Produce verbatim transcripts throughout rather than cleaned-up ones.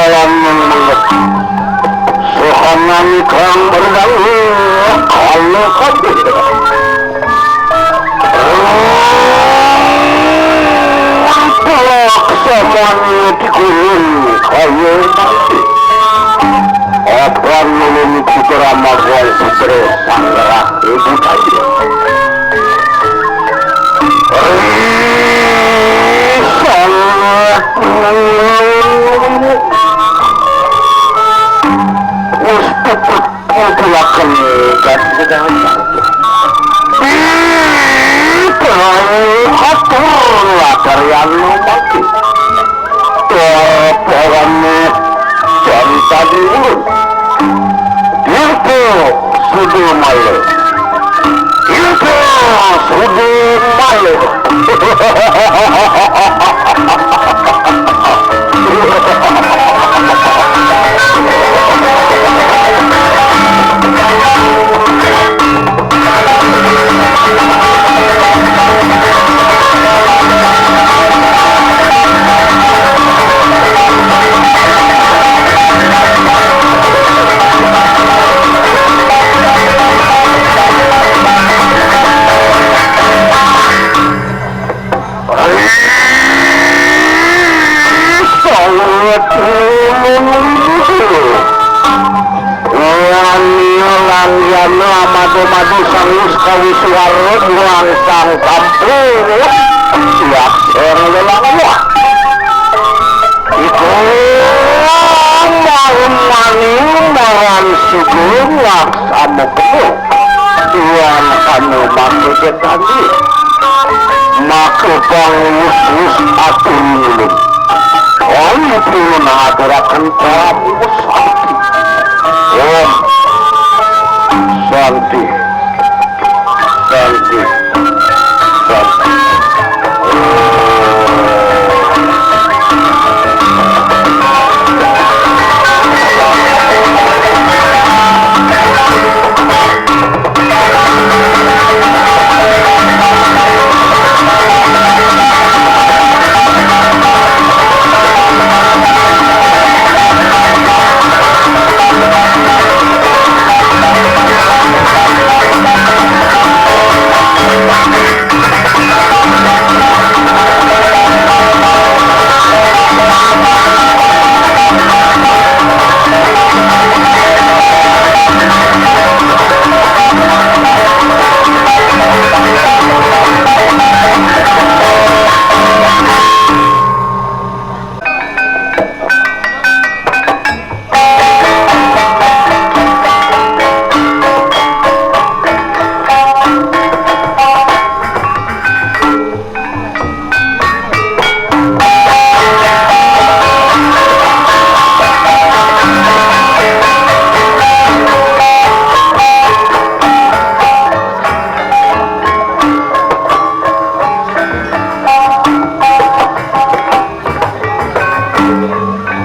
Alam yang mengerti. Sohangan kang berdangu kalau kabeh. Pelaksanaan di gunung kayu mati. Apan ulun putra magang putra sanggerah ibu tadi. Risang. Wis pepet kumpulaken dan sedaya. Pitrang atur latarian mati. Torporane jantan ulun. Tirta Sudamala. Tirta Sudamala. Sanget nulung. Wan lan yana madu-madu sangus kawisuwara buang sang kampung. Siap sing lelang wah. Iku mau maning maran sugeng laksana penuh. Tuan anu mangkejek tadi. Maka pangulus-ulus atur ulun. Kami pun ngaturaken Prabu Santi. Om Santi. Santi. Santi.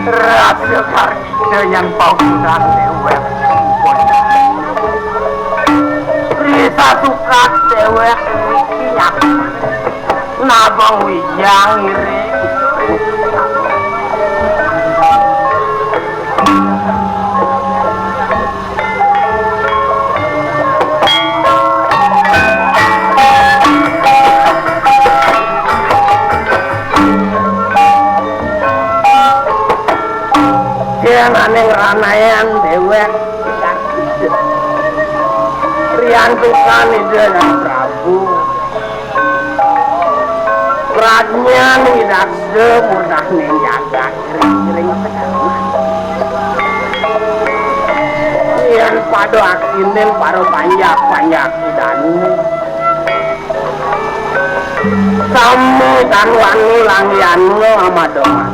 Raja Karnida yang bangunan dewek. Risa sukat dewek iki nyak. Nabang wijang ngiring. Yen ane ngranayan dewek, riantukan Ida Hyang Prabu. Pradnyan widaksa murdaning jagat ring-ring sekarang. Yen pada aktinen para panjak-panjak idane. Sami tan wani langgiyana amadoman.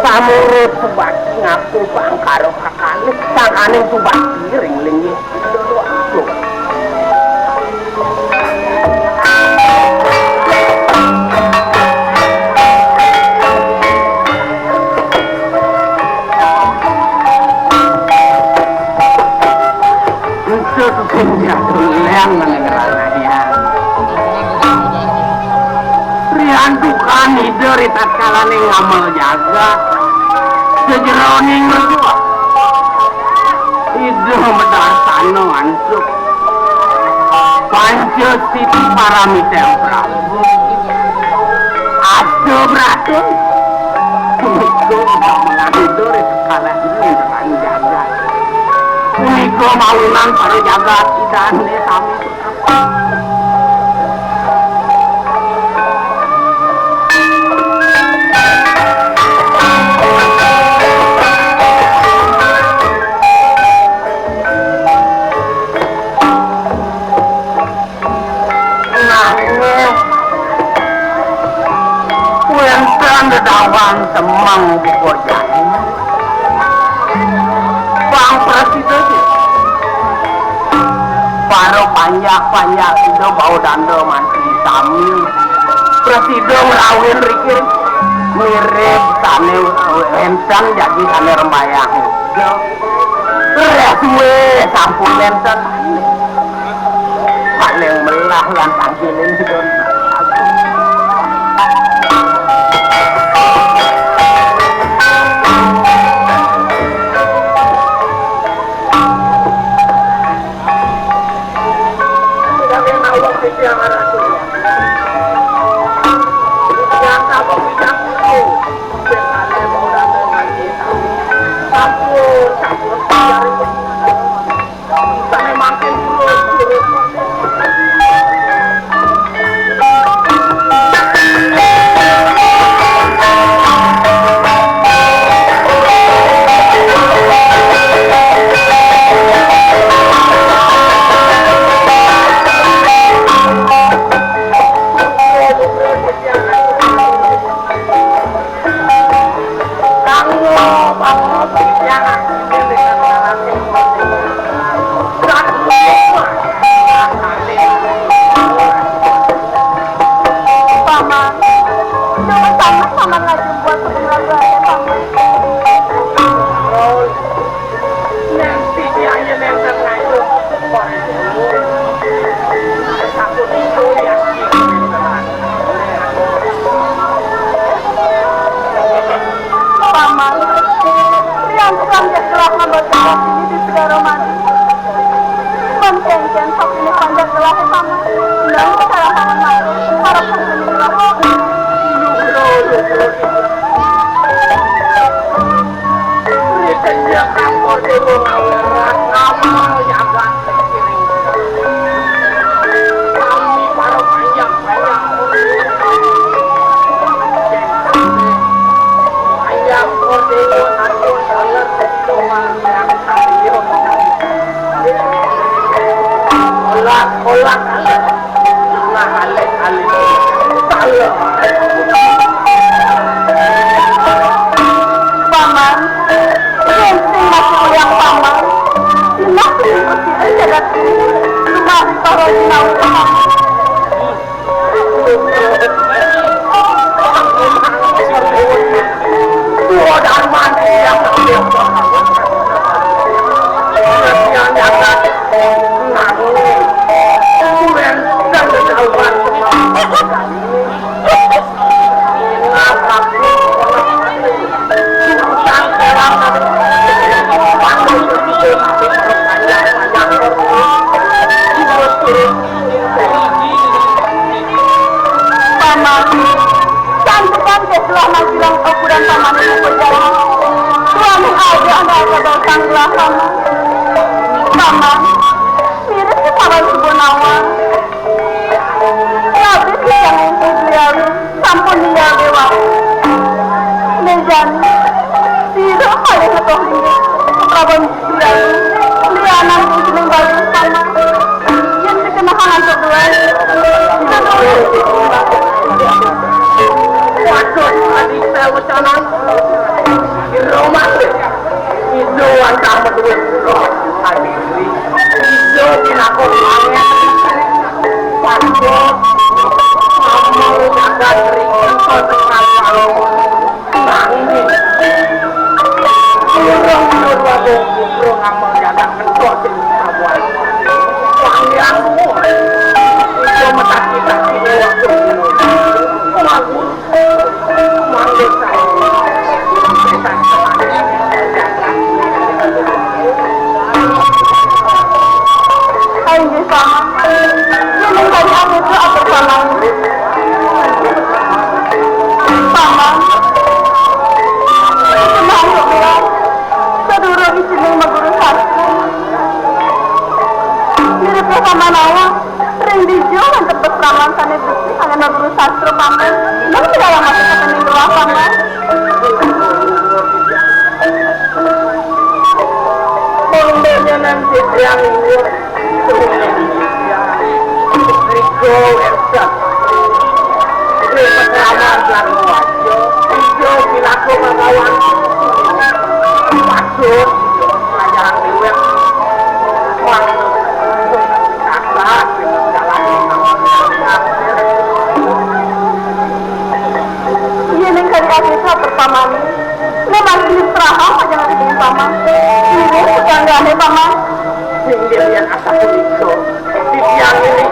Samurut subakti ngaku pangkara kakalih sangkaning subakti ring linggih. Entuk kenyatulan mengengeranayan. Riantuka Ida ri tatkalaning ngamel jagat, sajeroning ritual. Ida madarsana antuk panca siti paramita Prabu. Asta brata. Punika gamelan Ida ri tatkalaning ngamel jagat. Punika mawinan para jagat Idane sami. Nanging wénten dedauhan semeng buka jani. Pang prasida sih. Para panjak-panjak sida bau danda mantri sami. Prasida ngrawin riki mirip sane wénten jagi sane rembayang. Reh suwe sampun wénten. Paling melah lan tangkilin sida. Paman, jangan sangat paman lagi buat sebelum lagi ada paman. Paman, riantukan dia telah membaca ini di segala mati. Mencengken sakti ini panjang telah, paman. Nang sekarang paman mati, harap paman menyerah. Rikejak kantor dewa ngawerat, ngamal jagat. Paman, Rensing masih uliang paman. Dinas ring pesisir jagat ini. Lumari para jinawi paman. Dua darman yang yang nyatat. Nanging kuwen dan ketahuan. Paman, santukan ke sebelah mangkilang ukuran paman ini berjalan. Tuan ada anak kebal sanglah paman. Paman, mirip ke paman subuh nawang. Rabi pisang yang beliau. Sampun ninggal dewa. Mejani, sira paling ngetuh linggih. Kepraban Gusti Agung, lianan kuncining bagus paman. Yen dikenahan antuk duan. Waduh, adi saya wecanan. Ira mati. Ida wantah madué putra. Adi, Ida pinaka pangen. Panjang. Amal jagat riki kota. Nanging urung nurwabung putra ngamal jagat ngentos ing sabuan. Panjang. Ida metak-metak ing waktu. Lagu. Sastra, Paman. Nang segala macam kata ning doa, Paman. Mangkanya nanti tiang ingin. Riko Ersa. Ini pertama lagu aja. Ijo pilaku makawan. Maksud, pelajaran dewek. Wah, kata, jalan. Iya, ning kari ati saper, Paman. Nek masih istirahat aja ngadepin Paman. Ini sedang gak ada, Paman. Singgih yang asa punika. Titiang ini.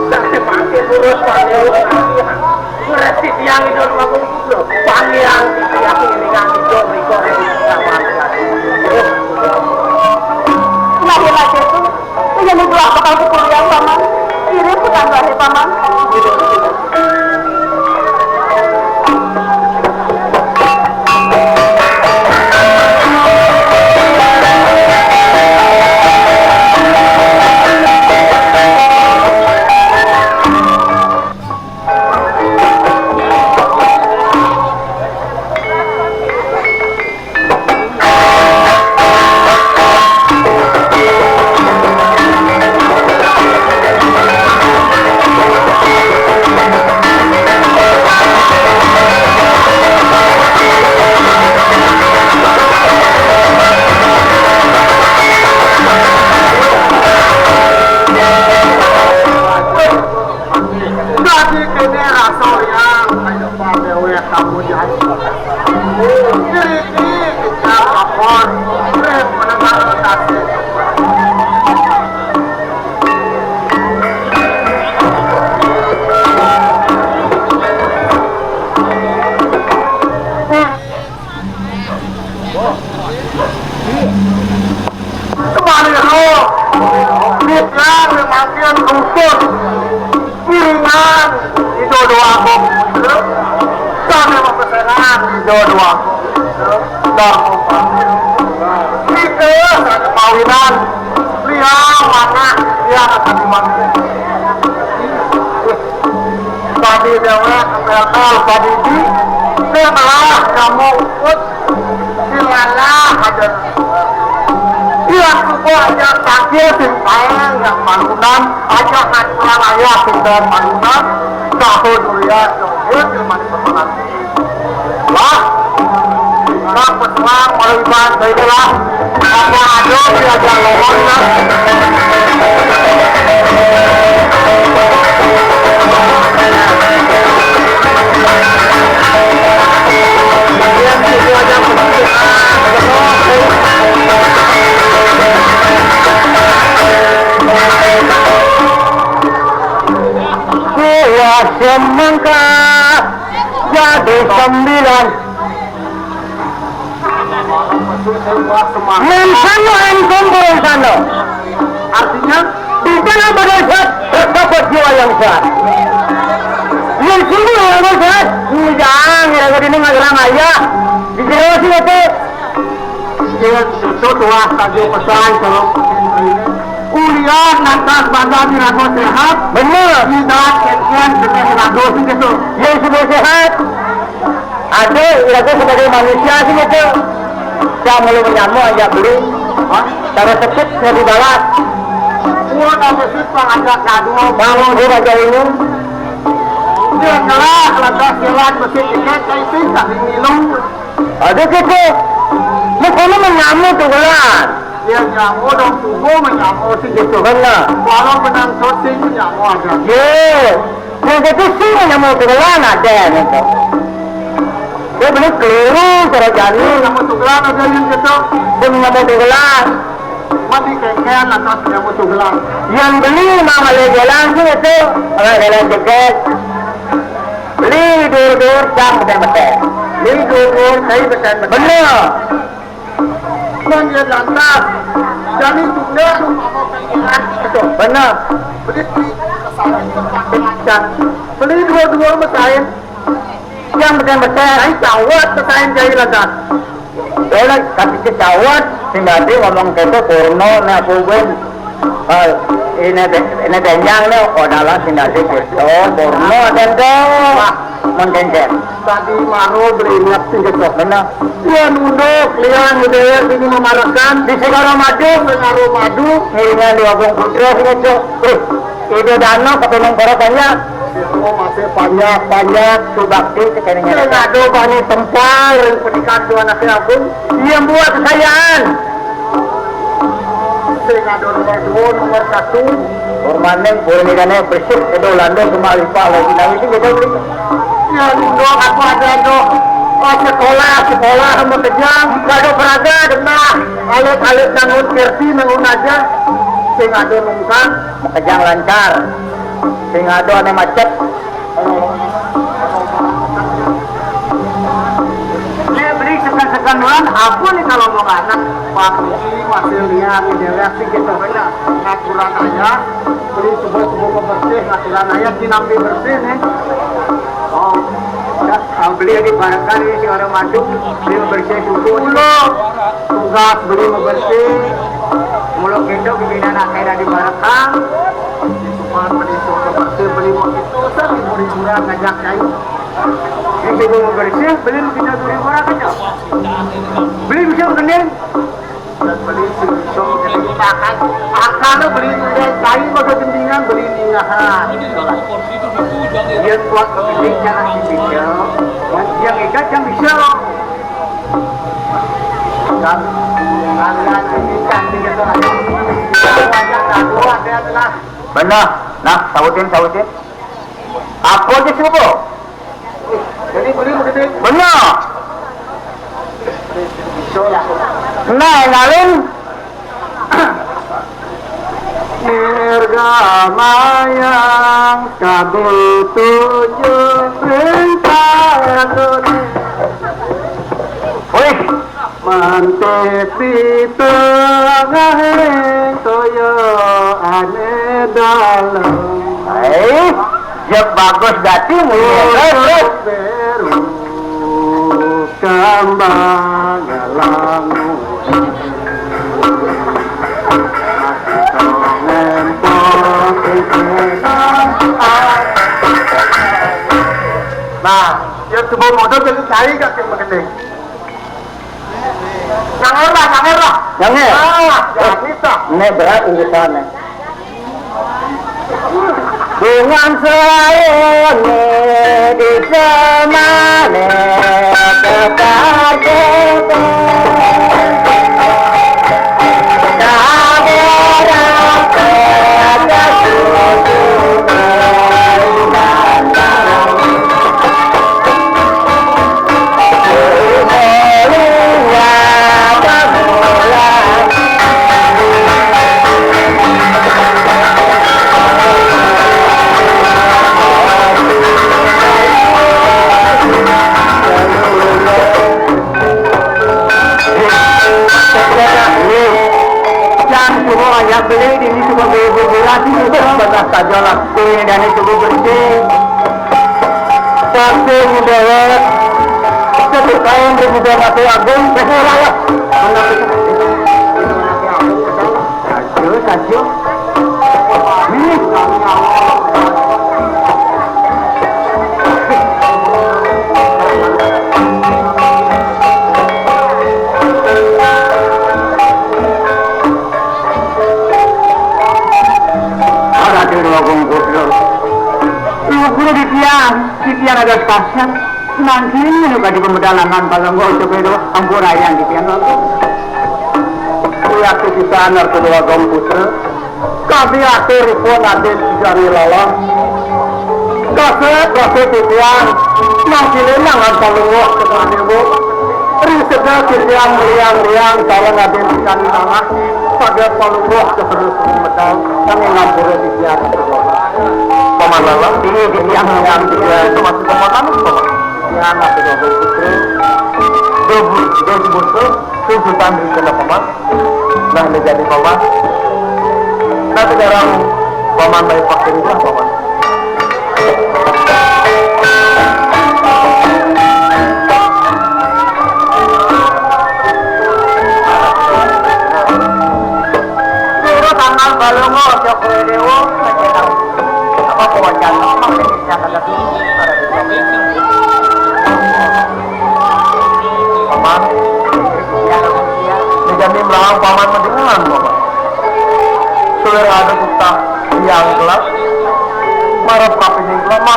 Dah sepakai lurus, Paman. Ngerti tiang itu, Paman. Loh, Paman, yang titiang ini kan itu, itu, itu, Paman. Nah, hebat itu. Menyambut doa bakal kukuliah, Paman. Kirim pesan doa, Paman. Dadi kene rasa yang kaya padewek kamu di hati. Diri ini kita lapor, oleh penegak kasih. Kembali roh, Bibyan memakai runtut, piringan, itu doa kok. Kami mempesengan, itu doa kok. Kita ada kawinan, liang mana, liang akan dimakai. Padi dewek, bel-bel, padi di, sebelah kamu ukut, silalah aja. Iya, suku aja takil, sing paeng, yang malunan, aja kan pulang ayah, sing paeng malunan, tahu durian, jauh, sing manis pesanan. Lah, nak pesuang, kalau iban, baiklah. Apa ada diajak ngomong, nak? Yang situ aja pesuang. Dua semangka jadi sembilan. Yang sana yang kumpul sana. Artinya, di sana pada sehat, terdapat jiwa yang sehat. Yang sungguh yang sehat, jangan ada di nengah orang ayah. Di jero sih itu. Yang itu tuah tadi pesan kalau kuliah lantas badan dirago sehat. Bener. Tidak, sekian, sekian, dirago sih gitu. Yang sudah sehat. Ada, iraku sebagai manusia sih gitu. Saya mau menyamuk aja beli. Hah? Cara sekit saya dibalas. Gua nggak besut pang ajak kado. Bangun gua baca ini. Dia ngelah, lantas jalan besut ikan, kayak itu, tak minum. Ada gitu. Lu kono menyamuk tuh gelan. Dia nyamuk dong, tubuh menyamuk sih gitu. Benar. Walau benang syuting menyamuk aja. Ye. Yang kecil sih nyamuk tegelan ada gitu. Dia beli keliru cara jani. Nyamuk tegelan ada yang gitu. Dia nyamuk tegelan. Mati kengken atas nyamuk tegelan. Yang beli mang ada jalan sih itu. Ada jalan jeget. Beli dur-dur cang betul-betul. Beli dur-dur saya betul-betul. Bener. Mangga lantas, jani tunda. Betul. Benar. Beli, beli dua-dua mesain. Yang betul-betul. Saya cawat mesain jai lantas. Boleh, tapi cawat, sing tadi ngomong gitu, kurno, nek aku ben. Hal, ini te-, ini tenjang nih, odalan sing dadi gitu. Borno tentu. Wah, mun tenjang. Tadi maro beli ingat sing gitu. Bener. Ya nunduk, liang gitu ya, sini memarakan. Di Segara Madu. Segara Madu. Ngiringan di Agung Putra sing gitu. Eh, ide dana kepenang para banyak. Oh, masih banyak, banyak. Subakti sekarang. Sing ada bani tempal, pernikahan dua anak agung. Iya, buat kekayaan. Sing ada nomor dua, nomor satu. Hormaning, boleh nih, bersih, itu Lando sama Alifah lagi. Nah, itu kita beli. Ya, lu doang aku ada, doh. Oh, sekolah, sekolah sama kejang. Gak ada peraga, denah. Alit-alit nangun kerti, nangun aja. Sing ada nungkang. Kejang lancar. Sing ada ane macet. Nek beli sekan-sekan doang, apa nih kalau mau anak? Pak Haji masih lihat di daerah sih gitu, bener. Ngaturan aja, beli subuh-subuh mau bersih, ngaturan aja, sinambi bersih nih. Oh, udah, ah, beli di Barakan ini si orang Madu, beli bersih subuh. Tugas beli mau bersih, mulut kita bikin anak saya di Barakan. Cuma beli subuh bersih, beli mau itu, saya libur-liburan ngajak saya. Ini subuh mau bersih, beli mau kita libur-liburan aja. Beli bisa mending. Dan beli sing iso mengedek pakan. Angkana beli nilai kayu pada gendingan beli ningahan. Yen kuat mengedek jangan dipikir. Yang ikat yang bisa. Dan kalian ini cantik itu aja. Wajah satu ada adalah. Benar. Nah, sautin, sautin. Apa aja sih, Bu? Jadi beli begitu. Benar. Nah, ngalin. Nirgamayang kabutuju perintah. Wih. Mantep di tengahing toya ane dalem. Hai, jep bagus gati muni terus. Beru kambang langu. Nah, ya coba modal jadi cari gak sing mengenai. Nyanger lah, nyanger lah. Nyanger. Ah, ya bisa. Ini berat urusannya. Dengan selaune di semane kepake. Yang suruh ayah beli ini cuma beli bubur aja itu bekas saja lah. Ini dan itu bersih. Tapi ini dewek. Satu kain di Buddha Mati Agung, besok raya. Aduh, kacau. Ini. Ora dhewe wong goblok. Lu kudu ditiang, ditiang ada spasial. Nangkin lu kadi pemedalangan balong gua coba itu ampun ayang ditiang. Kuwi aktivitas Narkoba Agung Putra. Kabeh atur pun adik sejani lalang. Kasep, kasep titiang. Nang kile nang antar lungguh ke sana, Bu. Ring sedal titiang meriang-riang, calon adik sejani lalang. Pada palungguh ke sana medal. Kami ngampura titiang. Paman lalang, ini titiang yang dia itu masih paman anu, paman. Ya, masih double putri. Double, double putri. Tuntutan di sana, paman. Nah, ini jadi paman. Nah, sekarang paman baik pakai ini lah, paman. Loro tanggal balongo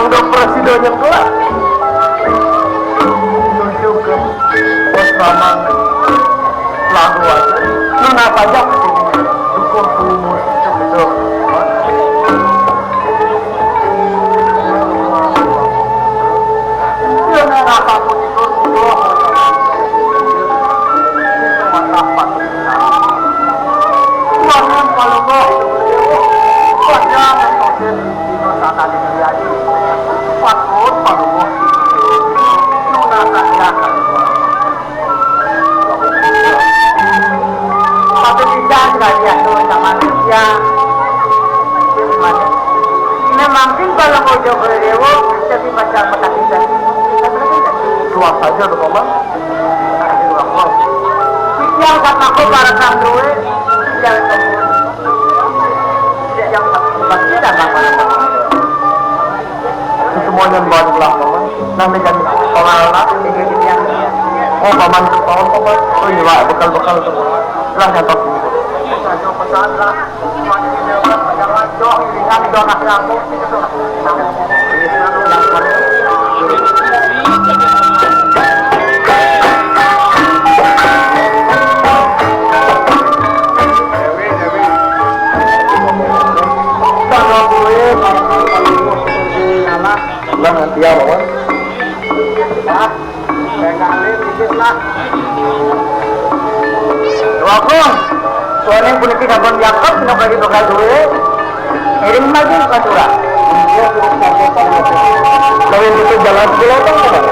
Udah presidennya kelak. Tunjuk ke pos paman lagu aja. Lu napa aja kesini? Dukung tuh musik itu betul. Lu napa pun itu dulu. Mantap, Pak. Tuhan, kalau mau, Tuhan, jangan. Dino saka dimulyani. Patut, patut. Nuna saja. Patut bisa juga dia tuh sama manusia. Memang sih kalau mau jogo dewo, jadi pacar pekati. Luas aja tuh, Paman. Yang kata aku para santriwan, yang yang Semuanya buat pulang, Paman. Nanti kan pengawalan ini yang, oh, Paman, Paman, Paman. Oh iya, Pak, bekal-bekal tuh. Lah, nyatok. Pesan lah. Jangan jauh, ini kan donasi aku. Nah, nanti ya, Paman. Wah, Gung, soalnya puniki sampun cakep, pinokadi bakal duwe. Ngiring maju ka Surah. Lawan itu jalan pulau kan, Paman.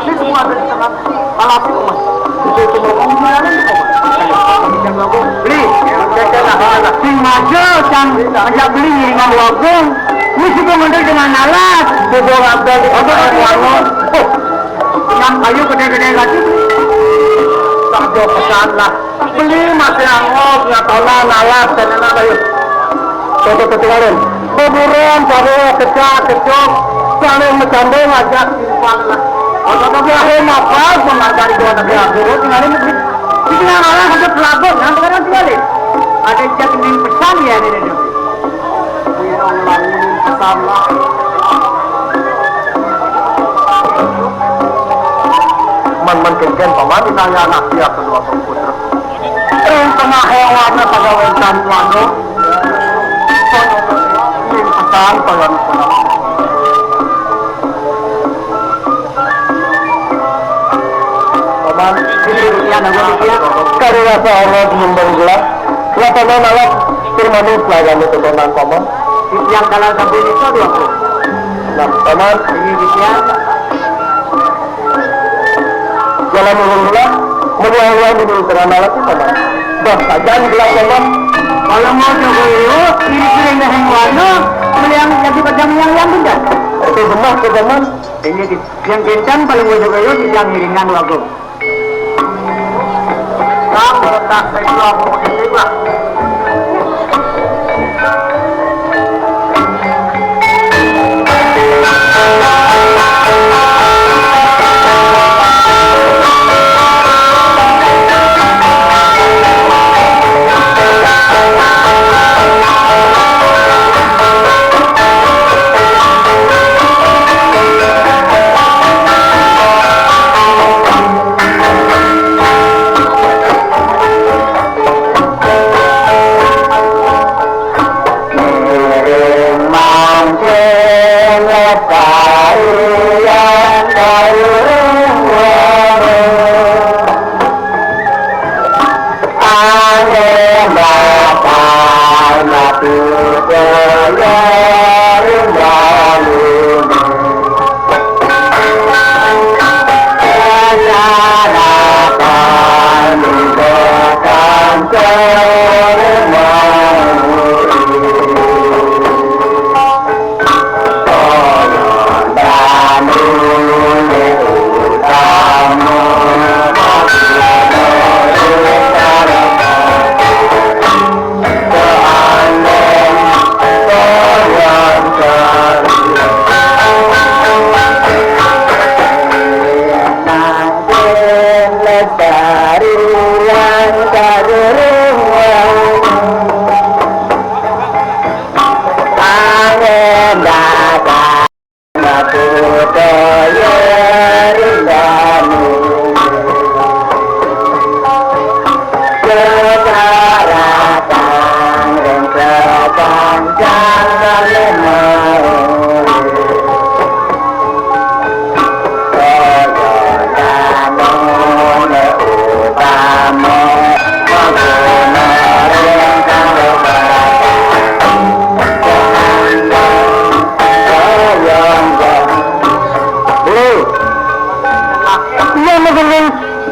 Ini semua ada di tengah alam itu, Mas. Itu, itu, Mas. Beli, sing maju, sang ngajak beli ngiringan wagung. Ini juga mundur dengan alas. Bobo abdal di kota Wagung. Yang kayu gede-gede lagi. Tak jauh pesan lah. Beli masih angop, ngatonan, alas, dan anak kayu. Toto ketinggalan. Kuburan, baru kecak, kecok, saling mencandung, ngajak simpan lah. Kalau kata dia, "Hei, maaf, menghargai dua negara guru, tinggalin negeri." Di tengah malam, ada pelabuhan, yang sekarang tinggalin. Ada cek ini pesan ya, ini, ini. Pesan lah. Man, man, kenken, Paman, saya anak dia kedua komputer. Ing tengah hewane pada wentan wano. Ing pesan kaya mengkono. Paman, kari rasa Allah gumuntung kula. Kula Paman alat permane pelayanan tontonan Paman. Titiang kalah sampun itu dua puluh. Nah, Paman. Ini titiang. Jalan ulun kula, meniang-niang di tengah malam itu, Paman. Bah, sajan gelap, Paman. Kalau mau coba yuk, kiri-kiri nggak yang warna, meliang lagi pada yang yang benda. Itu benar, Paman. Ini di, yang kencang paling mau coba yuk, yang ngiringan wagung. Kamu letak saya dua puluh menit, Pak.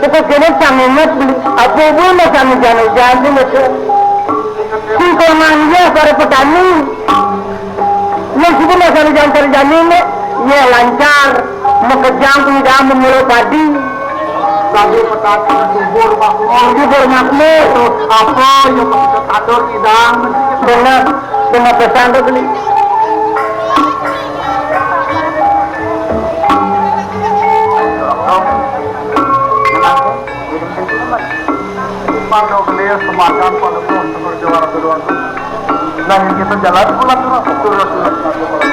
Kok kene sang inget beli, apa pun mah sang hujan-hujan sih, betul. Singkongan ya para petani. Yang sudah mah sang hujan-hujan ini, ya lancar. Mekejang tidak memulai padi. Bagi petani subur makmur. Subur makmur. Apa yang kita tandur idang. Benar, benar pesan tuh beli. Pando gelis, semakan, pando pun, seperti juara kedua. Nah, yang kita jalan pulang, pulang, pulang, pulang, pulang.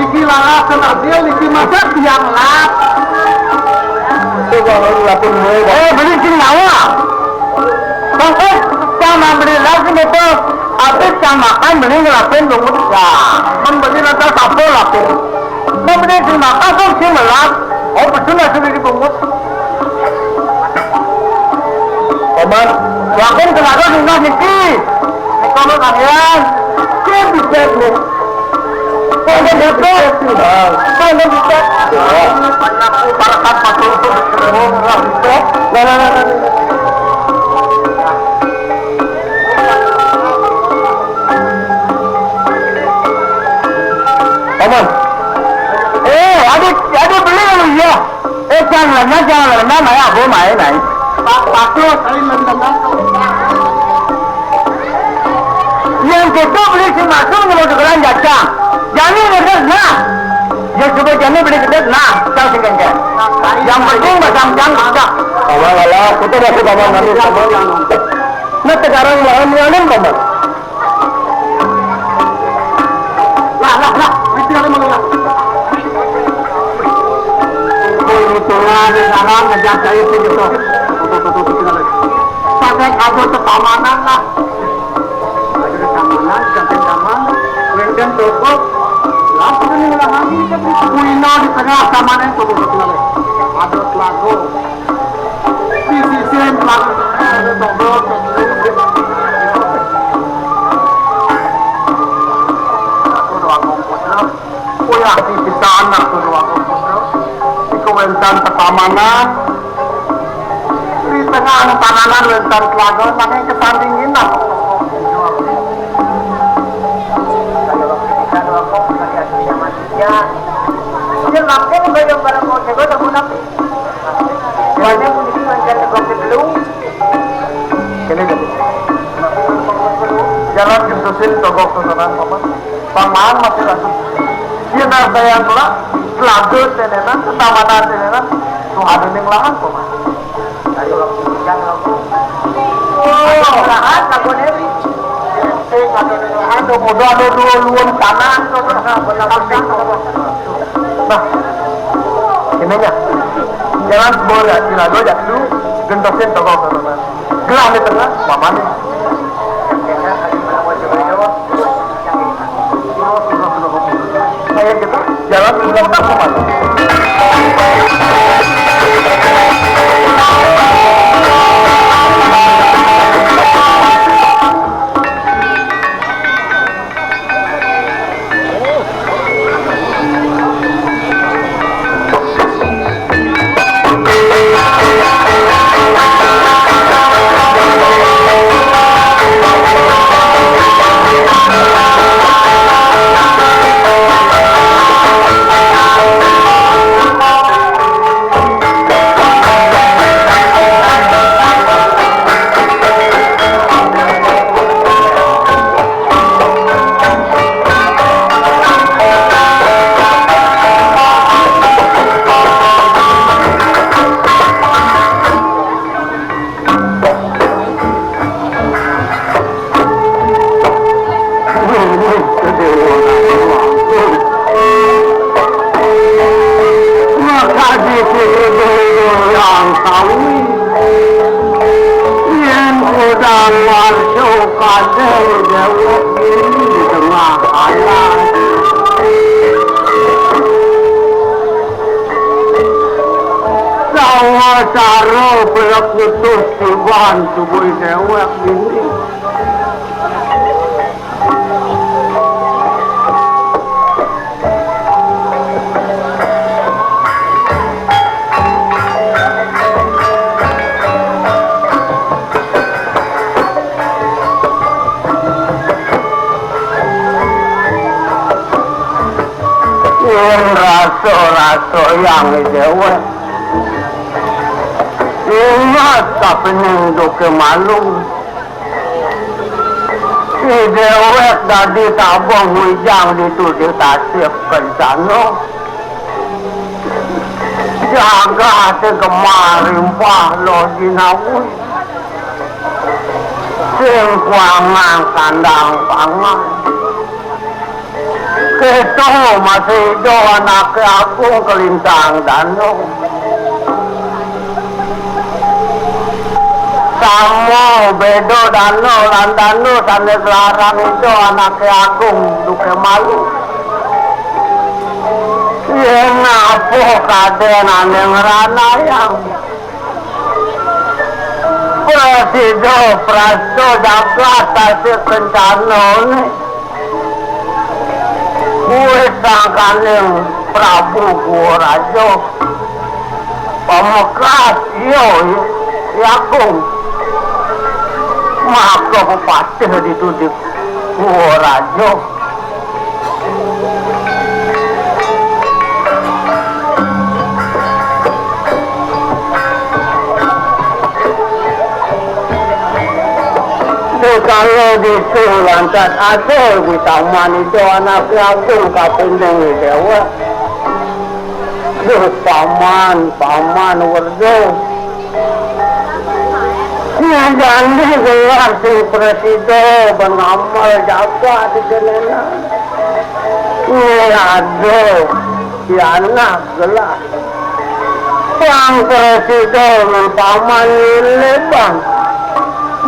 Iki laras ten adil, iki masak tiang lap. Coba lu lapin gue, Bang. Eh, beli sing nyawa. Bang, eh, sama beli lagi betul. Habis sama makan beli ngelapin bungut. Ya, kan beli rasa sapo lapin. Mau beli sing makan, kok sing melap. Oh, betul lah sudah dibungut. Paman, yakin tenaga sudah niki. Kamu kalian, kok bisa, Bu? Kok bisa, Bu? Kok bisa? Para kan patung itu, nah, nah, nah, nah. Paman. Eh, adik, adik beli lu ya. Eh, jangan lama, jangan lama, mai aku mai, mai. Pak, pakai, saya lagi datang. Yang kita beli si masuk mau sekolah jajah. Jadi ngerti nah. Ya coba jadi beli kita nah, tahu sih kan. Yang penting macam jang tak. Awal-awal kita dah sudah mau ngambil sama. Nah, sekarang mau ngambil, Paman. Lah, lah, lah, itu yang mana, lah? Itu, itu, lah, di dalam, ngejar saya itu, gitu. Tuh, tuh, tuh, tuh, tuh, tinggal lagi. Pakai kabel ke keamanan, lah. Ada keamanan, sampai keamanan. Kemudian toko. Lah, ini ulah lagi, kan. Kuino di tengah keamanan, tuh, tuh, tuh, tinggal lagi. Ada lagu. Di sisi yang tengah, ada toko. Aku doang komputer. Uyah di sana tuh ruang komputer. Iku wénten tetamanan. Di tengah tananan wénten telaga, nanging kesandingin lah. Ya, makin banyak barang mau jaga, tak mau napi. Banyak pun itu macam tegok dulu. Ini jadi. Jalan gentosin togok totonan, Paman. Paman masih lagi. Iya, nah, saya yang kelak, selaga tenenan, tetamanan tenenan, tuh ada ning lahan, Paman. Ayo, langsung, jangan langsung. Oh, lahan, lagu Dewi. Eh, ada ning lahan, tuh, udah ada dua luan tanah, tuh, tuh, nah, benar, benar, benar. Nah, ininya. Jalan sebuah ya, selaga ya, lu gentosin togok totonan. Gelah di tengah, Paman. Kayak gitu, jalan udah udah kemana? Karo pelekutus tiban tubuh déwék ini. Yén rasa-rasa yang déwék. Ingat kapining duké malu. Déwék dadi tabuh wijang ditu di tasik kencana. Jagaté gemah rimpah loh jinawi. Sing kuangan kandang pangan. Kéto masih idup anaké agung kalintang danu. Sama béda danu lan danu sané gelarang idup anaké agung duké malu. Yén apa kadén ané ngranayang. Prasida prasta jagat tasik kencanané. Kuwi sangkaning Prabu Guwa Raja. Pamekas iya, Agung. Maka pepatih ditu di Guwa Raja. Sekala ditu lantas asal di taman itu anaké agung kapining déwék. Duh, paman, paman Werda. Nyajani gelar sing prasida ban ngamel jagat di kénénan. Né ada pianak gelar. Pang prasida nang paman nilih bang.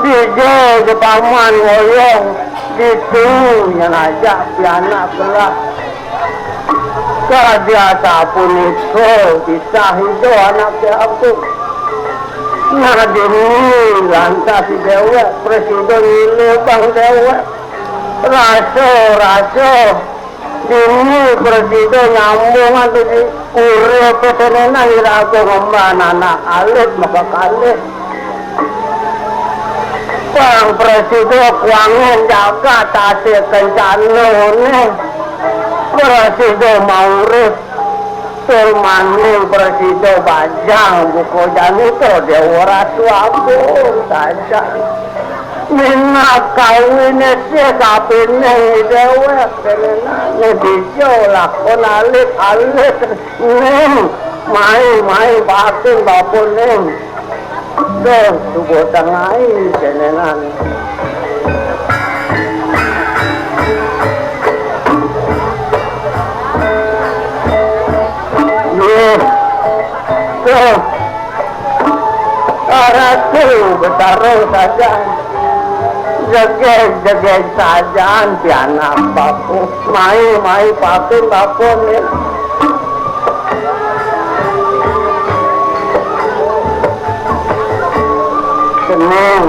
Dija ja paman ngoyong ditu nyén ajak pianak gelar. Kadi asapunika kisah ida anaké agung. Nah, dini lantas déwék prasida nilih bang déwék. Rasa, rasa. Dini prasida nyambung antuk di urip pesenena ira agung ngemban anak alit maka kalih. Pang prasida kuangan jagat tasik kencanané. Prasida maurip. Tur maning prasida bajang buka janita Déwa Ratu Agung sajan. Minab kawiné sih kapining déwék kénénan dija lakon alit-alit ning mai-mai batin bapa ning. Duh, suba tengai kénénan. Nggih. Duh. Ratu Betara sajan. Jegég-jegég sajan pianak bapa. Mai, mai patin bapa nih. Seneng.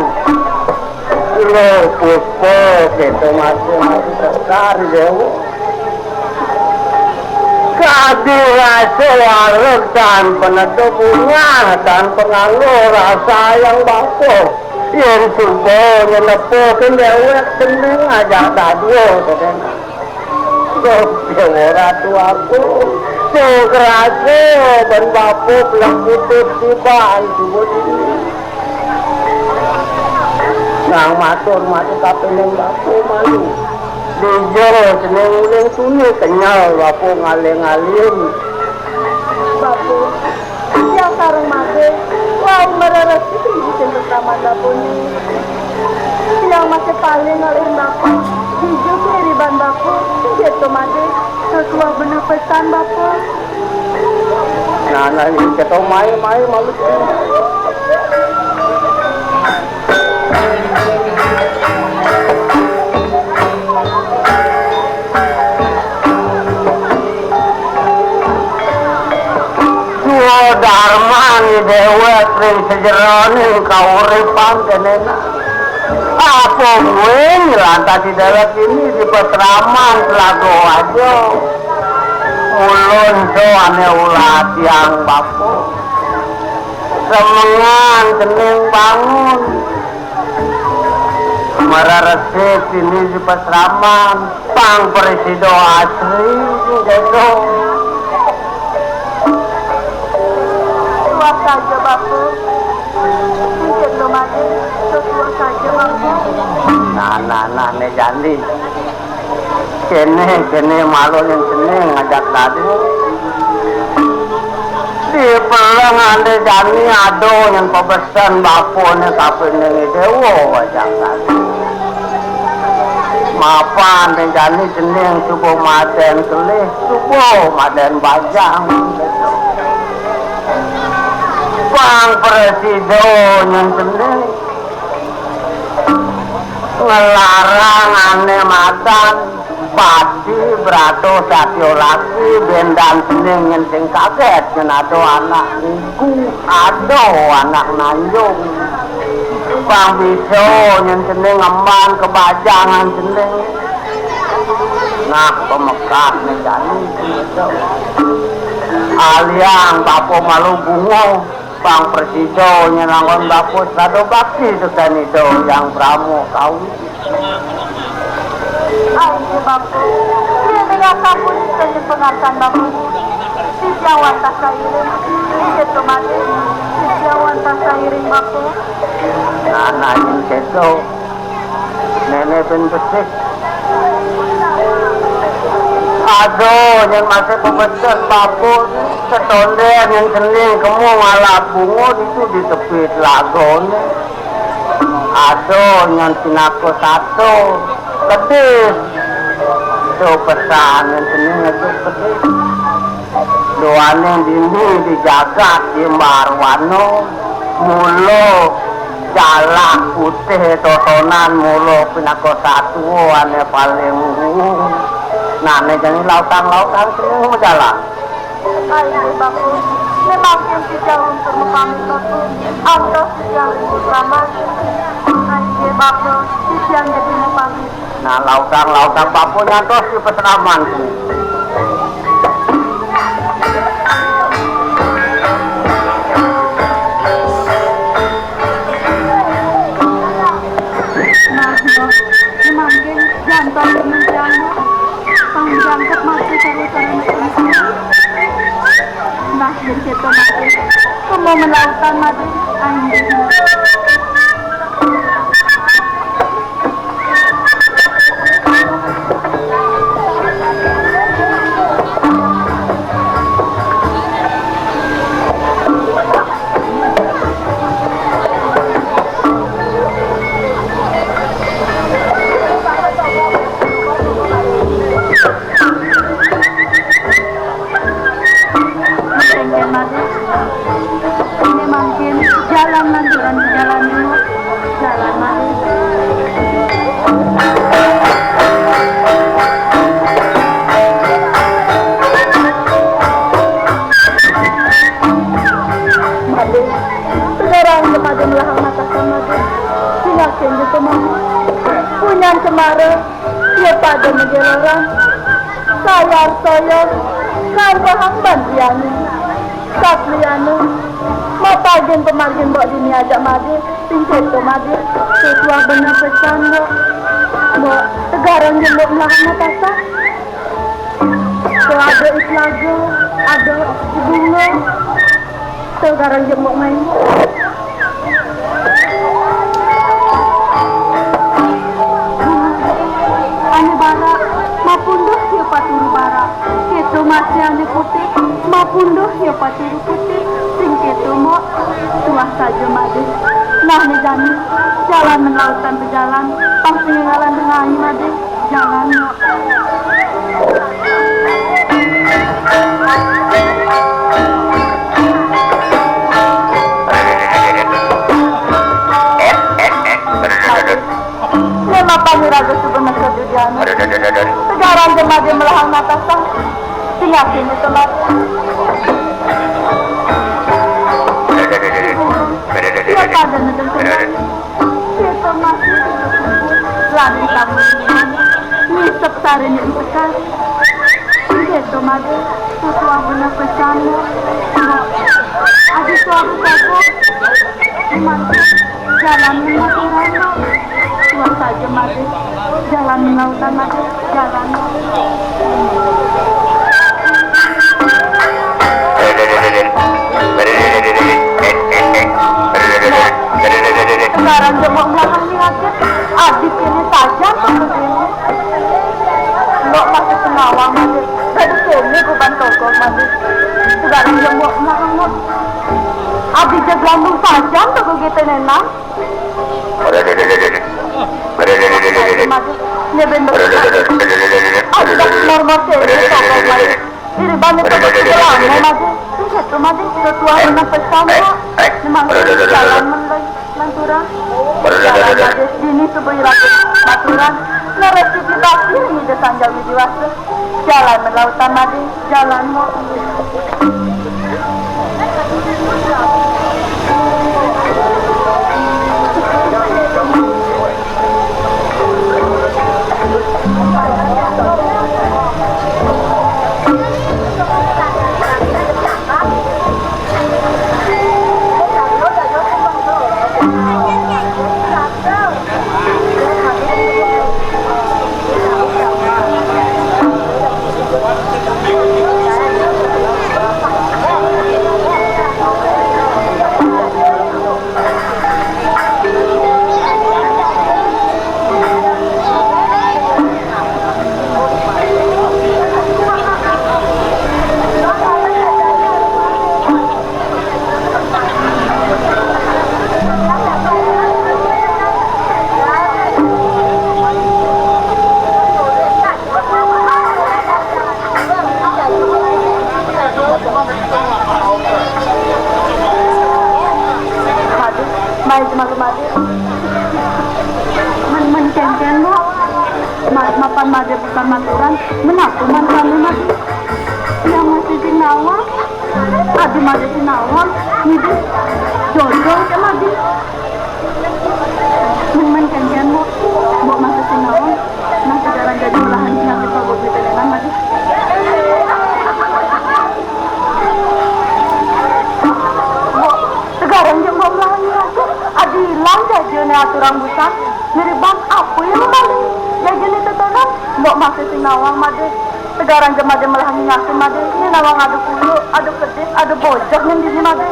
Lo puspa kita masing-masing sekar jauh. Kadi rasa wareg tan peneda bungah, tan penganggo rasa yang bapa. Yén suba nyenepaken déwék seneng ajak dadua, kadén. Duh, Déwa Ratu Agung, sing kerasa ben bapa peleng putih tiban suba dini. Nang matur, matur kapining bapa malu. Dija seneng uling tuni kenyel bapa ngaling-aling. Bapa, tiang sareng Madé, wau ngreresiki sing kekraman bapané. Tiang masih paling ngalihin bapa. Dija piriban bapa, inggih to Madé. Ketuah bener pesan bapa. Nah, nah, ini kita mai, mai, malu. Suwa Arman déwék ring sajeroning kauripan kéné nah. Apa buin lantas déwék ini di pasraman Telaga Waja. Ulun to ané ulah tiang bapa. Semengan cening bangun. Mararesik ini di pasraman, pang prasida asri, gitu. Tuah saja, Bapa. Mungkin lo mati, tuah saja, Bapa. Nah, nah, nah, né jani. Kéné, kéné malu nyén cening ngajak dadi. Di peleng ané jani ada nyén pabesen bapané kapining déwa ngajak dadi. Mapan né jani cening suba madén kelih, suba madén bajang. Pang prasida nyén cening. Nglarang ané madan, pati, brata, satya laki, bendan cening nyén sing kagét, nyén ada anak niku, ada anak nanjung. Pang bisa nyén cening ngemban kebajangan cening. Nah, pamekasné jani. Aliang bapa malu bunga. Pang prasida nyén anggon bapa sada bakti tekén Ida Hyang Brahma kawi. Ai, Bapa, yén ing asapunika nyén pangarsan Bapa, titiang wantah sairing, inggih tumaden, titiang wantah sairing, Bapa. Nah, nah, nyén kéto. Néné bin besik. Aduh, nyén masih pemesen bapa, setondén nyén cening kemu ngalap bunga ditu di tepi telagané. Aduh, nyén pinaka sato, kedis. Itu pesan nyén cening itu kedis. Duaning dini di jagat di Marwana, mula jalak putih totonan, mula pinaka satua ané paling luhur. Nah, né jani lautang-lautang sing majalan. Ai, Bapa, memang sing titiang luntur mapamit, Bapa. Antos titiang luntur pamit. Ai, Bapa, titiang jadi mapamit. Nah, lautang-lautang bapa nyantos di pasraman. Nah, Mbok, mangkin jantos kementerian, Mbok. Pang jangkep mati sarwa-sarwa. Nah, jadi kita mati. Kamu melautan mati. Anjing. Mangkin, mangkin, jalan lanturan jalan dulu. Jalan, mangkin. Mangkin, sekarang kemana melahang mata sama dia? Tinggalkan di rumah. Punya cemara. Iya pada mageloran. Sayar soyong, kang pahang bantiane. Sakliyane, mapagin pamargin Mbok dini ajak made, sing keto made. Ketuah bener pesan, Mbok. Mbok, tegarang jeng Mbok melahang matasan. Tuh ada i telaga, ada i bunga. Tuh garang jemuk main. Ane barak, mapunduh ya paturu barak. Keto mati ane putih, mapunduh ya paturu putih. Sing keto, Mbok, tuah saja made. Nah, ne jani, jalan melautan bejalan, pang peninggalan dengangi made. Jalan, Mbok. Memang paniraga suba neked dudiane. Segarang jemade melahang natasang. Singapin itu, Mbok. Pada negen tenang. Kita masih lari tamu ini. Ngisep sari ni sekali. Kita madu. Tutuang guna pesan. Adi suara saja. Iman jalan mengaturan. Tuan saja madu. Jalan lautan madu. Jalan. Sekarang jemuk belakang ni aja. Abis ini saja tuh begini. Mbok masih senawang madu. Dari sini bukan togol madu. Sekarang jemuk belakang madu. Abis dia belambung saja tuh begitu nenang. Madu. Dia ben begitu. Abis normal sini togol madu. Iri bani ko ko ko lamo madu. Sing ketu madu. Ketua na pesan ko. Memang jalan men lagi. Lanturan. Jalan madu. Dini subuh iraku. Maturan. Narasi kita ini de sanjang di jiwasa. Jalan men lautan madu. Jalan mo. Madu, mai jemadu madu. Men men kengkeng mo. Ma- mapan madu bukan maturan. Menaku man kami madu. Yang masih di nawang. Adi madu di nawang. Madu. Jodoh ke madu. Men men kengkeng mo. Mo masih di nawang. Nah, sekarang jadi melahan penyakit pabuk di telengan madu. Mbok, sekarang jeng mbok melahani aku. Adi ilang jaja ne aturang busan. Nyeriban apa yang balik? Jaja ne tetonan. Mbok masih sinawang madu. Sekarang jeng madu melahani aku madu. Ini nawang adu kuyu, adu kedip, adu bojok yang dini madu.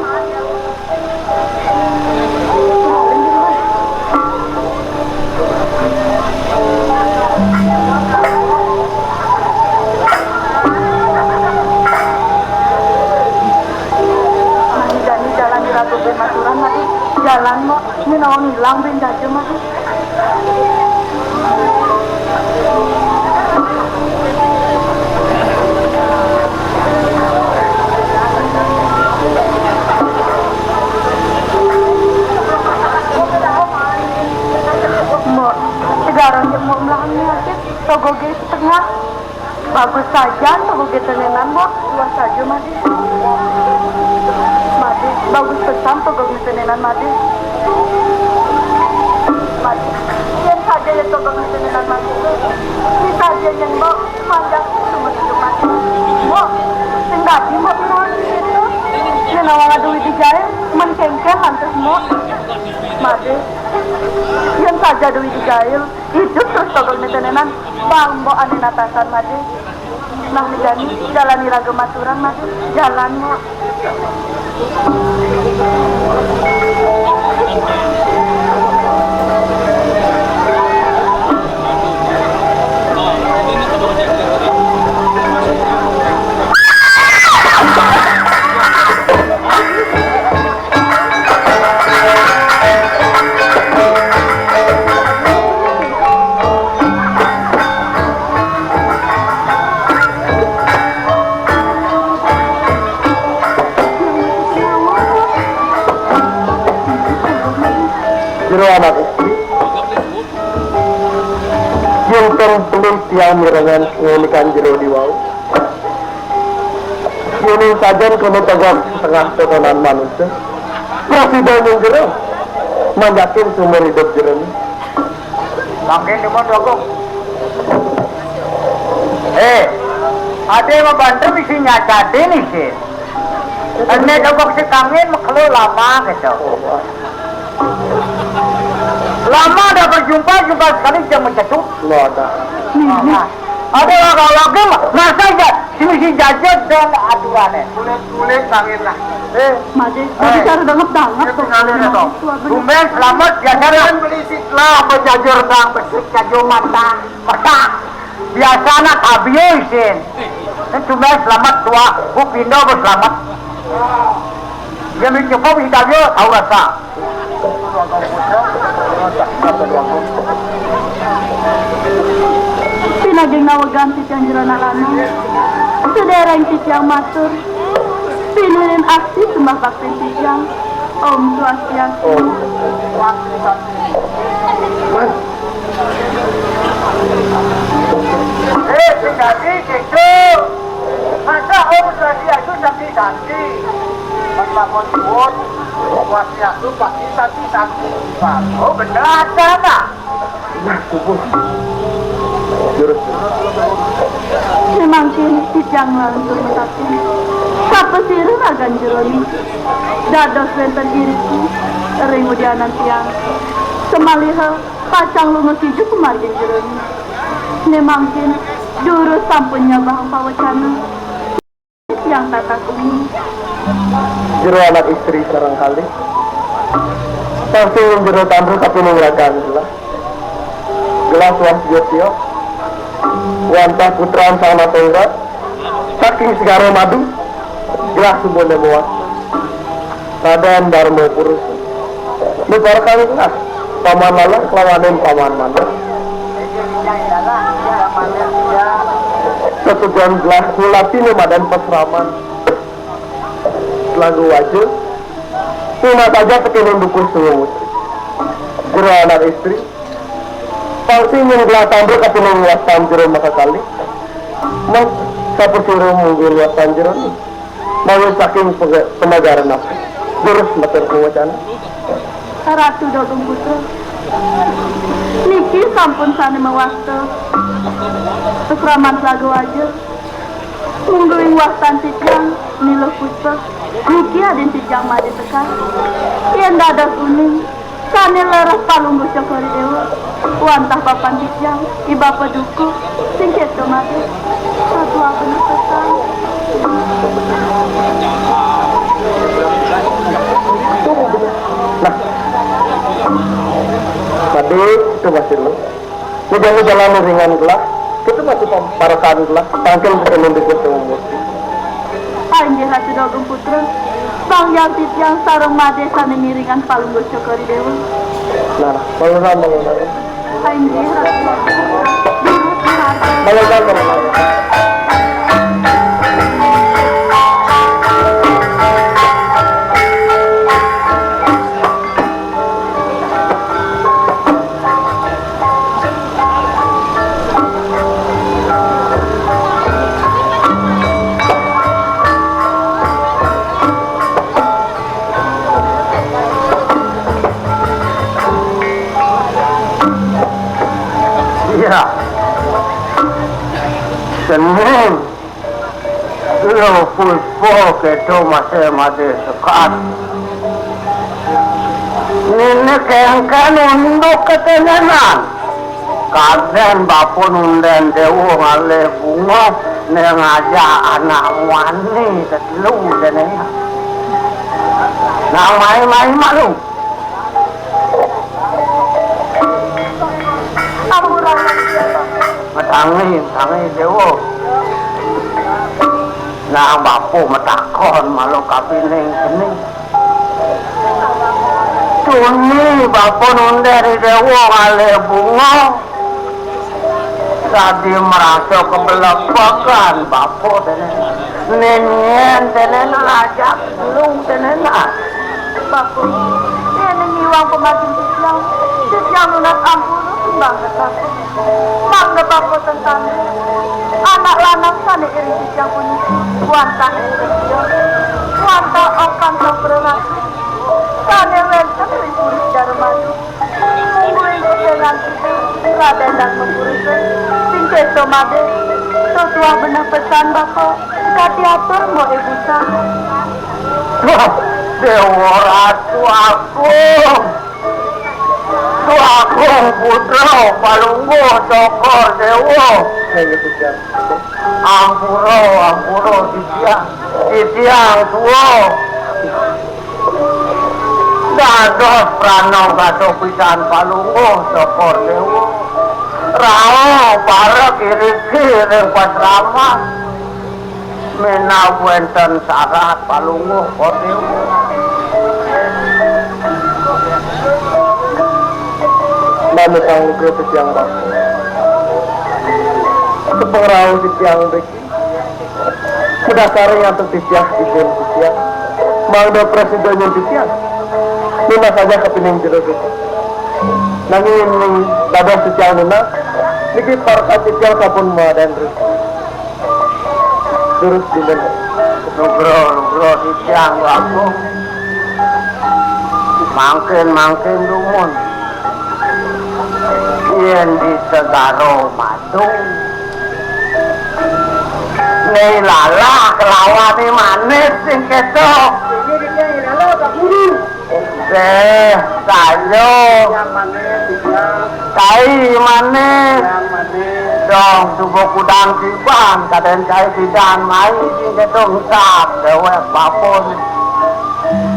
Mani jani jalan di Ratu Bematuran mati jalan mo, ini nawang hilang ben jaja mah. Mbok, sekarang jeng mbok melahani aja, togoge setengah. Bagus saja, togoge tenenan, mbok. Luas saja, made. Made, bagus pesan togoge tenenan, made. Made, yen saja ya togoge tenenan, made. Ini saja yang mbok. Manjang seumur hidup mati. Mbok, sing dadi mbok pinawan itu. Yen awang adu widi jail, men kengken lantas mbok. Made. Yen saja adu widi jail, hidup terus togol metenenan. Bang mbok ane natasan made. Nah, jani jalani raga maturan made. Jalan mbok. Jero anak istri, yen ten beli tiang mirengan ngenikan jero diwau. Yen sajan kono tegak setengah totonan manusia. Prasida ning jero. Manjatin seumur hidup jero né. Mangkin cuma dogok. Eh, ada yang bantu bisi nyacadin isin. Ene dogok si kangin makelo lama gitu. Lama dah berjumpa, jumpa sekali jam mencetuk. Lo ada. Nah, ada orang lagi mah, masa ya, si misi jajet dan aduannya. Kulit-kulit kangin lah. Eh, Made, eh, bicara dangep-dangep. Itu ngalir ya, Tong. Tumben selamat, biasa lah. Tumben berisik lah, bejajar bang, besik jajo mata. Mata. Biasa nak tabio isin. Ini tumben selamat tua, bu pindo bu selamat. Dia beli cukup si tabio, tahu rasa. Pinaging nawegan titiang jero anak lanang. Sedereng titiang matur. Pinurin aksi sembah bakti titiang. Om Swastiastu. Eh, pinagi gitu. Masa Om Swastiastu sakti-sakti. Pas bangun suwun, Swastiastu pasti sakti-sakti. Oh, bener aja, nah. Nah, subuh. Jurus. Semangkin titiang lantur mataken. Sapasira ragan jerone? Dados wenten iriki ring udianan tiang. Samaliha pacang lunga sida pamargin jerone. Semangkin jurus sampun nyabahang pawecana. Tiang tatah uni. Jero anak istri sareng kalih. Saking jero tandur kapining ragan gelah. Gelah tuah tiok-tiok. Wantah putran sang natunggal. Saking segara madu. Gelah subone muat. Raden Darma Purusa. Nibarkan gelah paman lalah kelawaning paman manah. Setujuan gelah ngulati madan pasraman. Lagu waja. Cuma saja tekenen dukus sungut. Jero anak istri. Pangsi nyenggelah tambur kapining wastan jero maka kali. Mas, sapasira mungguing wastan jero ni? Mawi saking pege-, pemagaran apa? Durus matur pawacana. Ratu Dogong Putra. Niki sampun sane mawasta. Pasraman Telaga Waja. Mungguing wastan titiang Niluh Puspa. Niki adin titiang Made Sekar. Yen dados uning, sane leres Palungguh Cokor I Dewa. Wantah bapan titiang, I Bapa Dukuh, sing keto mati. Satu apa nih, Sekar? Nah. Tadi itu masih lu. Udah jalan ringan gelah. Itu masih pam-, parakan gelah. Tangkil bukan mendukung umur. Ah, inggih Ratu Dogong Putra. Sang Hyang Titiang sareng Made sane miringan Palungguh Cokor I Dewa. Nah, nah, malunan, malunan. Ah, inggih Ratu Dogong Putra. Malunan, malunan. Iya. Senin. Lo Puspa keto masih Made Sekar. Nini kengken unduk ketenenan. Kaden bapa nunden dewa ngalih bunga, ne ngajak anak muani tetelu tenenan. Nah, mai-mai malu. Ampura. Matangi, matangi dewa. Nah, bapa matakon malu kapining seni. Tuni bapa nunden dewa ngalih bunga. Dadi marasa kabelepegan bapa dene. Nenien dene lajak lu dene nah. Bapa, yen ngiwang pemakin titiang, titiang nunas ampura banget, Bapa. Mangda Bapa sengkana. Anak lanang sane iring titiang puniki, wantah ing titiang, wantah okan Sang Praratu. Sané wénten ring Puri Darmadu. Mungguing pesengan kita, Raden dan Mempuri, sing kéto Madé. Tuah beneh pesan Bapa, kadi atur Mbok Ibu Sang. Wah, Déwa Ratu Agung. Ratu Agung Putra Palungguh Cokor Déwa. Ampura, ampura titiang. Titiang tua. Dados pranagata pisan Palungguh Cokor Déwa. Rauh parek iriki ring pasraman. Minab wénten sarat Palungguh Cokor Déwa. Manut panglugra titiang Bapa. Sapangrauh titiang mriki. Kadasar ring antuk titiang, isin titiang. Mangda prasida nyén titiang. Nunas saja kapining jero duka. Nanging ning dados titiang nunas, niki parekan titiang sampun madain rika. Durus dinten. Nugra, nugra titiang Agung. Mangkin, mangkin dumun. Yén di Segara Madu. Né Lalah kelawan I Manis sing kéto. Ini dia I Lalah, Pak Guru. Déh, saja. Yang manis, iya. Cai manis. Yang manis. Dong, suba kudang tiban, kadén cai tiban, mai sing kéto engsap, déwék babon.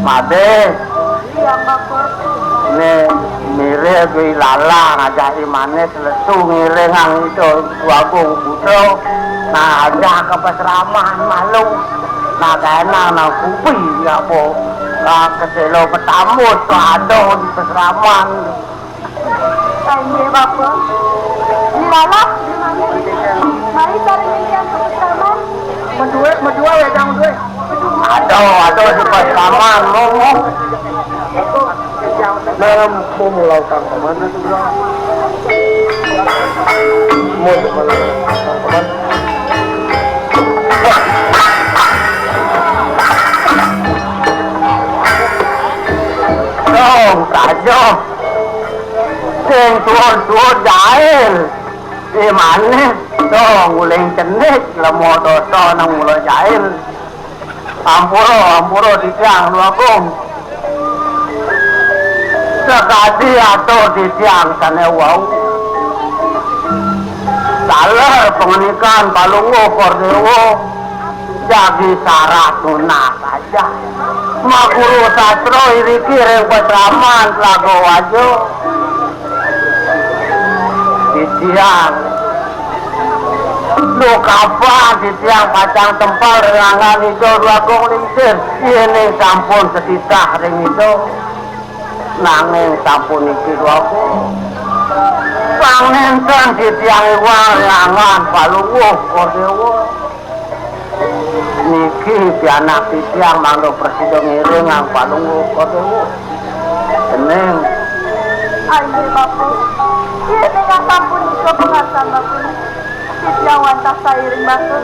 Madé. Né, mirib I Lalah ngajak I Manis lesu ngiringang Ida Déwa Agung Putra. Nah, ajak ka pasraman malu. Nah, kaénang nang kupi apa. Nah, keséla petambus ka adoh di pasraman. Inggih, Bapa. I Lalah, mari sareng titiang ka pasraman. Madué, madué, wédang madué. Aduh, aduh, di pasraman, mong, mong. Nah, mau mulai kang paman, atuh, Bro. Mau mulai kang paman. Dong, saja. Sing tuur-tuur jail. Di mana? Dong, uling cenik, lemo dosa nang mula jail. Ampura, ampura titiang, Déwa Agung. Sakadi atur titiang sané wau. Taler pangandikan Palungguh Cokor Déwa, jagi sarat nunas saja. Maguru sastra iriki ring pasraman Telaga Waja. Titiang. Duh, kapan titiang pacang tempel ring anggan Ida Déwa Agung Lingsir, yéning sampun katitah ring Ida. Nanging sapuniki, Déwa Agung. Pang nénten titiang iwang ring anggan Palungguh Cokor Déwa. Niki pianak titiang mangda prasida ngiringang Palungguh Cokor Déwa. Déning. Inggih, Bapa. Yéning sapunika pangarsan Bapa, titiang wantah sairing matur.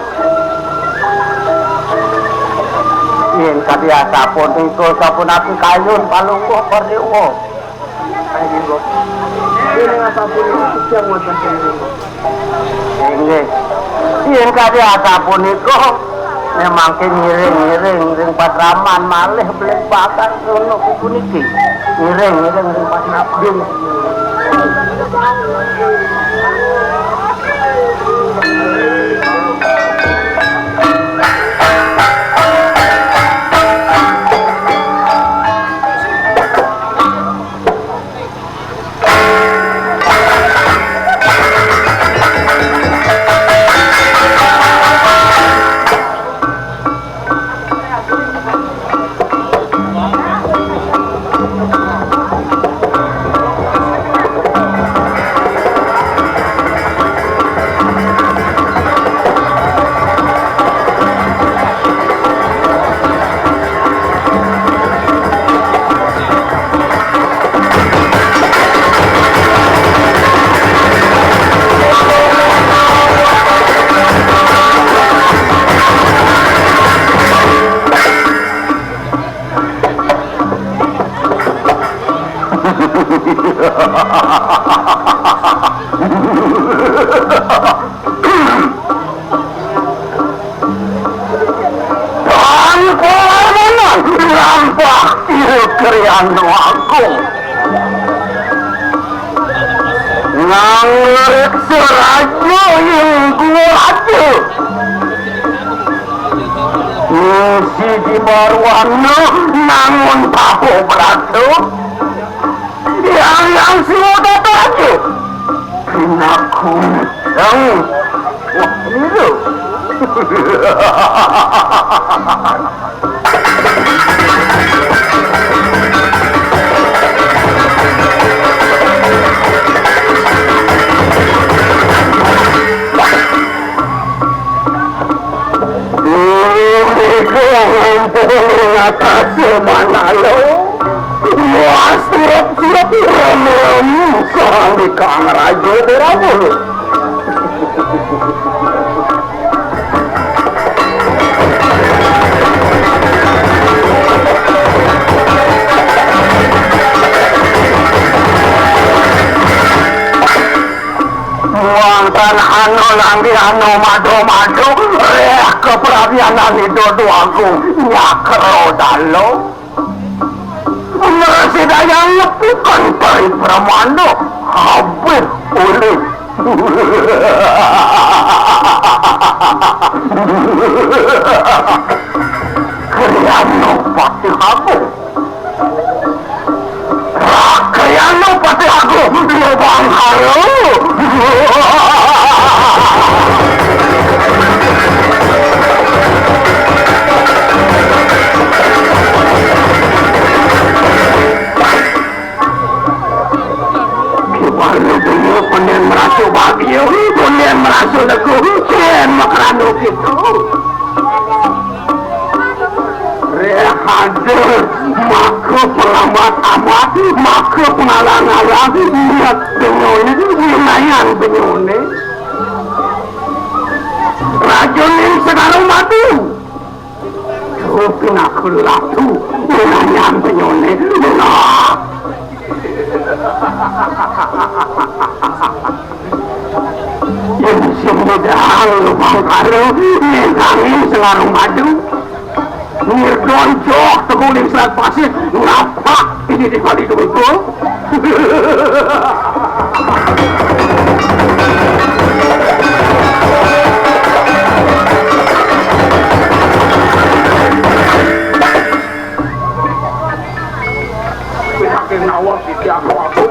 Yén kadi asapunika, sapunapi kayun Palungguh Cokor Déwa. Inggih, Bapa. Yéning sapunika titiang wantah sairing. Inggih. Yén kadi asapunika, né mangkin ngiring-ngiring ring pasraman malih bligbagan ngono puniki. Ngiring-ngiring ring pasraman. Tan polanan lampah Ida Kriana Agung. Nangreksa raja ing Gua Raja. Siji baruana nangun tabuh brata. Hyang Hyang Siwa Tata Raja. Pinaku sang. Wah, ira. Nika ngampun ing atase manala. Wah, surup-surup rem-rem kang dikang raja Borabulu. Wangtan ana langgih ana madu-madu, reh kaprabyanan Ida Dwagung nyakra dalo. Mresidayang nepukan pari pramana, abih ulih. Kriana Patih Agung. Rakyana Patih Agung, lubang haru. Kiwala dulu, penen merasa bahagia, penen merasa lega, kén makrana kita. Reh ada maka pengamat-amat, maka pengalang-alang, niat benyoné, ngenayan benyoné. Rajaning Segara Madu. Tuh pinaka latu, ngenayan benyoné. Nah. Yén sing nyidang lubang kara, nentangin Segara Madu. Ngirdon joh teguling selat pasir, ngapak ini di kali dua. Saking nawang titiang wabu.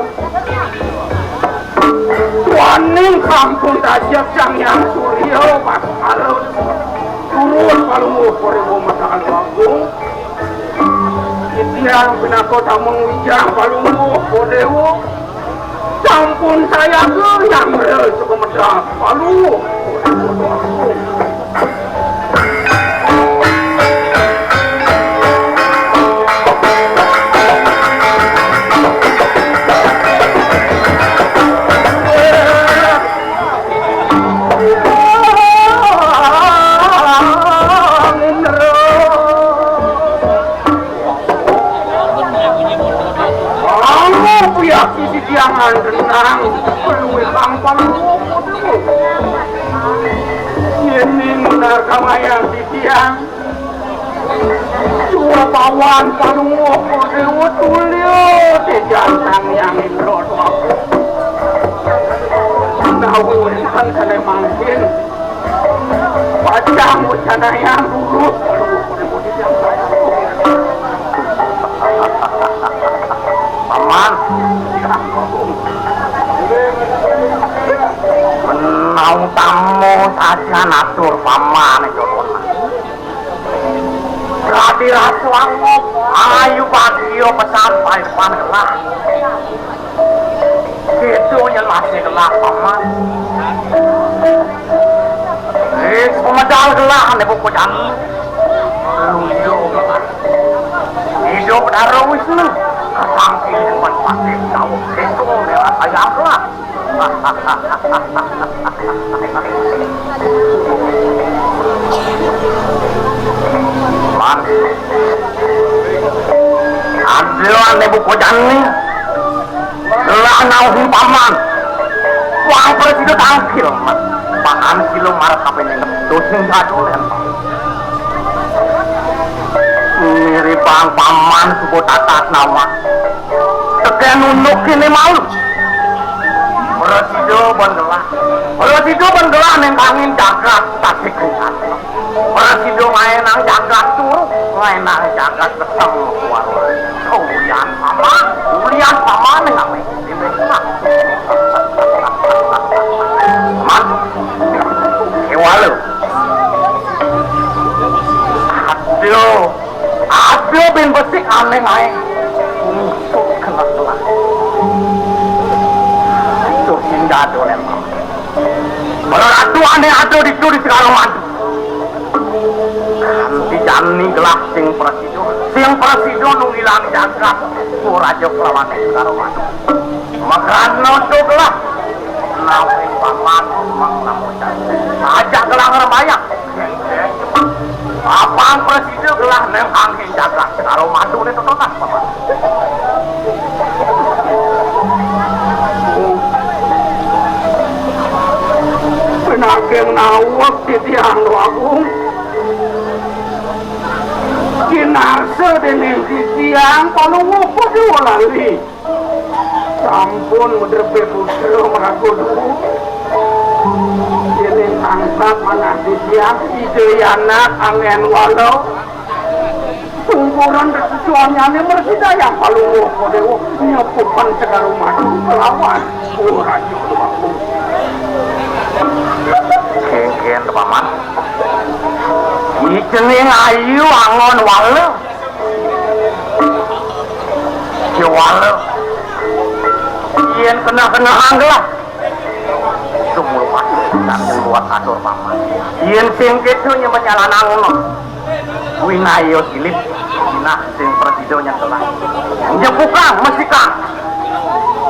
Waning sampun dajeg Sang Hyang Surya Baskara. Turun Palungguh Kodewa Medal Agung. Titiang pinaka tameng wijang Palungguh Kodewa. Sampun sayaga nyamra saka medal Palungguh Kodewa Agung. Kamu piyaki titiang antenang, luwih kang paluwung. Yéning bener kamayang titiang, dua pawan Palungguh Kodewa tulya tejantang Hyang Indra. Menawi wénten sané mangkin, pacang wecanayang dulu. Paman. Menawi tamu sajan atur Paman, Jodona. Radi ratu angop, ayu bagia pesan paipan gelah. Kéto nyén masih gelah, Paman. Eh, pemedal gelah ané buku jani. Luyo gelah. Idup Dara Wisnu. Kasangking depan pasir jauh. Kéto nyén sayang gelah. Man. Ada ané buku jani. Lah Nauhi paman. Wang prasida tangkil, Mas. Pakan sila marep kapining dosa dadolen. Miribang paman suba tatas nawang. Teken unduk kene mau. Prasida ban gelah. Prasida ban gelah nengkangin jagat tasik. Prasida ngaenang jagat turu, ngaenang jagat peteng kuwara. Ulian paman, ulian paman ngawe. Paman, kewala. Aduh, aduh, bin besik aneh ae. Untuk kena gelah. Tuh, sing dado lemah. Para ratu ane ada ditu di Segara Madu. Kanti jani gelah sing prasida. Sing prasida nunggilang jagat. Raja kelawan Segara Madu. Magrana to gelah. Nawi paman mang namo jani. Ajak gelah ngrembayang. Apang prasida gelah nang angin jagat. Segara Madu ne totonan paman. Penageng naweg titiang Agung. Kinarsa dening titiang Palungguh Padha lali. Sampun madrepe putra maraga duwur. Dening angsat manah titiang Ida Yanak angen wala. Pungkuran recucuanyane mresidayang Palungguh Dewa nyepupan Segara Madu kelawan Raja Dewa. Kengken, Paman. Ijening ayu angon wala. Kewala. Yen kena-kena anggelah. Sumur pati kang luwat atur paman. Yen sing kedo nyemenyalanang winaya silih nah sing prasida nyekelah. Njepukang mesikang.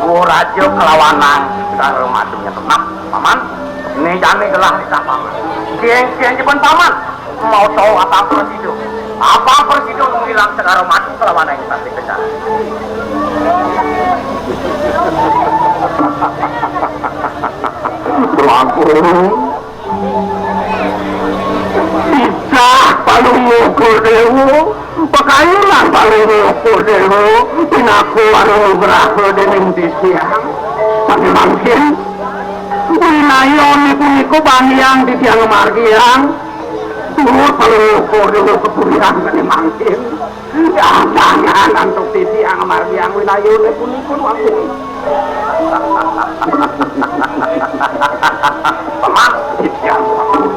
Wo raja kelawanang karo madu nyekelah. Paman, ne jane gelah dikah paman. Kieng-kieng jepen paman. Mau tahu apa prasida? Apa prasida ngilang Segara Madu kelawan aing sasih kejar? Prabu. Titah Palungguh Dewa, pakayunan Palungguh Dewa, pinaku anugraha dening titiang. Sané mangkin, winayone punika baniang titiang margiang, Duh, Palungguh Dewa kepuriang kene mangkin. Jangan antuk titiang margiang winayone punika wangkung. Paman, titiang.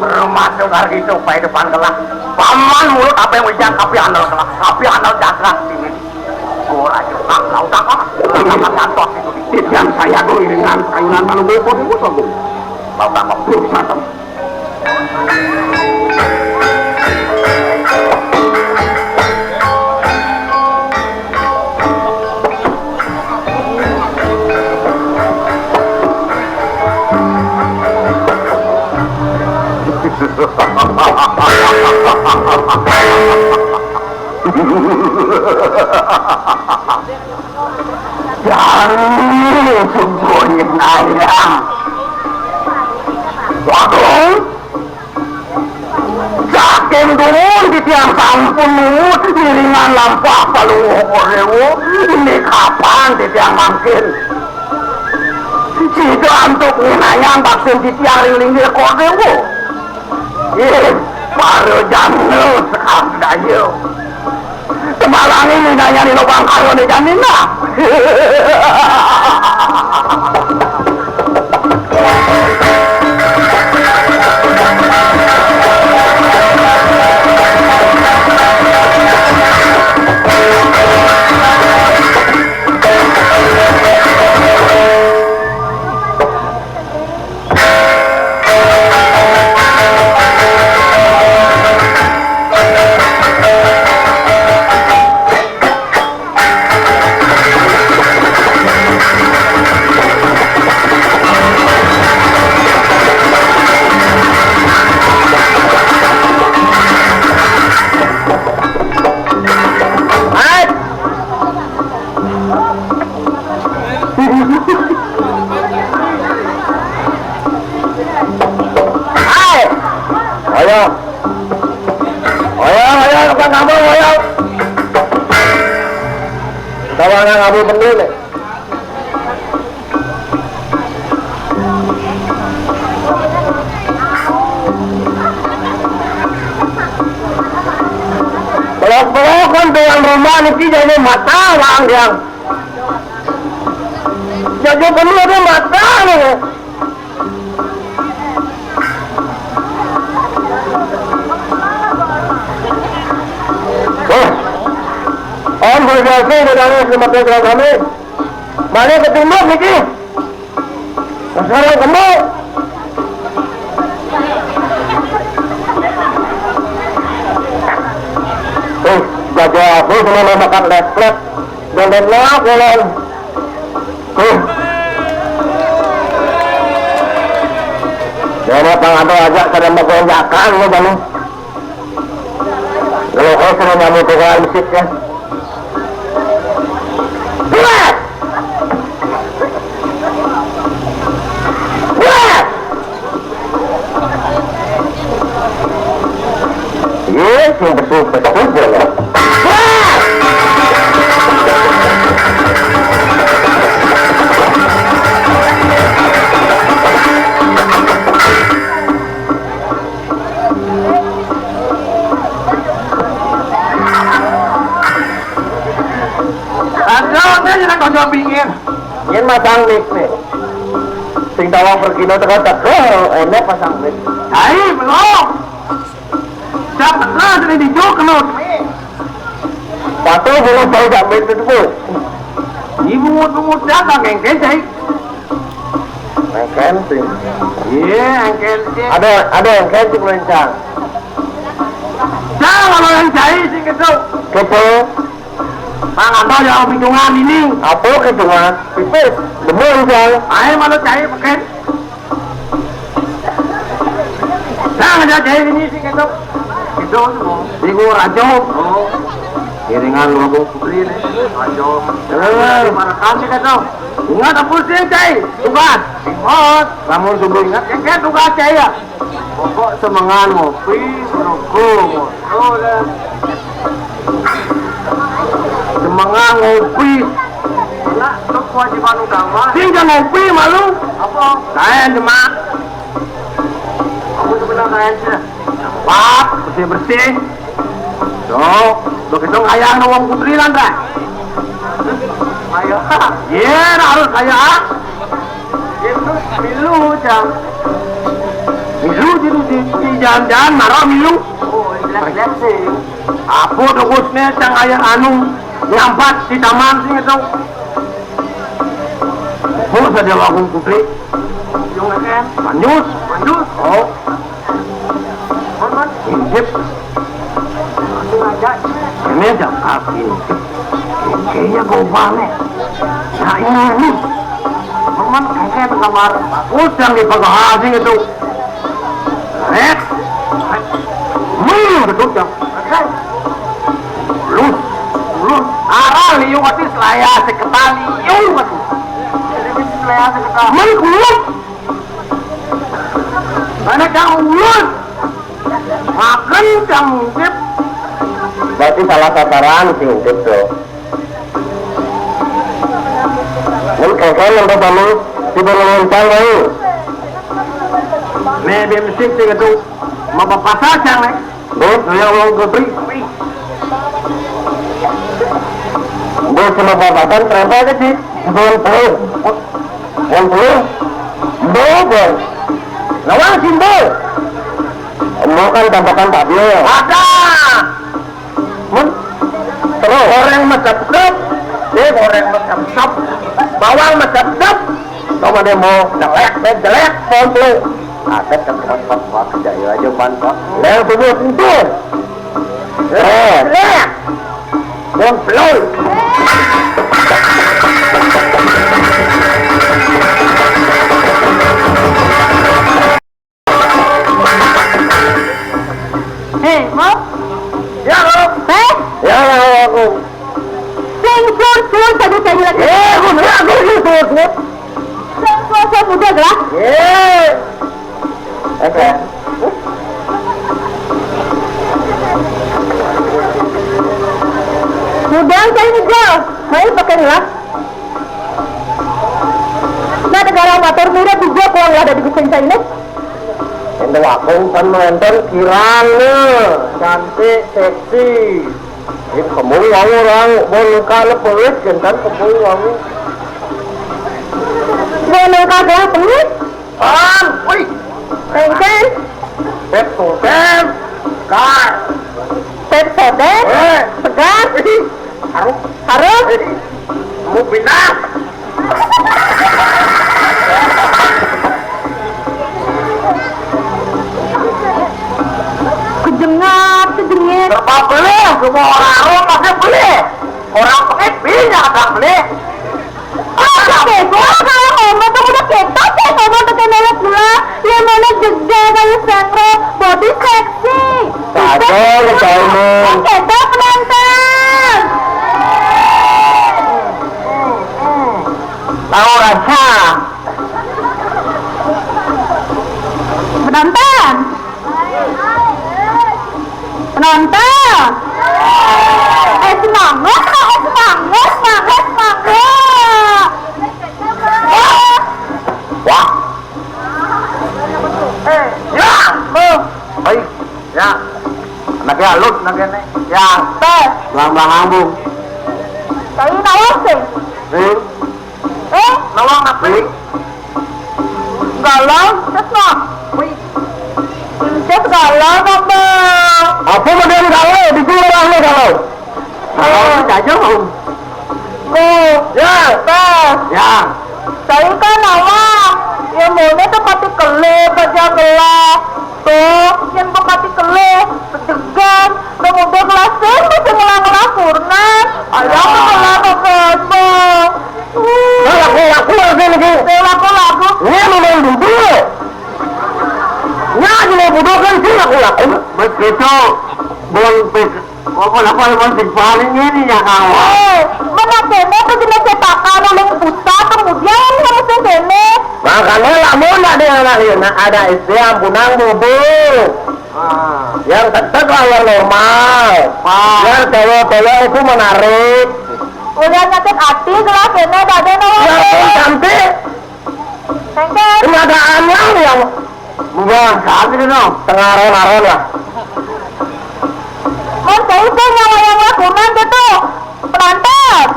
Rumah tukar gitu, pae depan kelah. Paman mulut apa yang ujar, tapi andal kelah, tapi andal jagat sini. Gua aja tak tahu tak apa. Kenapa kantor itu di Titiang saya iringan kayunan Palungguh Dewa, Palungguh. Mau tak mau. Duh, satem. Jani sungguh nyenayang. Waduh, saking dumun titiang sampun nuwun iringan lampah Palungguh Dewa. Ini kapan titiang mangkin? Sida antuk nyenayang baksin titiang ring linggih Dewa. Ih, para jana sekar daya. Temalangi nanyani lubang karone jani nah. Ini nih. Kalau kan tuan rumah niki jadi mata lang yang. Jadi penuh dia mata nih. Wah, om berhasil dengan semata kami. Mana ketimbang niki? Nah, sekarang kamu. Eh, jaja aku cuma mau makan leplek. Jangan nak jalan. Eh. Jangan apa ada aja kada mau konjakan ya, Bang. Kalau kau sudah nyamuk ke dalam masjid ya. Buat! Buat! Iya, yang betul-betul boleh. Buat! Ada, ada yang kau jawab bingin. Ini masang mic nih. Sing tawang pergi no tengah tengah, enak pasang mic. Hai, belum. Siapa tengah tadi di jok no? Satu belum tahu tak mic itu. Ini bungut-bungut datang yang kecai. Engken sih. Iya, engken sih. Ada, ada engken sih melencang. Jangan kalau yang cai sih gitu. Gitu. Bang, atau ya hitungan ini. Apa hitungan? Pipis. Bener, Jang. Ayo malu cai pakai. Jangan ada cai ini sih gitu. Gitu semua. Di gua rajo. Oh. Iringan lu putri nih. Rajo. Eh. Mana kasih gitu. Ingat apa sih, cai? Tugas. Ingat. Namun subuh ingat, ya, kan tugas cai ya. Pokok semengan ngopi, merokok, ngopi. Semengan ngopi. Nak, tu kewajiban utama. Sing jangan ngopi, malu. Apa? Kain, Demak. Apa sebenarnya kain sih? Cepat, bersih-bersih. Tuh, begitu ngayang nawang putri lan, dah. Ayo. Iya, harus kaya. Itu milu, Cang. Milu jadi di, di jalan-jalan, marah milu. Oh, jelas-jelas sih. Apa tugasnya, Cang, ayah anu, nyampat di taman sih itu. Mau saja wakung putri. Yung M. Manyus. Manyus. Oh. Mon, mon. Intip. Ini aja. Ini aja kaki. Kayaknya gobang nih. Nah, ini. Mon, mon, kayaknya kamar. Udang di pagahasing itu. Rek. Mih, betul, Cang. Rek. Lus. Lus. Arah liu ati selaya seketal liu ati. Selaya seketal. Mih, kuluk. Mana Cang Ulun? Makan Cang Ngintip. Berarti salah sasaran si Ngintip tuh. Mun kakek nang pertama, tiba nang Cang, Bang. Nih, bim sip sih gitu. Mau pasar, Cang, nih. Duit, ya, uang putri. Duit sama babatan, ternyata ada sih. Belum tahu. Yang dulu, Bo, Bo. Lawan si Bo. Mau kan tambakan tak dia. Ada. Mun, terus goreng macam sop. Dia goreng macam sop. Bawang macam sop. Kamu ada mau jelek, jelek, komplo. Ada kan teman-teman, wah, kerja ya aja, man, Pak. Yang dulu itu. Eh. Jelek. Komplo. Hei, mau? Ya, lo. Hei? Ya, ya, aku. Sing sur, sur, satu, satu lagi. Eh, aku, aku, aku, sur, sur. Sing sur, sur, muda, gerak. Eh. Oke. Muda, saya ini, Jal. Saya pakai gerak. Kalau matur mirip juga kurang ada di Gusti Caimin. Ento aku kan nonton kirangnya cantik, seksi. Ini kembung wangi orang, boneka pelit, kan kembung wangi. Boneka gelah pelit? An, wih. Engken. Pep Soden. Kar. Pep Soden? Eh. Segar? Harum. Harum? Eh. Mau pindah. Kejengat, kejengat. Serba beli, semua orang masih beli. Orang pakai beli, ada beli. Udah kita, kalau ngomong tuh udah kita, saya ngomong tuh kayak melek gula, yang mana jeda kayak sengro, body seksi. Kacau, kacau, Mon. Kita penonton. Tahu rasa. Penonton. Penonton. Eh, semangat, Kak. Eh, semangat, semangat, semangat. Wah. Eh, ya. Oh. Baik. Ya. Anaknya halus, anaknya nih. Ya. Teh. Belang-belang ambung. Saya nawar sih. Eh. Eh? Nawang apa? Galau, terus no? Wih. Incet galau, Bang. Apa bagian galau? Di gua orangnya galau. Galau, eh, aja, Bang. Tuh. Ya. Tuh. Ya. Saya kan awak. Ya, maunya tuh pati kelih, baja gelah. Tuh, yang pepati kelih, sedegan. Bang udah gelasin, bisa ngelah-ngelah kurnan. Ayah, ah, kebelah, Bang. Nah, laku-laku lagi nih. Saya laku-laku. Ini memang duduk. Ini aja mau duduk kan sih laku-laku. Begitu. Belum pik-, kok kenapa emang sing paling ini ya, kawan? Eh, mana kene ke jenis cetakan, uling pusat, kemudian ini harus yang kene. Makanya lamun ada yang anak, nah, ada istri ampunan duduk. Ah. Yang tetap lah yang normal. Wah. Yang cewek-cewek itu menarik. Ulian nyakit ati, gelah kene, dada nawa. Ya pun cantik. Tengken. Ini ada anyang yang buang saat itu, no. Tengah ron-ron lah. Mun saya teh nyawa yang lakunan gitu. Penonton.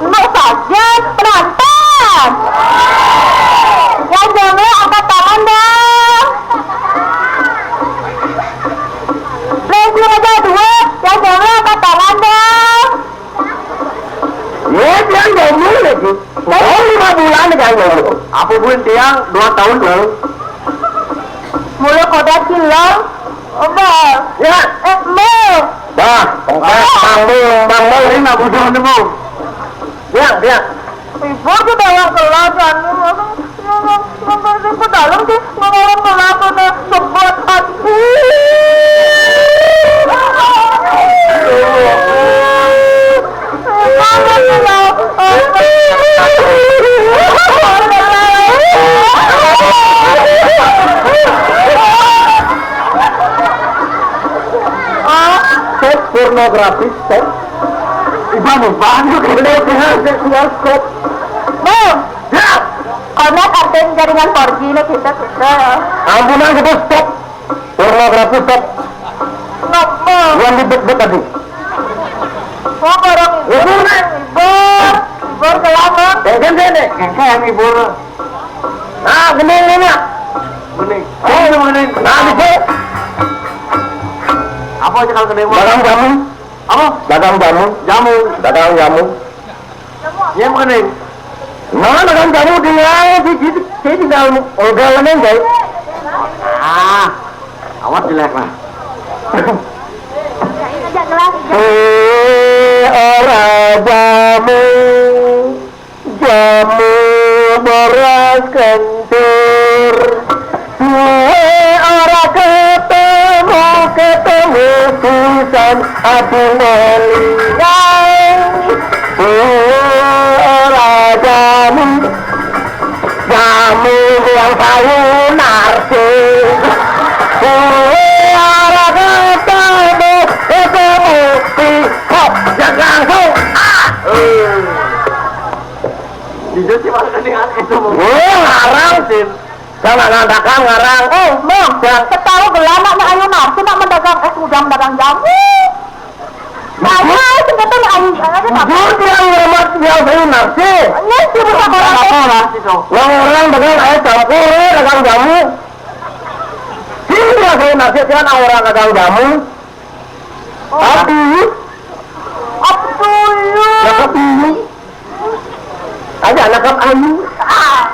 Mbok saja, penonton. Yang jomblo angkat tangan dong. Lagi aja dua, yang jomblo angkat tangan dong. Iya, dia jomblo lagi. Tahun lima bulan dia jomblo. Apa buin tiang? Dua tahun lalu. Mula koda kilang, Mbak. Ya. Eh, Mbak. Dah, pokoknya Oh. Bang Bul, Bang Bul. Ini nggak butuh nemu. Ya, ya. Ibu tuh bawa kelas, anu, anu, anu, anu, anu, ke dalam sih, ngomong kelapa nih, sebut aku. Seks pornografi, seks. Iban, iban, yuk, kita lihat seksual, stop. Bang, ya. Konek artinya jaringan four G nih kita, kita. Ampunan kita stop. Pornografi stop. Kenapa? Yang dibet-bet tadi. Oh, barang Libur, Nek. Libur. Libur kelama. Yang kan saya, Nek. Yang saya libur. Nah, bening ini, Nek. Bening. Oh, ini bening. Nah, di sini. Apa aja kalau gede mah? Dagang jamu. Apa? Dagang jamu. Jamu. Dagang jamu. Iya, bening. Nah, dagang jamu di, di, di, di, di dalam ordelan, guys. Ah, awas jelek lah. Eh, ora jamu, jamu beras kencur. Gue ora ketemu, ketemu pisan Abu Meliang. Gue ora jamu, jamu yang tahu narsi. Gue ora ketemu, ketemu pisan. Hop, ya langsung. Ah. Eh. Jujur sih, Mas. Tang nak nandakan ngarang. Eh, Mang, yang ketahu gelah nak, nak Ayu Narsih nak mendagang, eh, sudah mendagang jamu. Saya sing kata nak Ayu, ada apa? Jujur dia hormat dia Ayu Narsih. Ini sih bukan orang apa lah situ. Orang dagang air campur, eh, dagang jamu. Sini dia Ayu Narsih, dia orang dagang jamu. Oh. Tapi, apa tuh? Apa tuh? Aja anak Kang Ayu. Ah.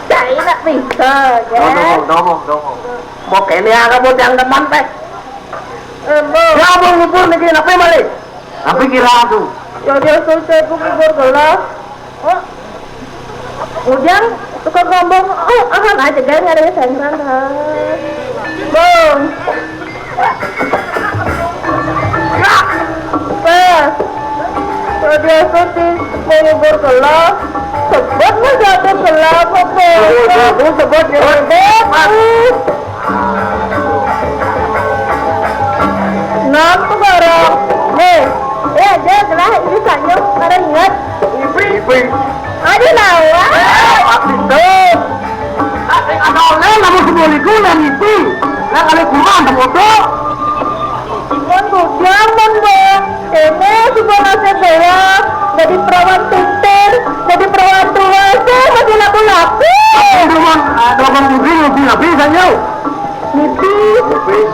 Cai nak bisa, ya. Dongong, dongong, dongong. Mau kene ya, kamu yang depan, teh. Eh, mau. Ya, mau ngubur nih, kenapa balik? Tapi kira tuh. Ya, dia selesai, aku ngubur gelas. Oh. Ujang, tukang rombong, oh, ahan aja, gak ada yang sengran, ha. Bung. Pas. Kalau dia tuh di mau ngubur gelas, sebut mah jatuh gelas, apa? Sebut, sebut, sebut. Sebut. Nam tuh barang. Eh, eh, aja gelah ini sanyum, kada ingat. Ipi. Ipi. Aduh, nawa. Eh, apa itu? Ada oleh namun sebuah liku dan ipi. Nah, kalau kurang ada foto. Mon bujang, mon bang. Ini sebuah nasib bola. Jadi perawan pintar, jadi perawan tua, saya masih laku-laku. Teman-teman, ah, teman putri lebih lebih saja. Nipis. Nipis.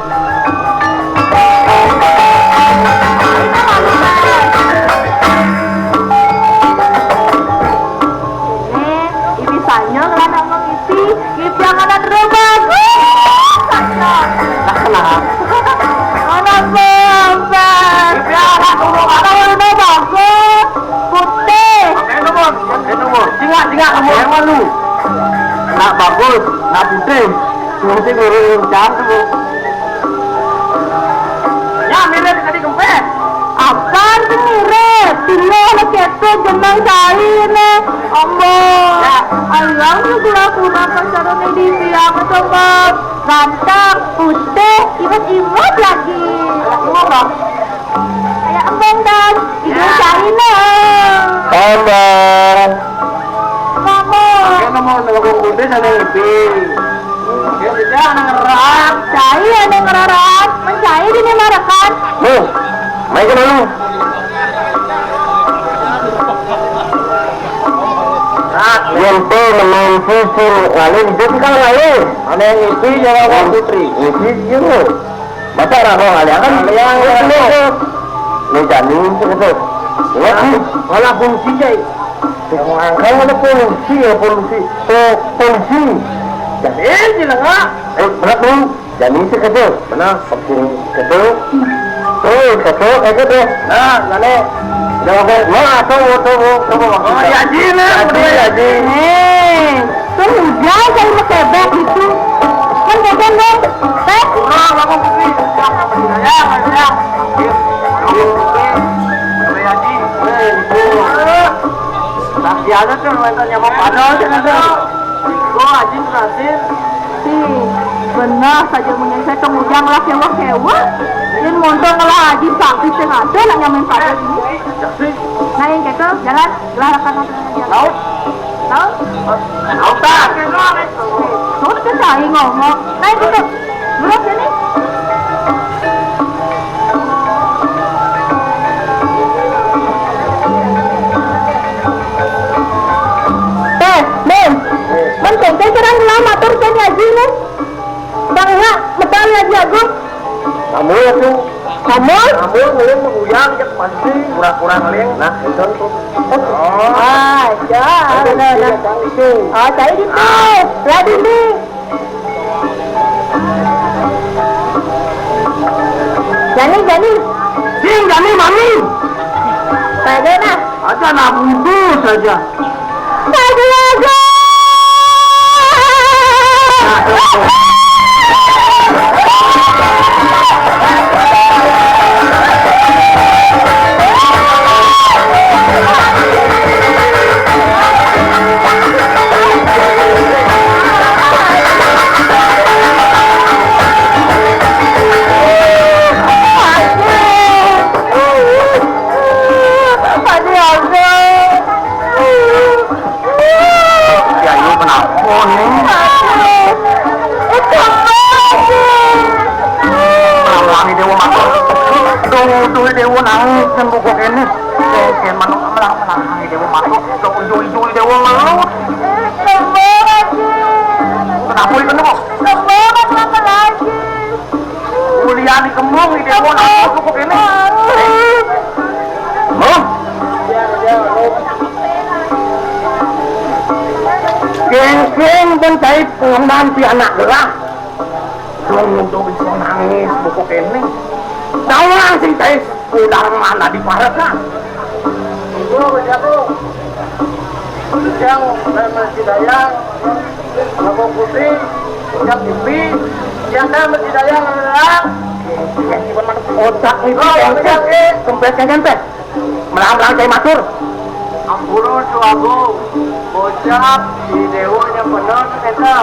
Ini, ini sanyol lah ngomong isi. Ini jangan ada bagus. Sanyol. Nah, kenapa? Mana bapak? Ini anak umur ada warna bagus. Putih. Pakai nomor, pakai nomor. Singa, singa kamu. Yang malu. Nak bagus, nak putih. Nanti guru yang cantik, Bu. Ya, mirip tadi kempes. Apaan tuh mirip? Tinggal anak ketek, jenang cai nih. Ambo. Ya. Ayang juga kurang pacaran di siang, coba. Ganteng, putih, imut-imut lagi. Anak imut, Bang. Kayak embung dan hidung cari no. Embung. Mama. Oke, nama nama kong kuda sama ibu. Ya, kita anak ngerak. Cai ada ngerak. Mencai di mana kan? Nih, main ke mana? Yen pe menang sisi ngalih, jadi kan ngalih. Mana yang isi jawab putri? Isi, iya. Masa orang mau ngaliakan? Ngaliang, ngaliang. Ini jani, itu. Ya, malah fungsi, Cai. Yang angkang ada polisi, ya, polisi. Po-, polisi. Jadi, cilaka. Eh, berat, Bang. Jani, itu, kecil. Mana? Kecil. Kecil. Oh, kecil, kayak gitu. Nah, mana? Udah, oke. Nah, tuh, tuh, tuh, tuh, tuh. Oh, ya, Ji, nah. Ya, Ji, ya, Ji. Eh. Tuh hujan saya mau kebek gitu. Kan kebek dong. Teh. Kurang, aku putih. Ya, ya, ya. Tapi ada tuh, nonton yang mau padahal sih, nonton. Gua Haji berhasil. Ih, benar saja mengenai saya tong ujang lah kewa-kewa. Ini montong lah Haji sakit yang ada, nak nyamain saya ini. Nah, yang gitu, jalan. Lah, kan, kan, kan, kan. Tahu? Tahu? Tahu, kan? Tahu, kan, tahu, ngomong. Nah, itu tuh. Duduk sini. Eh, Bang. Bang, kengkeng serang gelah matur kan ngaji, nih. Bang, enggak, betul ngaji aku. Kamu ya, tuh. Kamu? Kamu, kamu, kamu, yang, cek pasti, kurang-kurang, leng. Nah, itu tuh. Oh. Ah, ya. Aduh, nah, nah. Iya, Bang, itu. Ah, saya di, ah, tuh. Lah, di, di. Jani, Jani. Sing, Jani, mami. Pada nah. Aja nak butuh saja. Aduh, aduh. Ya, lu kenapa nih? Yan kembung, ide mo na suku kene. Huh? Kengkeng ben cai pengendan ti anak gelah. Dong udah bisa nangis buku kene. Tawang sing cai udang mana di parek, ah. Ibu, siapa? Yang saya masih dayang, Bapak Putri, yang pipi, yang saya masih dayang adalah. Otak itu. Oh, yang kempes, yang kempes. Melang-melang cai matur. Ampura, Su Agung. Bocah, si Dewa yang bener, éta.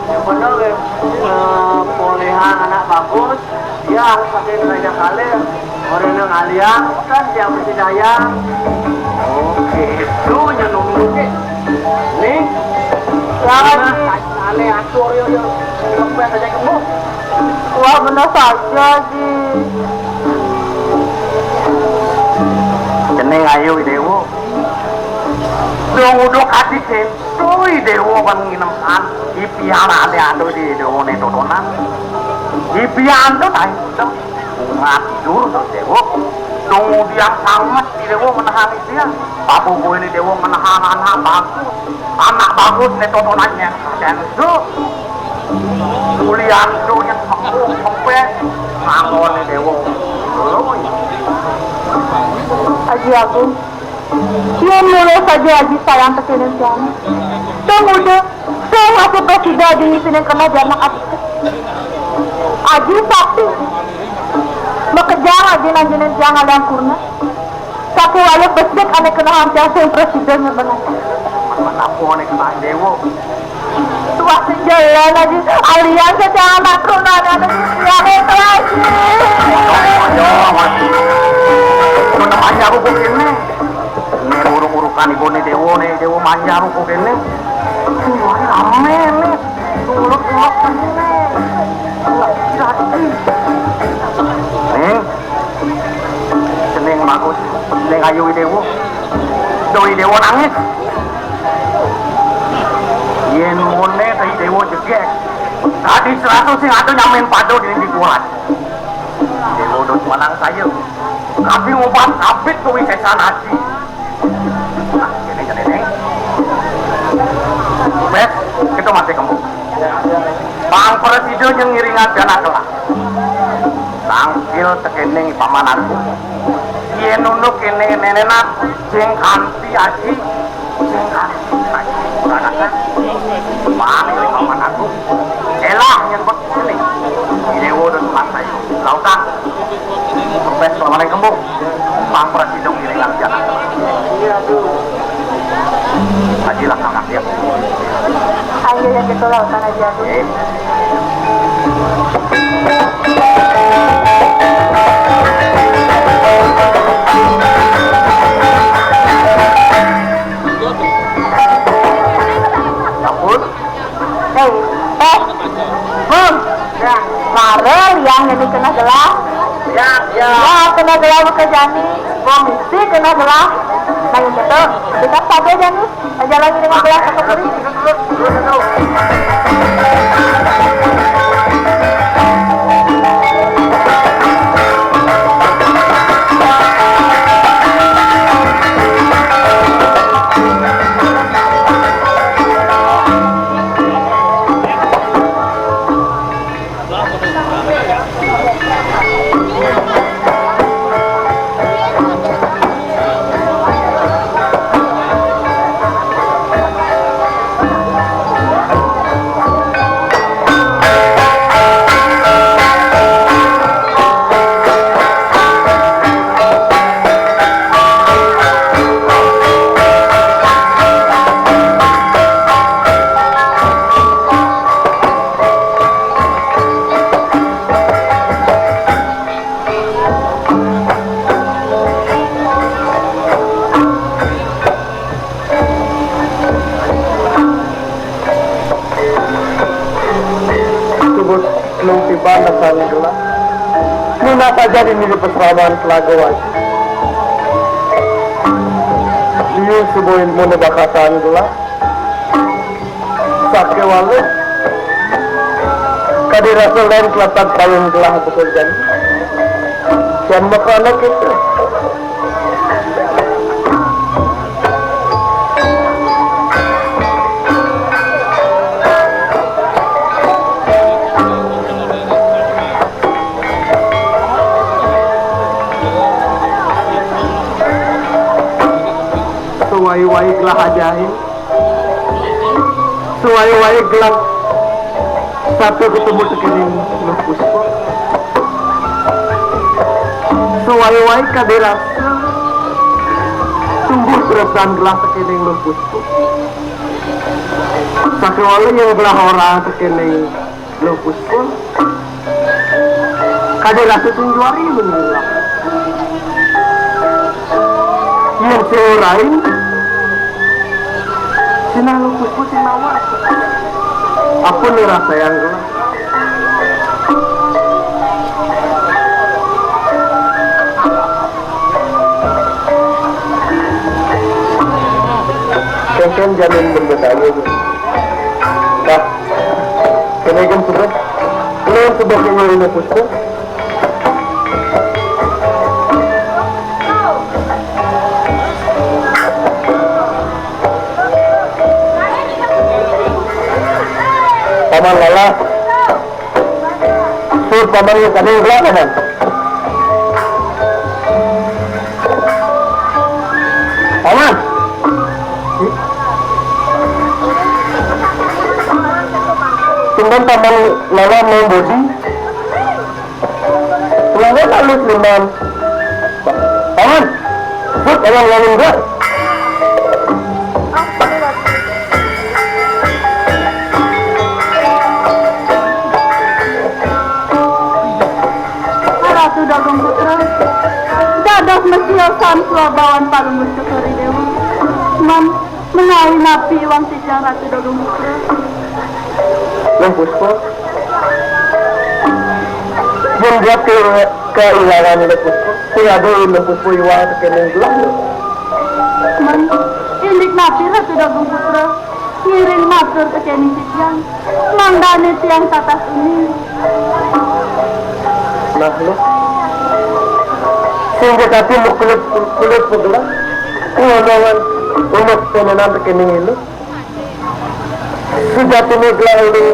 Yang bener, eh, polehan anak bagus. Dia harus pakai raja kalir. Orang yang aliang, kan dia mesti dayang. Oke, itu yang nunggu, oke. Nih. Jangan, Ji. Aneh atur, yo, yo. Sampai saja kamu. Wah, bener saja, Ji. Cening ayu, Dewa. Dong udah kasih sentuh, Dewa, kan nginemkan. Ipian ada anu di Dewa ne totonan. Ipian tuh, tai. Ngatur tuh, Dewa. Dong udah sangat di Dewa menahan ipian. Papu gue ini Dewa menahan anak bagus. Anak bagus ne totonannya. Dan tuh. Kulian tuh yang sempur, sempet. Ngalon ne Dewa. Loh, iya. Aji Agung. Yén mula saja Aji sayang tekén tiang. Dong udah, saya masih prasida Aji ngisinin keneh di anak Aji. Aji sakti. Makejang Aji nanjinin tiang aliang kurna. Sakéwala besik ané kenehang tiang sing prasida nyebenan. Menapa ané kenehang Dewa? Tuah sing jalan Aji, alian kecang anak kurna ané tiang itu Aji. Aduh, Aji. Lu namanya aku kok ini. Ini uruk-urukan ibu nih Dewa nih, Dewa manja aku kok ini. Wah, rame nih. Uruk-uruk ini. Jadi. Nih. Cening bagus, cening ayu Idewa. Duh Idewa nangis. Yén moné ka Idewa jegég. Tadi seratus sing ada nyamain pada di kuat. Idewa dos manang saya. Tapi ngubah kabit kuwi sesan ati. Nah, ini, ini, ini. Bes, kita masih kembung. Pang prasida nyang ngiringan pianak kelak. Tangkil tekening paman aku. Yén unduk kéné nénénan, sing kanti aji, sing kanti aji. Pang paman aku. Elah nyén bek kéné. Dewa dan Mas Ayu. Lautan. Kempes paman kembung. Pang prasida ngiringan pianak kelak. Iya, Bu. Aji lah kakak ya. Ayo ya gitu lah, utang aja aku. Eh. Ampun. Eh, eh. Hmm. Ya, mara yang ini kena gelah. Ya, ya. Ya, kena gelah bukan jani. Komisi kena gelah. Nah, yang gitu. Kita saja jani. Aja lagi dengan gelas atau kuri. Tubus nung tiban dasane gelah. Nuna saja di mili pesrawan Telaga Waju. Liu subuh ilmune bakatan gelah. Sakewala ka Kadi rasa lain kelatak payung gelah bekerja. Sian makanak itu. Sewai-wai gelah ajaib. Sewai-wai gelah satu ketemu tekening Luh Puspa. Sewai-wai kadi rasa tumbuh perasaan gelah tekening Luh Puspa. Sakewala yang gelah orang tekening Luh Puspa. Kadi rasa sing juari menilai. Yang sing lain, sinah Luh Puspa sing nawa. Apa nih rasa yang gelah? Kengkeng jamin benda tahu. Nah, kena kan sudah. Kena sudah kena ini Puspa. Paman Lala. Sur paman lu kadang gelap, paman. Paman. Tumben paman Lala mau bodi. Tumben halus, tumben. Paman, Bud, paman ngomong, Bud. Ratu Dagung Putra, dados mesiosan swabawan Palungguh Cokor I Dewa. Man, menawi napi iwang titiang Ratu Dagung Putra? Luh Puspa. Yen buat ke, keilangan Luh Puspa, sing ada Luh Puspa iwang tekening gelah. Man, indik napi Ratu Dagung Putra? Ngiring matur tekening titiang. Mangdane tiang tatas uning. Nah, Luh. Sing jekati kulit, kulit pegelah. Ngomongan umat temenan tekening Luh. Sujatine gelah ulung,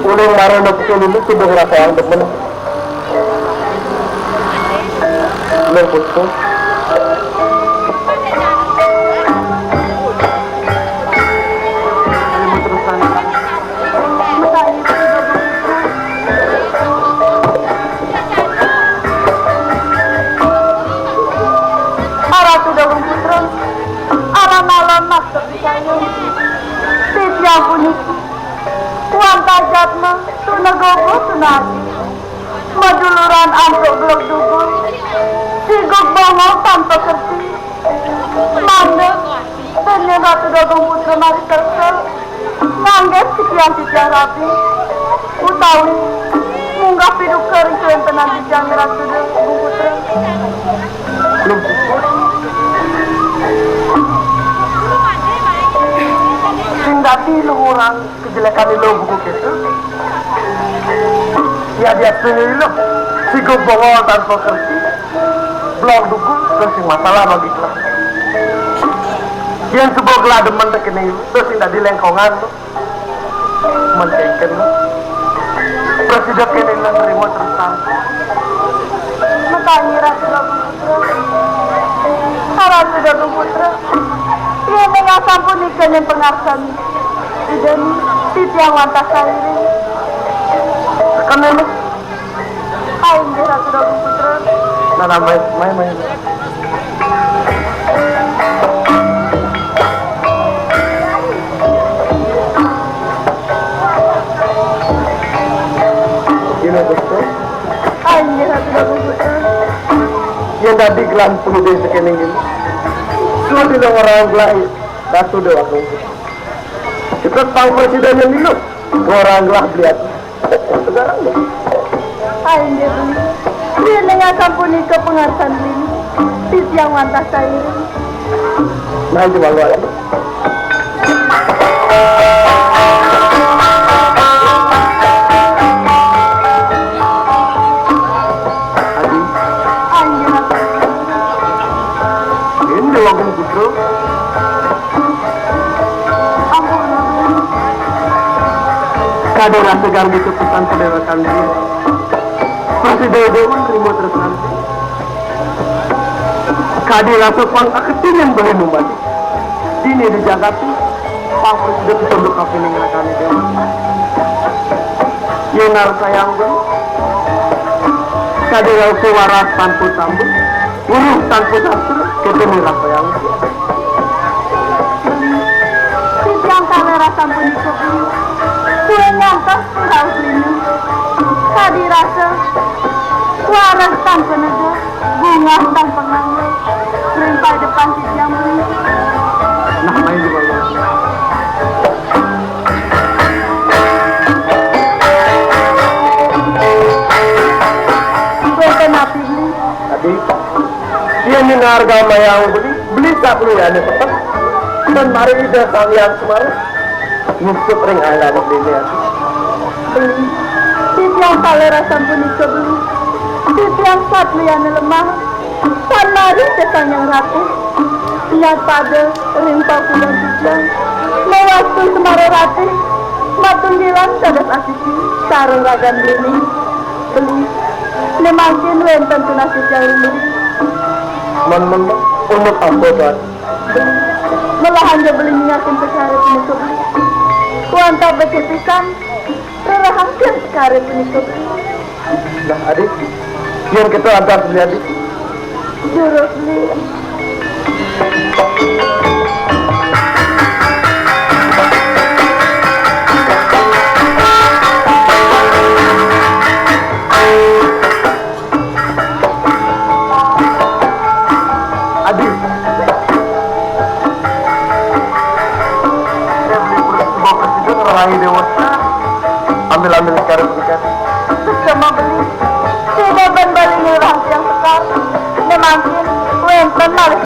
ulung mara nepukin ini tubuh rasa yang demen. Luh Puspa. Ratu Dagung Putra, arah nalon maksud saya. Titiang puniki, wantah jadma, tuna gogo, tuna adi. Maduluran antuk belog dugul, sigug bongol tanpa kerti. Mangda, dene Ratu Dagung Putra mari selsel, ngangge titiang-titiang rabi, utawi munggah piduka ring kawentenan titiang Ratu Dagung Putra. Luh Puspa. Sing dadi luhurang kejelekan Luh buku kita. Ya dia sing Luh, sigug bongol tanpa kerti, belog dugul, terus sing masalah bagi gelah. Yen suba gelah demen tekening Luh, terus sing dadi lengkongan Luh. Mengkengken. Prasida kene lan nerima tresnan. Metangi Ratu Dagung Putra. Ratu Dagung Putra. Yen ing asampun nika ning pangarsan Ida ni, titiang wantah sairing. Kene, Luh. Inggih, Ratu Dagung Putra. Nah, nah, mai, mai, mai. Inggih, Ratu Dagung Putra. Yen dadi gelah pangidih sakening ini. Sudah dina ngarang gelah Ratu Dewa Agung Putra. Cepet pang presiden yang dulu. Ngarang gelah beliat. Sekarang, Mbak. Hai, inggih, Beli. Yen ing asapunika pangarsan Beli, titiang wantah sairing. Nah, itu malu aja. Kadi rasa ganggu tepusan padéwékan dia. Prasida Déwa nrima tresnan. Kadi rasa pang kaketingan beli numadi. Dini di jagaté, pang prasida pitunduk kapining rakané Déwa. Yén narsayang beli. Kadi rasa waras tanpa sambut. Guru tanpa sastra, kita nirapayang. Titiang kalih rasa punika beli. Kue nyantos raos linu. Kadi rasa, waras tanpa neda, bungah tanpa ngangge. Ring padepan titiang beli. Nah, main di bawah. Wénten napi beli? Tadi. Yén minarga mayang beli, beli sapuliané peteng. Dan mari Ida Sang Hyang Semar nyusup ring anggané beliné ati. Beli, titiang kalih rasa punika beli. Titiang sapuliané lemah. Tan mari Ida Sang Hyang Ratih. Nyat pada ring pakudan titiang. Mawastu Semara Ratih. Matunggilan dados asiki sareng ragan beliné. Beli. Né mangkin wénten tunas titiang ring beli. Mon, mon, mon. Unduk ampun, Tuan. Melahang ja beli nyingakin pekara punika beli. Wantah becik pisan, rerehang pian pekara punika beli. Nah, Adi, yén kita antar beli, Adi. Jurus beli. Adi. Sebuah presiden orang lain dewasa. Ambil-ambil sekarang berikan. Sesama beli. Tidak ben beli nyerah yang sekar. Memangkin, wénten malih.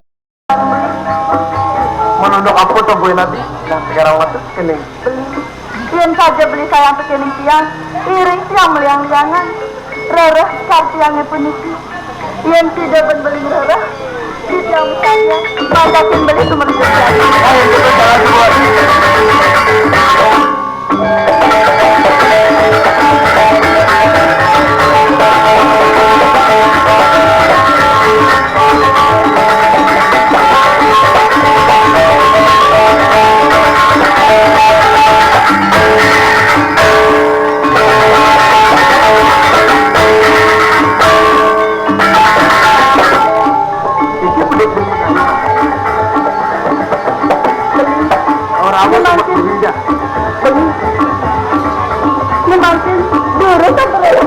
Menunduk apa tuh gue nanti? Nah, sekarang masuk sini. Beli. Yén saja beli sayang tekening tiang, iring tiang meliang-liangan. Rereh sekar tiangé puniki. Yén sida ben beli rereh, titiang saja majakin beli sumber rezeki. Ayo, kita jalan dulu, Adi. Iki bedik-bedik. Ora apa, cuma beda. Ini mangkin durus apa ya?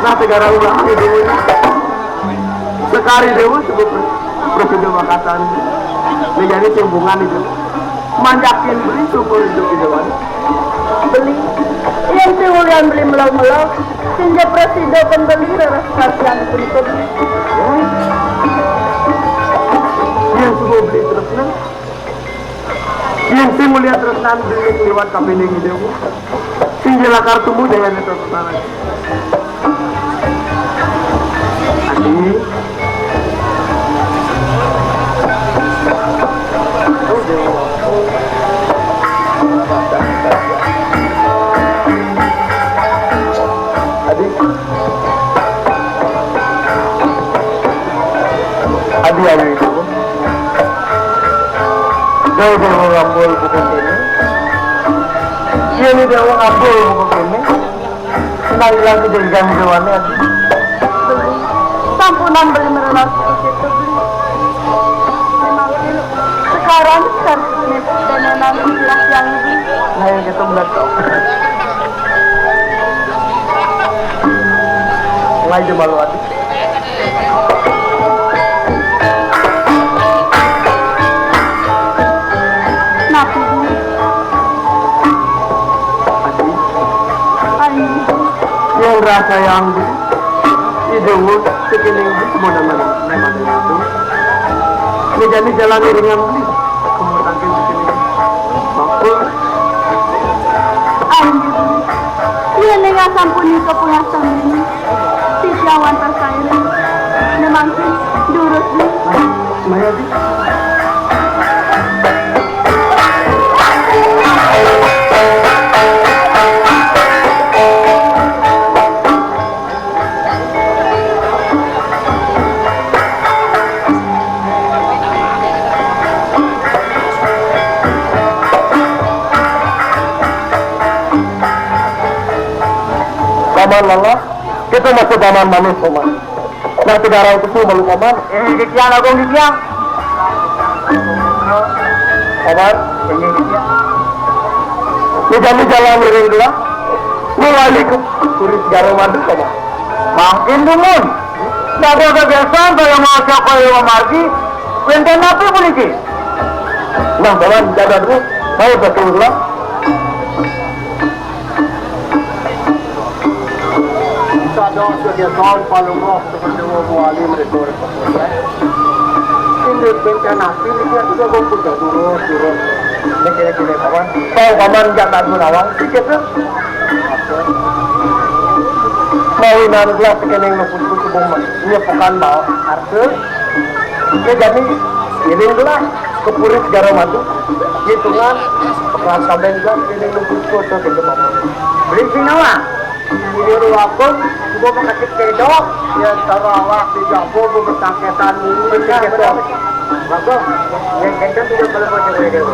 Nah, segara ulah anu déwa. Sekari déwa sebut prasida wakatan. Né jani sing bungan itu. Manjakin beli syukur hidup di déwa. Beli. Yén sing ulian beli melau-melau, sing ja prasida pun beli rereh kasihan pun pun. Yén suba beli tresna. Yén sing ulian tresnan beli liwat kapining déwa. Sing ja lakar tumu daya neto. Adi. Adi. Adi, Adi. Ayo, Déwa ngambul bukan ini. Iya nih, Déwa ngambul bukan ini. Senang lagi dari gangguannya. Beli. Sampunan beli merenang sedikit tuh, beli. Memang dulu. Sekarang kan ini dan nanti jelas yang ini. Nah, yang gitu, Mbak. Mulai aja malu hati. Napi? Adi. Adi. Yang rasa yang di, di Déwa, sekening di, semua nama, nama itu. Ini jadi jalan iringan di. Kamu tangkil sekening. Mampun. Adi. Iya, nengah sampun itu punya sendiri. Titiang wantah saireng. Memang sih, durus, Bi. Maya, Bi. Paman lelah, kita masih paman manis, Paman. Nah, tidak ada untuk malu, Paman. Ini di tiang, Agung, di tiang. Paman, ini di tiang. Ini kami jalan miring dulu. Ini wali ke Puri Segara Madu, Paman. Makin dumun. Tidak ada kebiasaan kalau mau siapa yang memargi. Wénten napi puniki? Nah, Paman, jaga dulu. Saya betul dulu. Sados sebagai saum palungguh seperti wong wali mereka. Ini bencana api ini dia sudah kumpul turun, turun. Ini kira-kira, Paman. Bang, Paman, jangan gunawan sedikit tuh. Mawinan gelas sekening nupus kubung, nyepukan bawa arti. Ini jadi, ini gelas ke Puri Segara Madu. Hitungan, pekelas sampean gelas sekening nupus foto gitu, Paman. Beli sinawa. Ini ruwakun, gua mau kasih kedok. Ya, taruh awak di jambu, gua bertangketan ini, betul. Bagus. Yang kenceng tidak boleh bocor, bocor.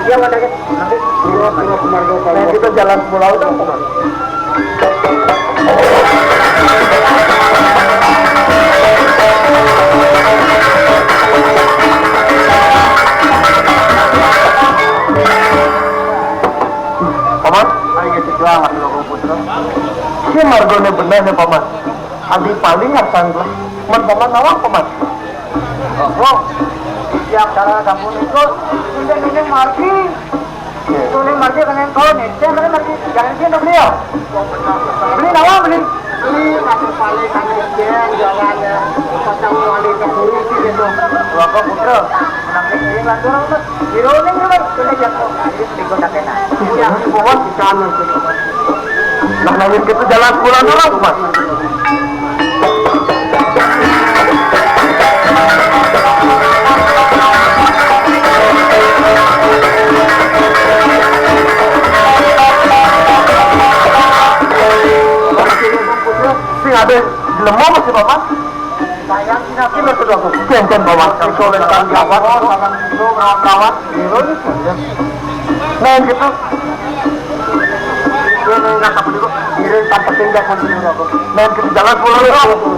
Iya, Pak Daget. Nanti. Iya, iya, benar, benar, benar. Nah, kita jalan pulau dong, Paman. Paman, ayo kita jual, Mas Putra. Ini margone bener nih, Paman. Adi paling asal lah. Men Paman nawang, Paman. Oh, tiap cara kamu ikut, kita ini margi. Iya. Itu ini margi kena kau nih, dia kena margi. Jangan dia udah beliau. Beli nawang, beli. Beli masuk paling kami dia jualan ya. Pasang wali ke polisi gitu. Dua kau putra, menang ini lantur apa? Biro ini juga kena jatuh. Jadi sedikit tak enak. Iya, di bawah di sana tuh. Nah, nah, kita jalan pulang dulu, Mas. Sing ada lemo masih, Paman? Sayang, sinapi lo sudah aku. Jangan bawa. Itu lentang gawat. Oh, sama itu, lawan-lawan. Nah, gitu. Ini nggak apa dulu. Ini tak penting, nggak mau dulu aku. Nah, gitu, jalan pulang dulu.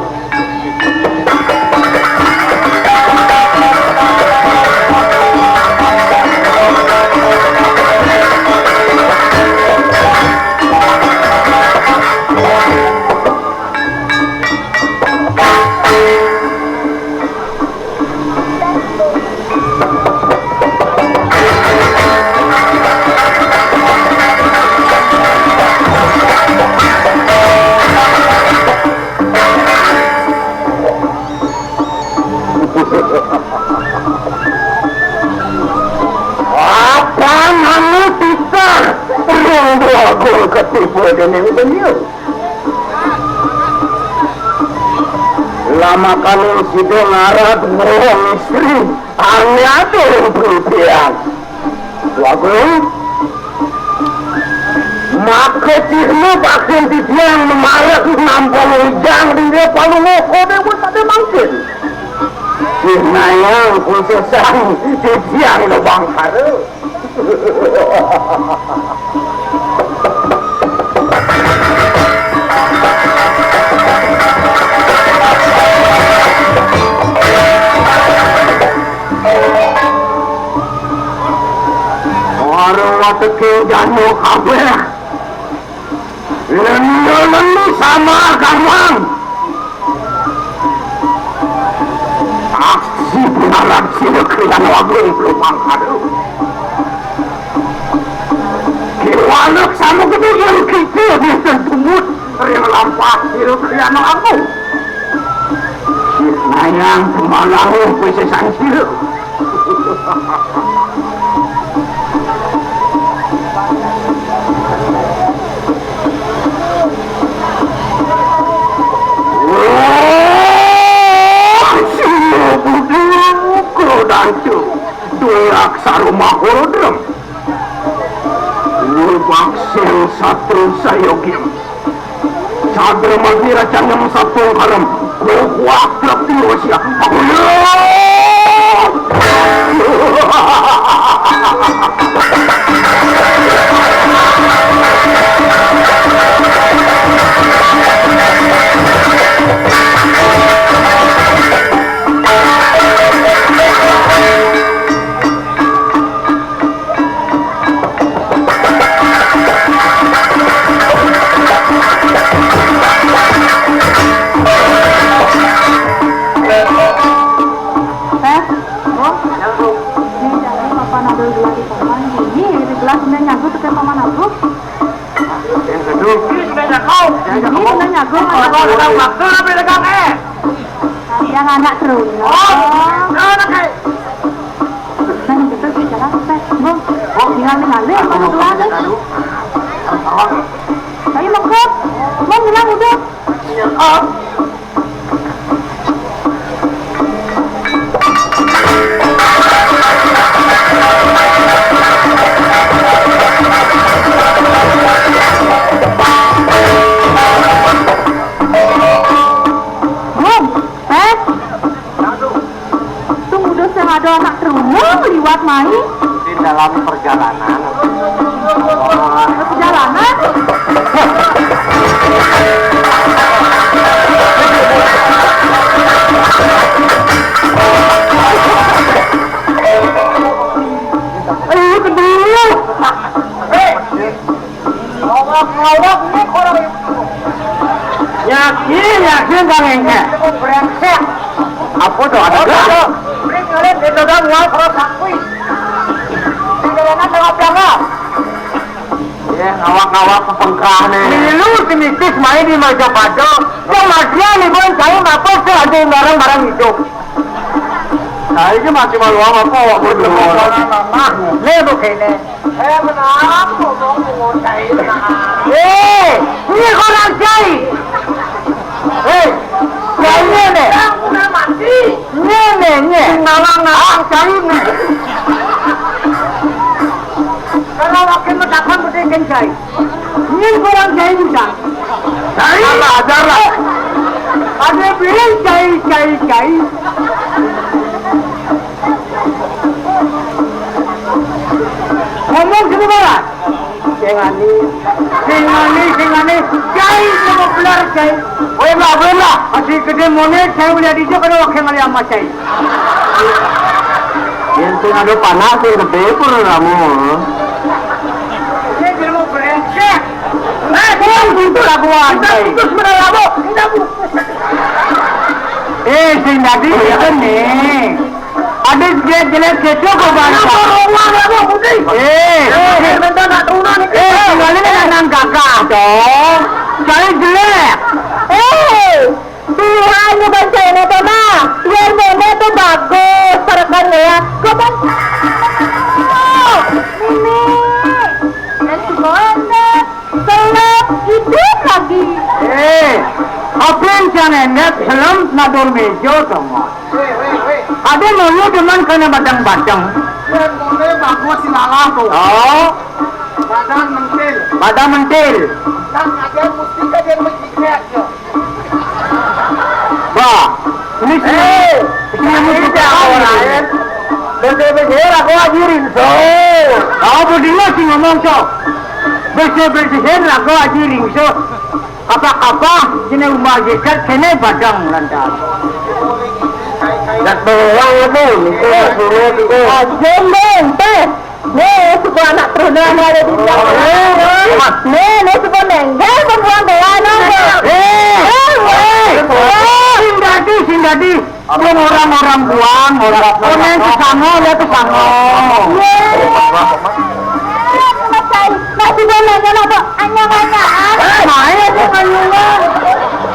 Apa anu titah? Rong dua gol ketipu dene udah. Lama kali sida ngarep ngurung istri, ane ade ring putihan. Wagung, maka tirmu bakal titiang mamarek nampung wijang ring dia palu ngoko dewa pada mangkin. Sinayang khususan titiang Lubang Karo. Warung wateké jano kabéh. Lendo lendo sama kamang. Aksi pengarap sila krian wagung pelumpang kado. Kiwalek sama gedé yang kita di tentumut ring lampah sila krian wagung. Nayang pemalangu pesesan sila. Wah, sio buduk rodancu, durak sarumah rodrem. Lubak sel satu sayogim. Sadra magi racaneng sapung karem, kukuak trep tirosia. Ayo! Teh, Bu, ini dari Papa Nadul dua di taman. Ini di gelas ini nyagu tuh Papa Nadul. Yang kedua. Ini sudah nyagu. Ini sudah nyagu. Kalau ada waktu lebih dekat, eh. Yang anak terus. Oh, anak, eh. Nah, gitu sih, jalan, Teh. Bu, tinggal, tinggal, deh, Papa Nadul. Ayo, monggo. Mau bilang udah. Gong, eh, tunggu dulu, saya ada anak terus liwat main. Di dalam perjalanan. Perjalanan? Eh, kedua. Ngawak-ngawak ini orang itu. Yakin, yakin, Bang Engke. Brengsek. Apa tuh, ada apa gak? Tuh? Ini kalian di dalam ngawak orang sakti. Di dalamnya tengah-tengah. Ya, ngawak-ngawak kepengkah nih. Milu si Mitis main di Majapahit. Yang matian nih, Bang, saya ngapa sih ada yang barang-barang hidup? Nah, ini masih malu apa kok? Betul. Nih, Bu, ini. Eh, menang, ngomong, ngomong, cai, menang. Eh, ini orang cai. Eh, cai ini. Yang udah mati. Ini, ini, ini. Ngalang, ngalang, cai ini. Kalau wakil metakan, betul kan, cai? Ini orang cai, bukan? Cai. Ajar lah, ajar lah. Ada bilang cai, cai, cai. Ngomong sini, Bang. Sing ani. Sing ani, sing ani. Cai, coba benar, cai. Weh, lah, weh, lah. Masih gede monet, saya udah dijak, ada wakil ngali sama cai. Yang sing ada panas, yang gede pun kamu. Ini ilmu brengsek. Eh, dia itu laguan, cai. Putus bener, kamu. Ini putus. Eh, sing dadi, ya, nih. Adis jelek-jelek kecil kok banyak. Eh, eh, tinggalin anak kakak dong. Cari jelek. Eh, pilihan bukan cewek apa mah. Biar nenek tuh bagus, sarapan ya. Kok bang? Mimi, let's go, Anda. Seleb hidup lagi. Eh, apa yang jangan endet, helm nadur meja, teman. Ada mulu demen kena badang-badang. Yang boleh bagus si Lala tuh. Oh. Badan mentil. Badan mentil. Dan ada mustika dia menjikat, ya. Bah, ini sih. Eh, ini sih. Eh, raga Aji Ringso. Oh, budina sing ngomong, so. Bersih-bersihin raga Aji Ringso. Apa-apa, sini umbah jikat, sini badang lantas. Dak bawang itu, itu suruh itu. Aja, Bang, teh. Nih, suku anak teruna ada di belakang. Nih, nih, suku nenggal, perempuan tua, nonggo. Eh, eh, eh, sing dadi, sing dadi. Abang orang-orang buang, orang. Orang ke sana, ya ke sana. Iya. Mas Cai, masih boleh aja lah, Bang. Anyang-anyangan. Eh, main aja nganyungan.